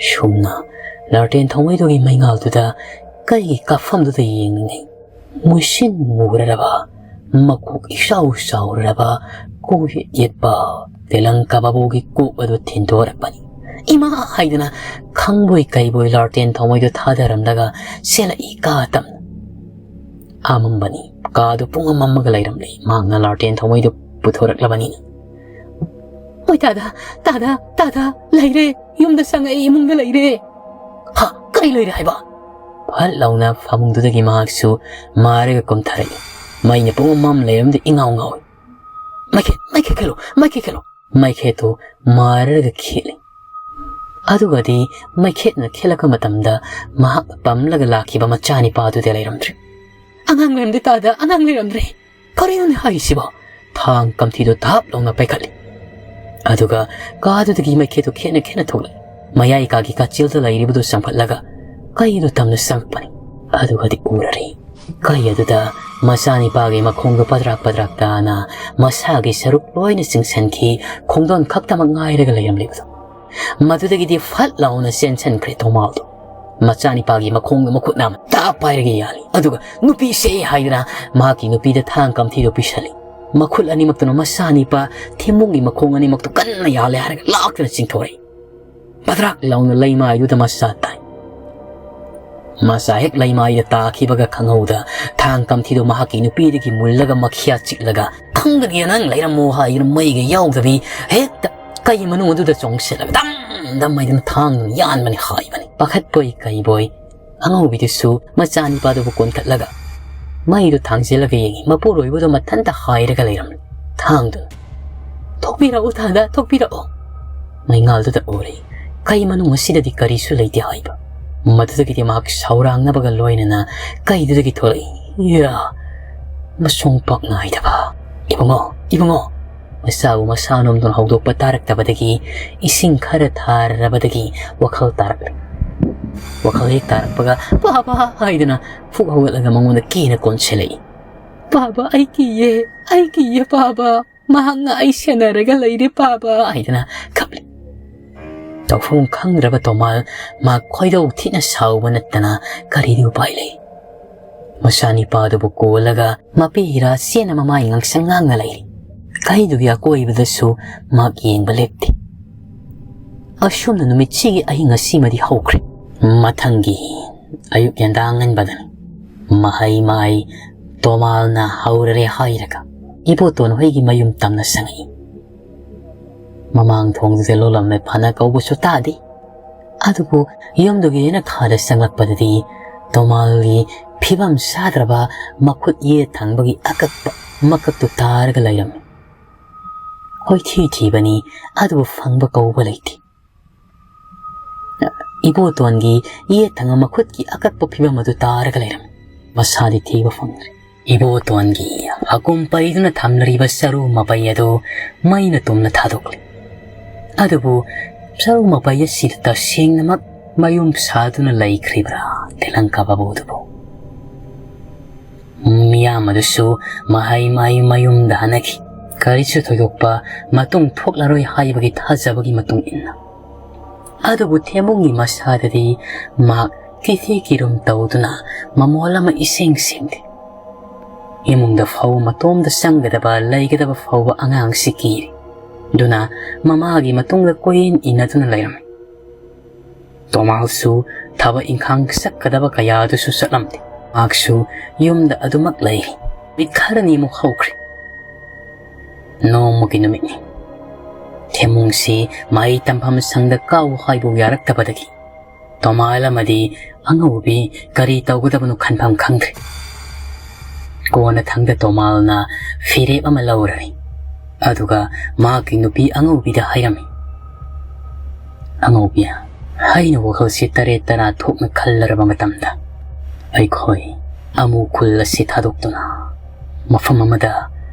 ꯁꯨꯝꯅ ꯂꯥꯔꯇꯦꯟ ꯊꯥꯎꯃꯩꯗꯨꯒꯤ ꯃꯩꯉꯥꯜꯗꯨꯗ ꯀꯩꯒꯤ ꯀꯥꯞꯐꯝꯗꯨꯗ ꯌꯦꯡꯂꯤꯉꯩ ꯃꯨꯁꯤꯟ ꯃꯨꯔꯔꯕ, ꯃꯀꯣꯛ ꯏꯆꯥꯎ ꯆꯥꯎꯔꯔꯕ, ꯀꯣꯛ ꯌꯦꯠ ꯌꯦꯠꯄ ꯇꯦꯂꯪ ꯀꯕꯥꯕꯣꯒꯤ ꯀꯣꯛ ꯑꯗꯨ ꯊꯤꯟꯗꯣꯔꯛꯄꯅꯤ꯫ "ꯏꯃꯥ!" ꯍꯥꯏꯗꯨꯅ ꯈꯪꯕꯣꯏ ꯀꯩꯕꯣꯏ ꯂꯥꯔꯇꯦꯟ ꯊꯧꯃꯩꯗꯨ ꯊꯥꯗꯔꯝꯂꯒ ꯆꯦꯜꯂꯛꯏ ꯀꯥ ꯇꯝꯅ꯫ ꯑꯃꯝꯕꯅꯤ꯫ ꯀꯥꯗꯨ ꯄꯨꯡꯃꯝ ꯃꯝꯃꯒ ꯂꯩꯔꯝꯂꯦ꯫ ꯃꯍꯥꯛꯅ ꯂꯥꯔꯇꯦꯟ ꯊꯧꯃꯩꯗꯨ ꯄꯨꯊꯣꯔꯛꯂꯕꯅꯤꯅ꯫ "ꯍꯣꯏ ꯇꯥꯗ, ꯇꯥꯗ, ꯇꯥꯗ, ꯂꯩꯔꯦ꯫ ꯌꯨꯝꯗ ꯆꯪꯉꯛꯏ, ꯏꯃꯨꯡꯗ ꯂꯩꯔꯦ꯫" "ꯍꯥ? ꯀꯔꯤ ꯂꯩꯔꯦ ꯍꯥꯏꯕ?" ꯐꯠ ꯂꯥꯎꯅ ꯐꯃꯨꯡꯗꯨꯗꯒꯤ ꯃꯍꯥꯛꯁꯨ ꯃꯥꯔꯒ ꯀꯨꯝꯊꯔꯛꯏ꯫ ꯃꯩꯅ ꯄꯨꯡꯃꯝ ꯃꯝ ꯂꯩꯔꯝꯗ ꯏꯉꯥꯎ ꯉꯥꯎꯏ꯫ "ꯃꯩꯈꯦꯠ, ꯃꯩꯈꯦꯠ ꯈꯦꯠꯂꯨ, ꯃꯩꯈꯦꯠ ꯈꯦꯠꯂꯨ꯫" ꯃꯩꯈꯦꯠꯇꯨ ꯃꯥꯔꯔꯒ ꯈꯦꯠꯂꯤ꯫ ꯑꯗꯨꯒꯗꯤ ꯃꯩꯈꯦꯠꯅ ꯈꯦꯠꯂꯛꯄ ꯃꯇꯝꯗ ꯃꯍꯥꯛꯅ ꯄꯝꯂꯒ ꯂꯥꯛꯈꯤꯕ ꯃꯆꯥꯅꯤꯄꯥꯗꯨꯗꯤ ꯂꯩꯔꯝꯗ꯭ꯔꯦ꯫ "ꯑꯉꯥꯡ ꯂꯩꯔꯝꯗꯦ ꯇꯥꯗ, ꯑꯉꯥꯡ ꯂꯩꯔꯝꯗ꯭ꯔꯦ꯫ ꯀꯔꯤꯅꯣꯅꯦ ꯍꯥꯏꯔꯤꯁꯤꯕꯣ?" ꯊꯥꯡ ꯀꯝꯊꯤꯗꯣ ꯙꯥꯞ ꯂꯥꯎꯅ ꯄꯥꯏꯈꯠꯂꯤ꯫ ꯑꯗꯨꯒ ꯀꯥꯗꯨꯗꯒꯤ ꯃꯩꯈꯦꯠꯇꯨ ꯈꯦꯠꯅ ꯈꯦꯠꯅ ꯊꯣꯛꯂꯛꯏ꯫ ꯃꯌꯥꯏ ꯀꯥꯒꯤ ꯀꯥꯆꯤꯜꯗ ꯂꯩꯔꯤꯕꯗꯨ ꯆꯪꯈꯠꯂꯒ ꯀꯩꯗꯨ ꯇꯝꯅ ꯆꯪꯉꯛꯄꯅꯤ꯫ ꯑꯗꯨꯒꯗꯤ ꯎꯔꯔꯦ꯫ ꯀꯩ ꯑꯗꯨꯗ ꯃꯆꯥꯅꯤꯄꯥꯒꯤ ꯃꯈꯣꯡꯗꯨ ꯄꯗ꯭ꯔꯥꯛ ꯄꯗ꯭ꯔꯥꯛ ꯇꯥꯅ ꯃꯁꯥꯒꯤ ꯁꯔꯨꯛ ꯂꯣꯏꯅ ꯆꯤꯡꯁꯤꯟꯈꯤ, ꯈꯣꯡꯗꯣꯟ ꯈꯛꯇꯃꯛ ꯉꯥꯏꯔꯒ ꯂꯩꯔꯝꯂꯤꯕꯗꯣ꯫ ꯃꯗꯨꯗꯒꯤꯗꯤ ꯐꯠ ꯂꯥꯎꯅ ꯆꯦꯟꯁꯤꯟꯈ꯭ꯔꯦ ꯇꯣꯃꯥꯜꯗꯣ꯫ ꯃꯆꯥꯅꯤꯄꯥꯒꯤ ꯃꯈꯣꯡꯗ ꯃꯈꯨꯠꯅ ꯑꯃ ꯇꯥꯞ ꯄꯥꯏꯔꯒ ꯌꯥꯜꯂꯤ꯫ ꯑꯗꯨꯒ "ꯅꯨꯄꯤꯁꯦ" ꯍꯥꯏꯗꯨꯅ ꯃꯍꯥꯛꯀꯤ ꯅꯨꯄꯤꯗ ꯊꯥꯡ ꯀꯝꯊꯤꯗꯣ ꯄꯤꯁꯜꯂꯤ꯫ ꯃꯈꯨꯠ ꯑꯅꯤꯃꯛꯇꯨꯅ ꯃꯆꯥꯅꯤꯄꯥ ꯊꯤꯃꯨꯡꯒꯤ ꯃꯈꯣꯡ ꯑꯅꯤꯃꯛꯇꯨ ꯀꯟꯅ ꯌꯥꯜꯂꯦ ꯍꯥꯏꯔꯒ ꯂꯥꯛꯇꯨꯅ ꯆꯤꯡꯊꯣꯔꯛꯏ꯫ ꯄꯗ꯭ꯔꯥꯛ ꯂꯥꯎꯅ ꯂꯩꯃꯥꯏꯗꯨꯗ ꯃꯆꯥ ꯇꯥꯏ꯫ ꯃꯆꯥ ꯍꯦꯛ ꯂꯩꯃꯥꯏꯗ ꯇꯥꯈꯤꯕꯒ ꯈꯪꯍꯧꯗ ꯊꯥꯡ ꯀꯝꯊꯤꯗꯨ ꯃꯍꯥꯛꯀꯤ ꯅꯨꯄꯤꯗꯒꯤ ꯃꯨꯜꯂꯒ ꯃꯈꯤꯌꯥ ꯆꯤꯛꯂꯒ "ꯈꯪꯗꯅ ꯅꯪ ꯂꯩꯔꯝꯃꯣ" ꯍꯥꯏꯗꯨꯅ ꯃꯩꯒ ꯌꯥꯎꯗꯕꯤ ꯍꯦꯛꯇ ꯀꯩ ꯃꯅꯨꯡ ꯑꯗꯨꯗ ꯆꯣꯡꯁꯤꯜꯂꯒ ꯗꯝ ꯗꯝ ꯍꯥꯏꯗꯨꯅ ꯊꯥꯡꯗꯨꯅ ꯌꯥꯟꯕꯅꯤ ꯍꯥꯏꯕꯅꯤ꯫ ꯄꯥꯈꯠꯄꯣꯏ ꯀꯩꯕꯣꯏ ꯑꯉꯧꯕꯤꯗꯨꯁꯨ ꯃꯆꯥꯅꯤꯄꯥꯗꯨꯕꯨ ꯀꯣꯟꯈꯠꯂꯒ ꯃꯩꯗꯨ ꯊꯥꯡꯖꯤꯜꯂꯒ ꯌꯦꯡꯉꯤ꯫ ꯃꯄꯨꯔꯣꯏꯕꯗꯨ ꯃꯊꯟꯇ ꯍꯥꯏꯔꯒ ꯂꯩꯔꯝꯂꯦ꯫ ꯊꯥꯡꯗꯨꯅ "ꯊꯣꯛꯄꯤꯔꯛꯎ ꯊꯥꯗ, ꯊꯣꯛꯄꯤꯔꯛꯎ꯫" ꯃꯩꯉꯥꯜꯗꯨꯗ ꯎꯔꯦ꯫ ꯀꯩ ꯃꯅꯨꯡ ꯑꯁꯤꯗꯗꯤ ꯀꯔꯤꯁꯨ ꯂꯩꯇꯦ ꯍꯥꯏꯕ꯫ ꯃꯗꯨꯗꯒꯤꯗꯤ ꯃꯍꯥꯛ ꯁꯥꯎꯔꯥꯡꯅꯕꯒ ꯂꯣꯏꯅꯅ ꯀꯩꯗꯨꯗꯒꯤ ꯊꯣꯛꯂꯛꯏ꯫ ꯌꯥ! ꯃꯁꯣꯡ ꯄꯥꯛ ꯅꯥꯏꯗꯕ꯫ "ꯏꯕꯨꯡꯉꯣ, ꯏꯕꯨꯡꯉꯣ!" ꯃꯆꯥꯕꯨ ꯃꯁꯥ ꯅꯣꯝꯗꯨꯅ ꯍꯧꯗꯣꯛꯄ ꯇꯥꯔꯛꯇꯕꯗꯒꯤ ꯏꯁꯤꯡ ꯈꯔ ꯊꯥꯔꯕꯗꯒꯤ ꯋꯥꯈꯜ ꯇꯥꯔꯛꯂꯦ꯫ ꯋꯥꯈꯜ ꯍꯦꯛ ꯇꯥꯔꯛꯄꯒ "ꯄꯥꯕ" ꯍꯥꯏꯗꯨꯅ ꯐꯨꯛ ꯍꯧꯒꯠꯂꯒ ꯃꯉꯣꯟꯗ ꯀꯤꯅ ꯀꯣꯟꯁꯤꯜꯂꯛꯏ꯫ "ꯄꯥꯕ, ꯑꯩ ꯀꯤꯌꯦ, ꯑꯩ ꯀꯤꯌꯦ ꯄꯥꯕ꯫ ꯃꯍꯥꯛꯅ ꯑꯩ ꯁꯦꯟꯅꯔꯒ ꯂꯩꯔꯦ ꯄꯥꯕ" ꯍꯥꯏꯗꯅ ꯀꯞꯂꯤ꯫ ꯇꯧꯐꯝ ꯈꯪꯗ꯭ꯔꯕ ꯇꯣꯃꯥꯜ ꯃꯥ ꯈꯣꯏꯗꯧ ꯊꯤꯅ ꯁꯥꯎꯕ ꯅꯠꯇꯅ ꯀꯔꯤꯗꯤ ꯎꯄꯥꯏ ꯂꯩ? ꯃꯆꯥꯅꯤꯄꯥꯗꯨꯕꯨ ꯀꯣꯜꯂꯒ ꯃꯄꯤ ꯏꯔꯥ ꯆꯦꯅ ꯃꯃꯥꯏ ꯉꯥꯡꯁꯪ ꯉꯥꯡꯅ ꯂꯩꯔꯤ꯫ ꯀꯩꯗꯨꯒꯤ ꯑꯀꯣꯏꯕꯗꯁꯨ ꯃꯍꯥꯛ ꯌꯦꯡꯕ ꯂꯦꯞꯇꯦ꯫ ꯑꯁꯨꯝꯅ ꯅꯨꯃꯤꯠꯁꯤꯒꯤ ꯑꯍꯤꯡ ꯑꯁꯤꯃꯗꯤ ꯍꯧꯈ꯭ꯔꯦ꯫ ꯃꯊꯪꯒꯤ ꯑꯌꯨꯛ ꯌꯦꯟꯗꯥꯡ ꯉꯟꯕꯗꯅꯤ ꯃꯍꯩ ꯃꯍꯩ ꯇꯣꯃꯥꯜꯅ ꯍꯧꯔꯔꯦ ꯍꯥꯏꯔꯒ ꯏꯕꯣꯇꯣꯟ ꯍꯣꯏꯒꯤ ꯃꯌꯨꯝ ꯇꯝꯅ ꯆꯪꯉꯛꯏ꯫ ꯃꯃꯥꯡ ꯊꯣꯡꯗꯨꯗ ꯂꯣꯜꯂꯝꯃꯦ ꯐꯅ ꯀꯧꯕꯁꯨ ꯇꯥꯗꯦ꯫ ꯑꯗꯨꯕꯨ ꯌꯨꯝꯗꯨꯒꯤ ꯌꯦꯅꯈꯥꯗ ꯆꯪꯂꯛꯄꯗꯗꯤ ꯇꯣꯃꯥꯜꯒꯤ ꯐꯤꯕꯝ ꯆꯥꯗ꯭ꯔꯕ ꯃꯈꯨꯠ ꯌꯦꯠ ꯊꯪꯕꯒꯤ ꯑꯀꯛꯄ ꯃꯀꯛꯇꯨ ꯇꯥꯔꯒ ꯂꯩꯔꯝꯃꯤ꯫ ꯍꯣꯏ, ꯊꯤ ꯊꯤꯕꯅꯤ, ꯑꯗꯨꯕꯨ ꯐꯪꯕ ꯀꯧꯕ ꯂꯩꯇꯦ꯫ ꯏꯕꯣꯇꯣꯟꯒꯤ ꯌꯦꯠ ꯊꯪꯕ ꯃꯈꯨꯠꯀꯤ ꯑꯀꯛꯄ ꯐꯤꯕꯝ ꯑꯗꯨ ꯇꯥꯔꯒ ꯂꯩꯔꯝꯃꯤ꯫ ꯃꯁꯥꯗꯤ ꯊꯤꯕ ꯐꯪꯗ꯭ꯔꯦ꯫ ꯏꯕꯣꯇꯣꯟꯒꯤ ꯍꯀꯨꯝ ꯄꯩꯗꯨꯅ ꯊꯝꯂꯤꯕ ꯆꯔꯨ ꯃꯄꯩ ꯑꯗꯨ ꯃꯩꯅ ꯇꯨꯝꯅ ꯊꯥꯗꯣꯛꯂꯤ꯫ ꯑꯗꯨꯕꯨ ꯆꯔꯨ ꯃꯄꯩ ꯑꯁꯤꯗ ꯇꯁꯦꯡꯅꯃꯛ ꯃꯌꯨꯝ ꯁꯥꯗꯨꯅ ꯂꯩꯈ꯭ꯔꯤꯕ꯭ꯔꯥ ꯇꯦꯂꯪꯀꯥ ꯕꯥꯕꯨꯗꯨꯕꯨ? ꯃꯤꯌꯥꯝ ꯑꯗꯨꯁꯨ ꯃꯍꯩ ꯃꯍꯩ ꯃꯌꯨꯝꯗ ꯍꯟꯅꯈꯤ꯫ ꯀꯔꯤꯁꯨ ꯊꯣꯏꯗꯣꯛꯄ ꯃꯇꯨꯡ ꯊꯣꯛꯂꯔꯣꯏ ꯍꯥꯏꯕꯒꯤ ꯊꯥꯖꯕꯒꯤ ꯃꯇꯨꯡ ꯏꯟꯅ꯫ ꯑꯗꯨꯕꯨ ꯊꯦꯝꯃꯨꯡꯒꯤ ꯃꯁꯥꯗꯗꯤ ꯃꯍꯥꯛ ꯀꯤꯊꯤ ꯀꯤꯔꯨꯝ ꯇꯧꯗꯨꯅ ꯃꯃꯣꯜ ꯑꯃ ꯏꯁꯦꯡ ꯁꯦꯡꯗꯦ꯫ ꯏꯃꯨꯡꯗ ꯐꯥꯎ ꯃꯇꯣꯝꯗ ꯆꯪꯒꯗꯕ ꯂꯩꯒꯗꯕ ꯐꯥꯎꯕ ꯑꯉꯥꯡꯁꯤ ꯀꯤꯔꯤ꯫ ꯑꯗꯨꯅ ꯃꯃꯥꯒꯤ ꯃꯇꯨꯡꯗ ꯀꯣꯏꯏꯟ ꯏꯟꯅꯗꯨꯅ ꯂꯩꯔꯝꯃꯤ꯫ ꯇꯣꯃꯥꯜꯁꯨ ꯊꯕꯛ ꯏꯪꯈꯥꯡ ꯆꯠꯀꯗꯕ ꯀꯌꯥ ꯑꯗꯨꯁꯨ ꯆꯠꯂꯝꯗꯦ꯫ ꯃꯍꯥꯛꯁꯨ ꯌꯨꯝꯗ ꯑꯗꯨꯃꯛ ꯂꯩ꯫ ꯅꯨꯃꯤꯠ ꯈꯔꯅꯤꯃꯨꯛ ꯍꯧꯈ꯭ꯔꯦ꯫ ꯅꯣꯡꯃꯒꯤ ꯅꯨꯃꯤꯠꯅꯤ꯫ ꯊꯦꯝꯃꯨꯡꯁꯤ ꯃꯍꯩ ꯇꯝꯐꯝ ꯁꯪꯗ ꯀꯥꯎ ꯍꯥꯏꯕꯨ ꯌꯥꯔꯛꯇꯕꯗꯒꯤ ꯇꯣꯃꯥꯜ ꯑꯃꯗꯤ ꯑꯉꯧꯕꯤ ꯀꯔꯤ ꯇꯧꯒꯗꯕꯅꯣ ꯈꯟꯐꯝ ꯈꯪꯗ꯭ꯔꯦ꯫ ꯀꯣꯟꯅ ꯊꯪꯗ ꯇꯣꯃꯥꯜꯅ ꯐꯤꯔꯦꯞ ꯑꯃ ꯂꯧꯔꯝꯃꯤ꯫ ꯑꯗꯨꯒ ꯃꯍꯥꯛꯀꯤ ꯅꯨꯄꯤ ꯑꯉꯧꯕꯤꯗ ꯍꯥꯏꯔꯝꯃꯤ, "ꯑꯉꯧꯕꯤ, ꯑꯩꯅ ꯋꯥꯈꯜꯁꯤ ꯇꯔꯦꯠ ꯇꯔꯥ ꯊꯣꯛꯅ ꯈꯜꯂꯔꯕ ꯃꯇꯝꯗ ꯑꯩꯈꯣꯏ ꯑꯃꯨ ꯈꯨꯜ ꯑꯁꯤ ꯊꯥꯗꯣꯛꯇꯨꯅ ꯃꯐꯝ ꯑꯃꯗ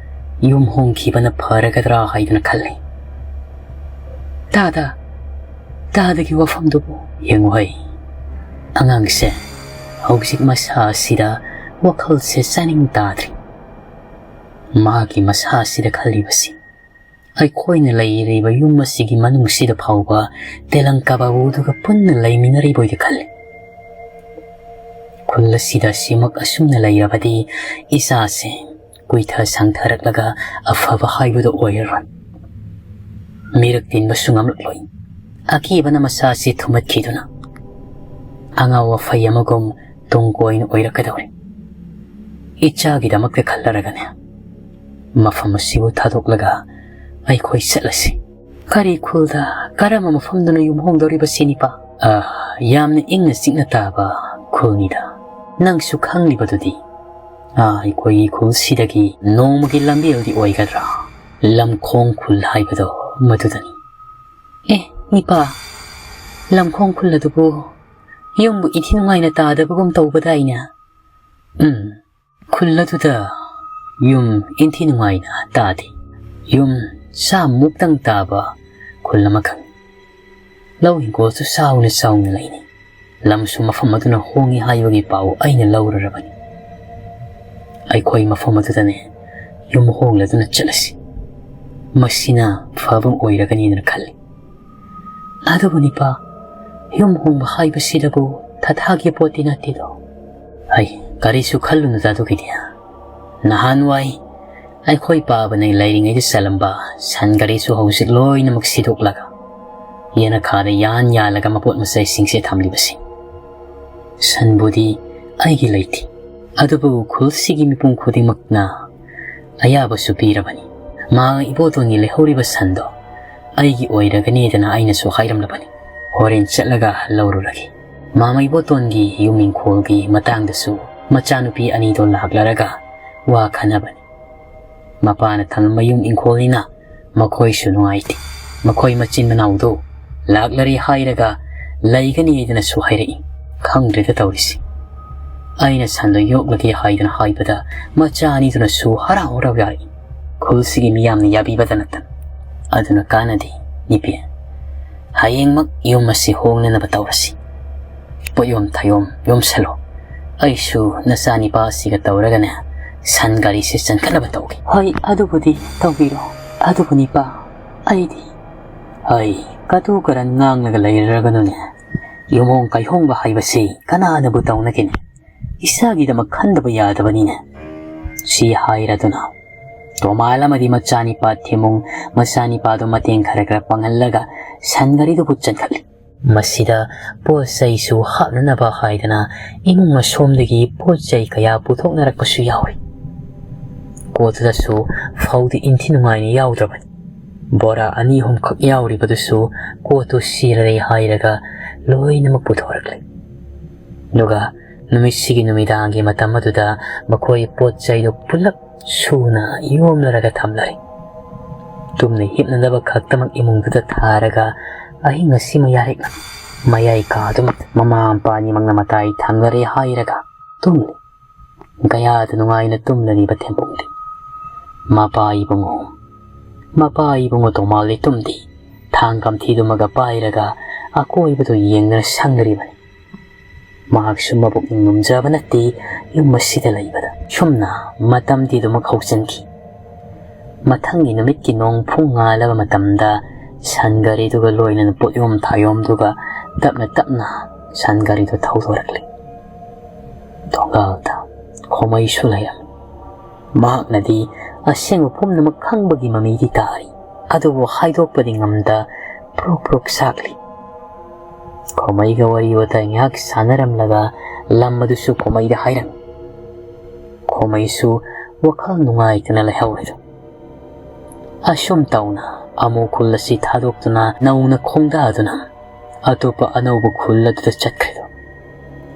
ꯌꯨꯝ ꯍꯣꯡꯈꯤꯕꯅ ꯐꯔꯒꯗ꯭ꯔꯥ ꯍꯥꯏꯗꯨꯅ ꯈꯜꯂꯤ꯫ ꯇꯥꯗ, ꯇꯥꯗꯒꯤ ꯋꯥꯐꯝꯗꯨꯕꯨ ꯌꯦꯡꯉꯨ ꯍꯩ꯫ ꯑꯉꯥꯡꯁꯦ ꯍꯧꯖꯤꯛ ꯃꯁꯥ ꯑꯁꯤꯗ ꯋꯥꯈꯜꯁꯦ ꯆꯥꯅꯤꯡ ꯇꯥꯗ꯭ꯔꯤ꯫ ꯃꯥꯒꯤ ꯃꯁꯥ ꯑꯁꯤꯗ ꯈꯜꯂꯤꯕꯁꯤ ꯑꯩꯈꯣꯏꯅ ꯂꯩꯔꯤꯕ ꯌꯨꯝ ꯑꯁꯤꯒꯤ ꯃꯅꯨꯡꯁꯤꯗ ꯐꯥꯎꯕ ꯇꯦꯂꯪꯀꯥ ꯕꯥꯕꯨꯗꯨꯒ ꯄꯨꯟꯅ ꯂꯩꯃꯤꯟꯅꯔꯤꯕꯣꯏꯗ ꯈꯜꯂꯤ꯫ ꯈꯨꯜ ꯑꯁꯤꯗ ꯁꯤꯃꯛ ꯑꯁꯨꯝꯅ ꯂꯩꯔꯕꯗꯤ ꯏꯆꯥꯁꯦ ꯀꯨꯏꯊ ꯁꯥꯡꯊꯔꯛꯂꯒ ꯑꯐꯕ ꯍꯥꯏꯕꯗꯨ ꯑꯣꯏꯔꯔꯣꯏ꯫ ꯃꯤꯔꯛ ꯇꯤꯟꯕꯁꯨ ꯉꯝꯂꯛꯂꯣꯏ꯫ ꯑꯀꯤꯕꯅ ꯃꯁꯥꯁꯤ ꯊꯨꯝꯍꯠꯈꯤꯗꯨꯅ ꯑꯉꯥꯎ ꯑꯐꯩ ꯑꯃꯒꯨꯝ ꯇꯨꯡ ꯀꯣꯏꯅ ꯑꯣꯏꯔꯛꯀꯗꯧꯔꯦ꯫ ꯏꯆꯥꯒꯤꯗꯃꯛꯇ ꯈꯜꯂꯔꯒꯅꯦ, ꯃꯐꯝ ꯑꯁꯤꯕꯨ ꯊꯥꯗꯣꯛꯂꯒ ꯑꯩꯈꯣꯏ ꯆꯠꯂꯁꯤ꯫ ꯀꯔꯤ ꯈꯨꯜꯗ? ꯀꯔꯝꯕ ꯃꯐꯝꯗꯅꯣ ꯌꯨꯝ ꯍꯣꯡꯗꯧꯔꯤꯕꯁꯤ, ꯅꯤꯄꯥ? ꯑ, ꯌꯥꯝꯅ ꯏꯪꯅ ꯆꯤꯛꯅ ꯇꯥꯕ ꯈꯨꯜꯅꯤꯗ꯫ ꯅꯪꯁꯨ ꯈꯪꯂꯤꯕꯗꯨꯗꯤ, ꯑ, ꯑꯩꯈꯣꯏꯒꯤ ꯈꯨꯜꯁꯤꯗꯒꯤ ꯅꯣꯡꯃꯒꯤ ꯂꯝꯕꯦꯜꯗꯤ ꯑꯣꯏꯒꯗ꯭ꯔꯥ? ꯂꯝꯈꯣꯡ ꯈꯨꯜ ꯍꯥꯏꯕꯗꯣ ꯃꯗꯨꯗꯅꯤ꯫ ꯑꯦ, ꯅꯤꯄꯥ, ꯂꯝꯈꯣꯡ ꯈꯨꯜ ꯑꯗꯨꯕꯨ ꯌꯨꯝꯕꯨ ꯏꯟꯊꯤ ꯅꯨꯡꯉꯥꯏꯅ ꯇꯥꯗꯕꯒꯨꯝ ꯇꯧꯕꯗꯥꯏꯅꯦ? ꯎꯝ, ꯈꯨꯜ ꯑꯗꯨꯗ ꯌꯨꯝ ꯏꯟꯊꯤ ꯅꯨꯡꯉꯥꯏꯅ ꯇꯥꯗꯦ꯫ ꯌꯨꯝ ꯆꯥꯝꯃꯨꯛꯇꯪ ꯇꯥꯕ ꯈꯨꯜ ꯑꯃꯈꯛꯅꯤ꯫ ꯂꯧ ꯍꯤꯡꯒꯣꯜꯁꯨ ꯆꯥꯎꯅ ꯆꯥꯎꯅ ꯂꯩꯅꯩ꯫ ꯂꯝꯁꯨ ꯃꯐꯝ ꯑꯗꯨꯅ ꯍꯣꯡꯉꯤ ꯍꯥꯏꯕꯒꯤ ꯄꯥꯎ ꯑꯩꯅ ꯂꯧꯔꯨꯔꯕꯅꯤ꯫ ꯑꯩꯈꯣꯏ ꯃꯐꯝ ꯑꯗꯨꯗꯅꯦ ꯌꯨꯝ ꯍꯣꯡꯂꯗꯨꯅ ꯆꯠꯂꯁꯤ꯫ ꯃꯁꯤꯅ ꯐꯕ ꯑꯣꯏꯔꯒꯅꯤꯅ ꯈꯜꯂꯤ꯫ ꯑꯗꯨꯕꯨ ꯅꯤꯄꯥ, ꯌꯨꯝ ꯍꯣꯡꯕ ꯍꯥꯏꯕꯁꯤꯗꯕꯨ ꯊꯥꯊꯥꯒꯤ ꯄꯣꯠꯇꯤ ꯅꯠꯇꯦꯗꯣ꯫ ꯑꯩ ꯀꯔꯤꯁꯨ ꯈꯜꯂꯨꯅꯨꯗ ꯑꯗꯨꯒꯤꯗꯤ꯫ ꯅꯍꯥꯟꯋꯥꯏ ꯑꯩꯈꯣꯏ ꯄꯥꯕꯅ ꯂꯩꯔꯤꯉꯩꯗ ꯆꯠꯂꯝꯕ ꯁꯟ ꯒꯥꯔꯤꯁꯨ ꯍꯧꯖꯤꯛ ꯂꯣꯏꯅꯃꯛ ꯁꯤꯗꯣꯛꯂꯒ ꯌꯦꯅꯈꯥꯗ ꯌꯥꯟ ꯌꯥꯜꯂꯒ ꯃꯄꯣꯠ ꯃꯆꯩꯁꯤꯡꯁꯦ ꯊꯝꯂꯤꯕꯁꯤ꯫ ꯁꯟꯕꯨꯗꯤ ꯑꯩꯒꯤ ꯂꯩꯇꯦ, ꯑꯗꯨꯕꯨ ꯈꯨꯜꯁꯤꯒꯤ ꯃꯤꯄꯨꯝ ꯈꯨꯗꯤꯡꯃꯛꯅ ꯑꯌꯥꯕꯁꯨ ꯄꯤꯔꯕꯅꯤ꯫ ꯃꯥ ꯏꯕꯣꯇꯣꯟꯒꯤ ꯂꯩꯍꯧꯔꯤꯕ ꯁꯟꯗꯣ ꯑꯩꯒꯤ ꯑꯣꯏꯔꯒꯅꯤꯗꯅ ꯑꯩꯅꯁꯨ ꯍꯥꯏꯔꯝꯂꯕꯅꯤ꯫ ꯍꯣꯔꯦꯟ ꯆꯠꯂꯒ ꯂꯧꯔꯨꯔꯒꯦ꯫ ꯃꯥꯃ ꯏꯕꯣꯇꯣꯟꯒꯤ ꯌꯨꯝ ꯏꯪꯈꯣꯜꯒꯤ ꯃꯇꯥꯡꯗꯁꯨ ꯃꯆꯥꯅꯨꯄꯤ ꯑꯅꯤꯗꯣ ꯂꯥꯛꯂꯔꯒ ꯋꯥ ꯈꯟꯅꯕꯅꯤ꯫ ꯃꯄꯥꯅ ꯊꯝꯂꯝꯕ ꯌꯨꯝ ꯏꯪꯈꯣꯜꯅꯤꯅ ꯃꯈꯣꯏꯁꯨ ꯅꯨꯡꯉꯥꯏꯇꯦ꯫ ꯃꯈꯣꯏ ꯃꯆꯤꯟ ꯃꯅꯥꯎꯗꯨ ꯂꯥꯛꯂꯔꯦ ꯍꯥꯏꯔꯒ ꯂꯩꯒꯅꯤ ꯍꯥꯏꯗꯅꯁꯨ ꯍꯥꯏꯔꯛꯏ꯫ ꯈꯪꯗ꯭ꯔꯦꯗ ꯇꯧꯔꯤꯁꯤ꯫ ꯑꯩꯅ ꯁꯟꯗꯣ ꯌꯣꯛꯂꯒꯦ ꯍꯥꯏꯗꯅ ꯍꯥꯏꯕꯗ ꯃꯆꯥ ꯑꯅꯤꯗꯨꯅꯁꯨ ꯍꯔꯥꯎ ꯍꯔꯥꯎ ꯌꯥꯔꯛꯏ꯫ ꯈꯨꯜꯁꯤꯒꯤ ꯃꯤꯌꯥꯝꯅ ꯌꯥꯕꯤꯕꯗ ꯅꯠꯇꯅ꯫ ꯑꯗꯨꯅ ꯀꯥꯟꯅꯗꯦ, ꯅꯤꯄꯤ꯫ ꯍꯌꯦꯡꯃꯛ ꯌꯨꯝ ꯑꯁꯤ ꯍꯣꯡꯅꯅꯕ ꯇꯧꯔꯁꯤ꯫ ꯄꯣꯠꯌꯣꯝ ꯊꯌꯣꯝ ꯌꯣꯝꯁꯜꯂꯣ꯫ ꯑꯩꯁꯨ ꯅꯆꯥꯅꯤꯄꯥ ꯑꯁꯤꯒ ꯇꯧꯔꯒꯅꯦ ꯁꯟ ꯒꯥꯔꯤꯁꯦ ꯆꯟꯈꯠꯅꯕ ꯇꯧꯒꯦ꯫ ꯍꯣꯏ, ꯑꯗꯨꯕꯨꯗꯤ ꯇꯧꯕꯤꯔꯣ꯫ ꯑꯗꯨꯕꯨ ꯅꯤꯄꯥ, ꯑꯩꯗꯤ꯫ ꯍꯣꯏ, ꯀꯇꯨ ꯀꯔꯟ ꯉꯥꯡꯂꯒ ꯂꯩꯔꯒꯅꯨꯅꯦ꯫ ꯌꯨꯝꯍꯣꯡ ꯀꯥꯏꯍꯣꯡꯕ ꯍꯥꯏꯕꯁꯤ ꯀꯅꯥꯅꯕꯨ ꯇꯧꯅꯒꯦꯅꯦ? ꯏꯁꯥꯒꯤꯗꯃꯛ ꯈꯟꯗꯕ ꯌꯥꯗꯕꯅꯤꯅꯦ꯫ ꯁꯤ ꯍꯥꯏꯔꯗꯨꯅ ꯇꯣꯃꯥꯜ ꯑꯃꯗꯤ ꯃꯆꯥꯅꯤꯄꯥ ꯊꯤꯃꯨꯡ ꯃꯆꯥꯅꯤꯄꯥꯗꯨ ꯃꯇꯦꯡ ꯈꯔ ꯈꯔ ꯄꯥꯡꯍꯜꯂꯒ ꯁꯟ ꯒꯥꯔꯤꯗꯨꯕꯨ ꯆꯟꯈꯠꯂꯤ꯫ ꯃꯁꯤꯗ ꯄꯣꯠ ꯆꯩꯁꯨ ꯍꯥꯞꯅꯅꯕ ꯍꯥꯏꯗꯅ ꯏꯃꯨꯡ ꯑꯁꯣꯝꯗꯒꯤ ꯄꯣꯠ ꯆꯩ ꯀꯌꯥ ꯄꯨꯊꯣꯛꯅꯔꯛꯄꯁꯨ ꯌꯥꯎꯏ꯫ ꯀꯣꯠꯇꯨꯗꯁꯨ ꯐꯧꯗꯤ ꯏꯟꯊꯤ ꯅꯨꯡꯉꯥꯏꯅ ꯌꯥꯎꯗ꯭ꯔꯕꯅꯤ꯫ ꯕꯣꯔꯥ ꯑꯅꯤ ꯑꯍꯨꯝꯈꯛ ꯌꯥꯎꯔꯤꯕꯗꯨꯁꯨ ꯀꯣꯠꯇꯨ ꯁꯤꯔꯔꯦ ꯍꯥꯏꯔꯒ ꯂꯣꯏꯅꯃꯛ ꯄꯨꯊꯣꯔꯛꯂꯦ꯫ ꯑꯗꯨꯒ ꯅꯨꯃꯤꯠꯁꯤꯒꯤ ꯅꯨꯃꯤꯗꯥꯡꯒꯤ ꯃꯇꯝ ꯑꯗꯨꯗ ꯃꯈꯣꯏ ꯄꯣꯠ ꯆꯩꯗꯨ ꯄꯨꯂꯞ ꯁꯨꯅ ꯌꯣꯝꯂꯔꯒ ꯊꯝꯂꯔꯦ꯫ ꯇꯨꯝꯅ ꯍꯤꯞꯅꯅꯕ ꯈꯛꯇꯃꯛ ꯏꯃꯨꯡꯗꯨꯗ ꯊꯥꯔꯒ ꯑꯍꯤꯡ ꯑꯁꯤꯃ ꯌꯥꯔꯦꯛꯅ ꯃꯌꯥꯏ ꯀꯥꯗꯨꯃ ꯃꯃꯥ ꯃꯄꯥ ꯑꯅꯤꯃꯛꯅ ꯃꯇꯥꯏ ꯊꯪꯅꯔꯦ ꯍꯥꯏꯔꯒ ꯇꯨꯝꯂꯤ꯫ ꯀꯌꯥꯗ ꯅꯨꯡꯉꯥꯏꯅ ꯇꯨꯝꯂꯔꯤꯕ ꯊꯦꯝꯄꯨꯡꯗꯤ ꯃꯄꯥ ꯏꯕꯨꯡꯉꯣ, ꯃꯄꯥ ꯏꯕꯨꯡꯉꯣ ꯇꯣꯃꯥꯜꯂꯤ ꯇꯨꯝꯗꯤ ꯊꯥꯡ ꯀꯝꯊꯤꯗꯨꯃꯒ ꯄꯥꯏꯔꯒ ꯑꯀꯣꯏꯕꯗꯨ ꯌꯦꯡꯗꯨꯅ ꯁꯪꯅꯔꯤꯕꯅꯤ꯫ ꯃꯍꯥꯛꯁꯨ ꯃꯕꯨꯛꯅꯤꯡ ꯅꯨꯡꯖꯕ ꯅꯠꯇꯦ ꯌꯨꯝ ꯑꯁꯤꯗ ꯂꯩꯕꯗ꯫ ꯁꯨꯝꯅ ꯃꯇꯝꯗꯤ ꯑꯗꯨꯃꯛ ꯍꯧꯖꯤꯟꯈꯤ꯫ ꯃꯊꯪꯒꯤ ꯅꯨꯃꯤꯠꯀꯤ ꯅꯣꯡ ꯐꯨꯡ ꯉꯥꯜꯂꯕ ꯃꯇꯝꯗ ꯁꯟ ꯒꯥꯔꯤꯗꯨꯒ ꯂꯣꯏꯅꯅ ꯄꯣꯠꯌꯣꯝ ꯊꯥꯌꯣꯝꯗꯨꯒ ꯇꯞꯅ ꯇꯞꯅ ꯁꯟ ꯒꯥꯔꯤꯗꯨ ꯊꯧꯗꯣꯔꯛꯂꯤ꯫ ꯊꯣꯡꯒꯥꯜꯗ ꯈꯣꯃꯩꯁꯨ ꯂꯩꯔꯝꯃꯤ꯫ ꯃꯍꯥꯛꯅꯗꯤ ꯑꯁꯦꯡꯕ ꯄꯨꯝꯅꯃꯛ ꯈꯪꯕꯒꯤ ꯃꯃꯤꯗꯤ ꯇꯥꯔꯤ, ꯑꯗꯨꯕꯨ ꯍꯥꯏꯗꯣꯛꯄꯗꯤ ꯉꯝꯗ ꯄ꯭ꯔꯣꯛ ꯄ꯭ꯔꯣꯛ ꯁꯥꯛꯂꯤ꯫ ꯈꯣꯃꯩꯒ ꯋꯥꯔꯤ ꯋꯥꯇꯥꯏ ꯉꯥꯏꯍꯥꯛ ꯁꯥꯟꯅꯔꯝꯂꯒ ꯂꯝ ꯑꯗꯨꯁꯨ ꯈꯣꯃꯩꯗ ꯍꯥꯏꯔꯝꯃꯤ꯫ ꯈꯣꯃꯩꯁꯨ ꯋꯥꯈꯜ ꯅꯨꯡꯉꯥꯏꯇꯅ ꯂꯩꯍꯧꯔꯦꯗꯣ꯫ ꯑꯁꯨꯝ ꯇꯧꯅ ꯑꯃꯨ ꯈꯨꯜ ꯑꯁꯤ ꯊꯥꯗꯣꯛꯇꯨꯅ ꯅꯧꯅ ꯈꯣꯡꯗꯥꯗꯨꯅ ꯑꯇꯣꯞꯄ ꯑꯅꯧꯕ ꯈꯨꯜ ꯑꯗꯨꯗ ꯆꯠꯈ꯭ꯔꯦꯗꯣ꯫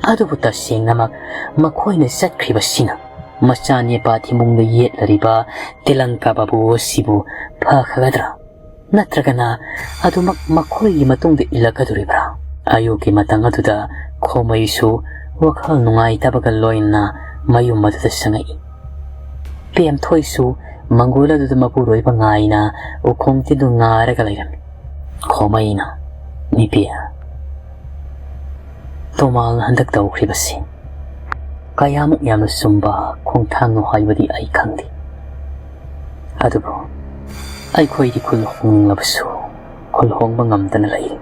ꯑꯗꯨꯕꯨ ꯇꯁꯦꯡꯅꯃꯛ ꯃꯈꯣꯏꯅ ꯆꯠꯈ꯭ꯔꯤꯕꯁꯤꯅ ꯃꯆꯥꯅꯤꯄꯥ ꯊꯤꯃꯨꯡꯗ ꯌꯦꯠꯂꯔꯤꯕ ꯇꯤꯂꯪꯀꯥ ꯕꯥꯕꯨ ꯑꯁꯤꯕꯨ ꯐꯈꯒꯗ꯭ꯔꯥ? ꯅꯠꯇ꯭ꯔꯒꯅ ꯑꯗꯨꯃꯛ ꯃꯈꯣꯏꯒꯤ ꯃꯇꯨꯡꯗ ꯏꯜꯂꯛꯀꯗꯣꯔꯤꯕ꯭ꯔꯥ? ꯑꯌꯨꯛꯀꯤ ꯃꯇꯝ ꯑꯗꯨꯗ ꯈꯣꯃꯩꯁꯨ ꯋꯥꯈꯜ ꯅꯨꯡꯉꯥꯏꯇꯕꯒ ꯂꯣꯏꯅꯅ ꯃꯌꯨꯝ ꯑꯗꯨꯗ ꯆꯪꯉꯛꯏ꯫ ꯄꯦꯝꯊꯣꯏꯁꯨ ꯃꯪꯒꯣꯜ ꯑꯗꯨꯗ ꯃꯄꯨꯔꯣꯏꯕ ꯉꯥꯏꯅ ꯎꯈꯣꯡ ꯇꯤꯟꯗꯨ ꯉꯥꯔꯒ ꯂꯩꯔꯝꯃꯤ꯫ ꯈꯣꯃꯩꯅ, "ꯅꯨꯄꯤ, ꯇꯣꯃꯥꯜꯅ ꯍꯟꯗꯛ ꯇꯧꯈ꯭ꯔꯤꯕꯁꯤ ꯀꯌꯥꯃꯨꯛ ꯌꯥꯝꯅ ꯆꯨꯝꯕ ꯈꯣꯡꯊꯥꯡꯅꯣ ꯍꯥꯏꯕꯗꯤ ꯑꯩ ꯈꯪꯗꯦ꯫ ꯑꯗꯨꯕꯨ ꯑꯩꯈꯣꯏꯗꯤ ꯈꯨꯜ ꯍꯣꯡꯅꯤꯡꯂꯕꯁꯨ ꯈꯨꯜ ꯍꯣꯡꯕ ꯉꯝꯗꯅ ꯂꯩꯔꯤ꯫"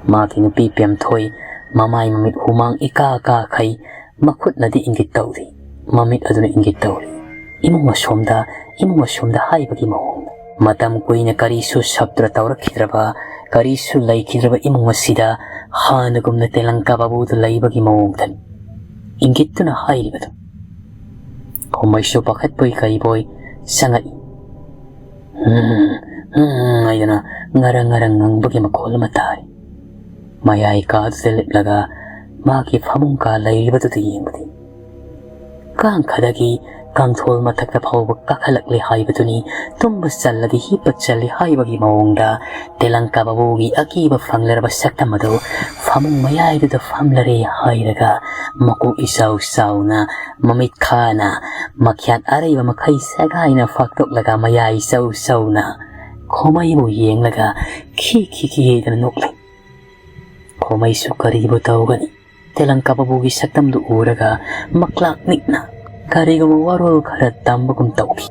ꯃꯥꯒꯤ ꯅꯨꯄꯤ ꯄꯦꯝꯊꯣꯏ ꯃꯃꯥꯏ ꯃꯃꯤꯠ ꯍꯨꯃꯥꯡ ꯏꯀꯥ ꯀꯥꯈꯩ, ꯃꯈꯨꯠꯅꯗꯤ ꯏꯪꯒꯤꯠ ꯇꯧꯔꯤ꯫ ꯃꯃꯤꯠ ꯑꯗꯨꯅ ꯏꯪꯒꯤꯠ ꯇꯧꯔꯤ꯫ ꯏꯃꯨꯡ ꯑꯁꯣꯝꯗ, ꯏꯃꯨꯡ ꯑꯁꯣꯝꯗ ꯍꯥꯏꯕꯒꯤ ꯃꯑꯣꯡꯗ꯫ ꯃꯇꯝ ꯀꯨꯏꯅ ꯀꯔꯤꯁꯨ ꯁꯕ꯭ꯗ ꯇꯧꯔꯛꯈꯤꯗ꯭ꯔꯕ, ꯀꯔꯤꯁꯨ ꯂꯩꯈꯤꯗ꯭ꯔꯕ ꯏꯃꯨꯡ ꯑꯁꯤꯗ ꯍꯥꯟꯅꯒꯨꯝꯅ ꯇꯦꯂꯪꯀꯥ ꯕꯥꯕꯨꯗꯨ ꯂꯩꯕꯒꯤ ꯃꯑꯣꯡꯗꯅꯤ ꯏꯪꯒꯤꯠꯇꯨꯅ ꯍꯥꯏꯔꯤꯕꯗꯨ꯫ ꯈꯣꯃꯩꯁꯨ ꯄꯥꯈꯠꯄꯣꯏ ꯀꯔꯤꯕꯣꯏ ꯆꯪꯉꯛꯏ꯫ "ꯎꯝ, ꯎꯝ" ꯍꯥꯏꯗꯅ ꯉꯔꯪ ꯉꯔꯪ ꯉꯪꯕꯒꯤ ꯃꯈꯣꯜ ꯑꯃ ꯇꯥꯔꯤ꯫ ꯃꯌꯥꯏ ꯀꯥꯗꯨꯗ ꯂꯦꯞꯂꯒ ꯃꯥꯒꯤ ꯐꯃꯨꯡ ꯀꯥ ꯂꯩꯔꯤꯕꯗꯨꯗ ꯌꯦꯡꯕꯗꯤ ꯀꯥꯡꯈꯗꯒꯤ ꯀꯥꯡꯊꯣꯜ ꯃꯊꯛꯇ ꯐꯥꯎꯕ ꯀꯥꯈꯠꯂꯛꯂꯦ ꯍꯥꯏꯕꯗꯨꯅꯤ꯫ ꯇꯨꯝꯕ ꯆꯜꯂꯗꯤ ꯍꯤꯞꯄ ꯆꯜꯂꯤ ꯍꯥꯏꯕꯒꯤ ꯃꯑꯣꯡꯗ ꯇꯦꯂꯪꯀꯥ ꯕꯥꯕꯨꯒꯤ ꯑꯀꯤꯕ ꯐꯪꯂꯔꯕ ꯁꯛꯇꯝ ꯑꯗꯨ ꯐꯃꯨꯡ ꯃꯌꯥꯏꯗꯨꯗ ꯐꯝꯂꯔꯦ ꯍꯥꯏꯔꯒ ꯃꯀꯣꯛ ꯏꯆꯥꯎ ꯆꯥꯎꯅ, ꯃꯃꯤꯠ ꯈꯥꯅ, ꯃꯈ꯭ꯌꯥꯠ ꯑꯔꯩꯕ ꯃꯈꯩ ꯁꯦꯒꯥꯏꯅ ꯐꯥꯛꯇꯣꯛꯂꯒ ꯃꯌꯥꯏ ꯆꯧ ꯆꯧꯅ ꯈꯣꯃꯩꯕꯨ ꯌꯦꯡꯂꯒ ꯈꯤ ꯈꯤ ꯈꯤ ꯍꯥꯏꯗꯅ ꯅꯣꯛꯂꯤ꯫ ꯈꯣꯃꯩꯁꯨ ꯀꯔꯤꯕꯨ ꯇꯧꯒꯅꯤ? ꯇꯦꯂꯪꯀꯥ ꯕꯥꯕꯨꯒꯤ ꯁꯛꯇꯝꯗꯨ ꯎꯔꯒ ꯃꯛꯂꯥꯛ ꯅꯤꯛꯅ ꯀꯔꯤꯒꯨꯝꯕ ꯋꯥꯔꯣꯜ ꯈꯔ ꯇꯝꯕꯒꯨꯝ ꯇꯧꯈꯤ꯫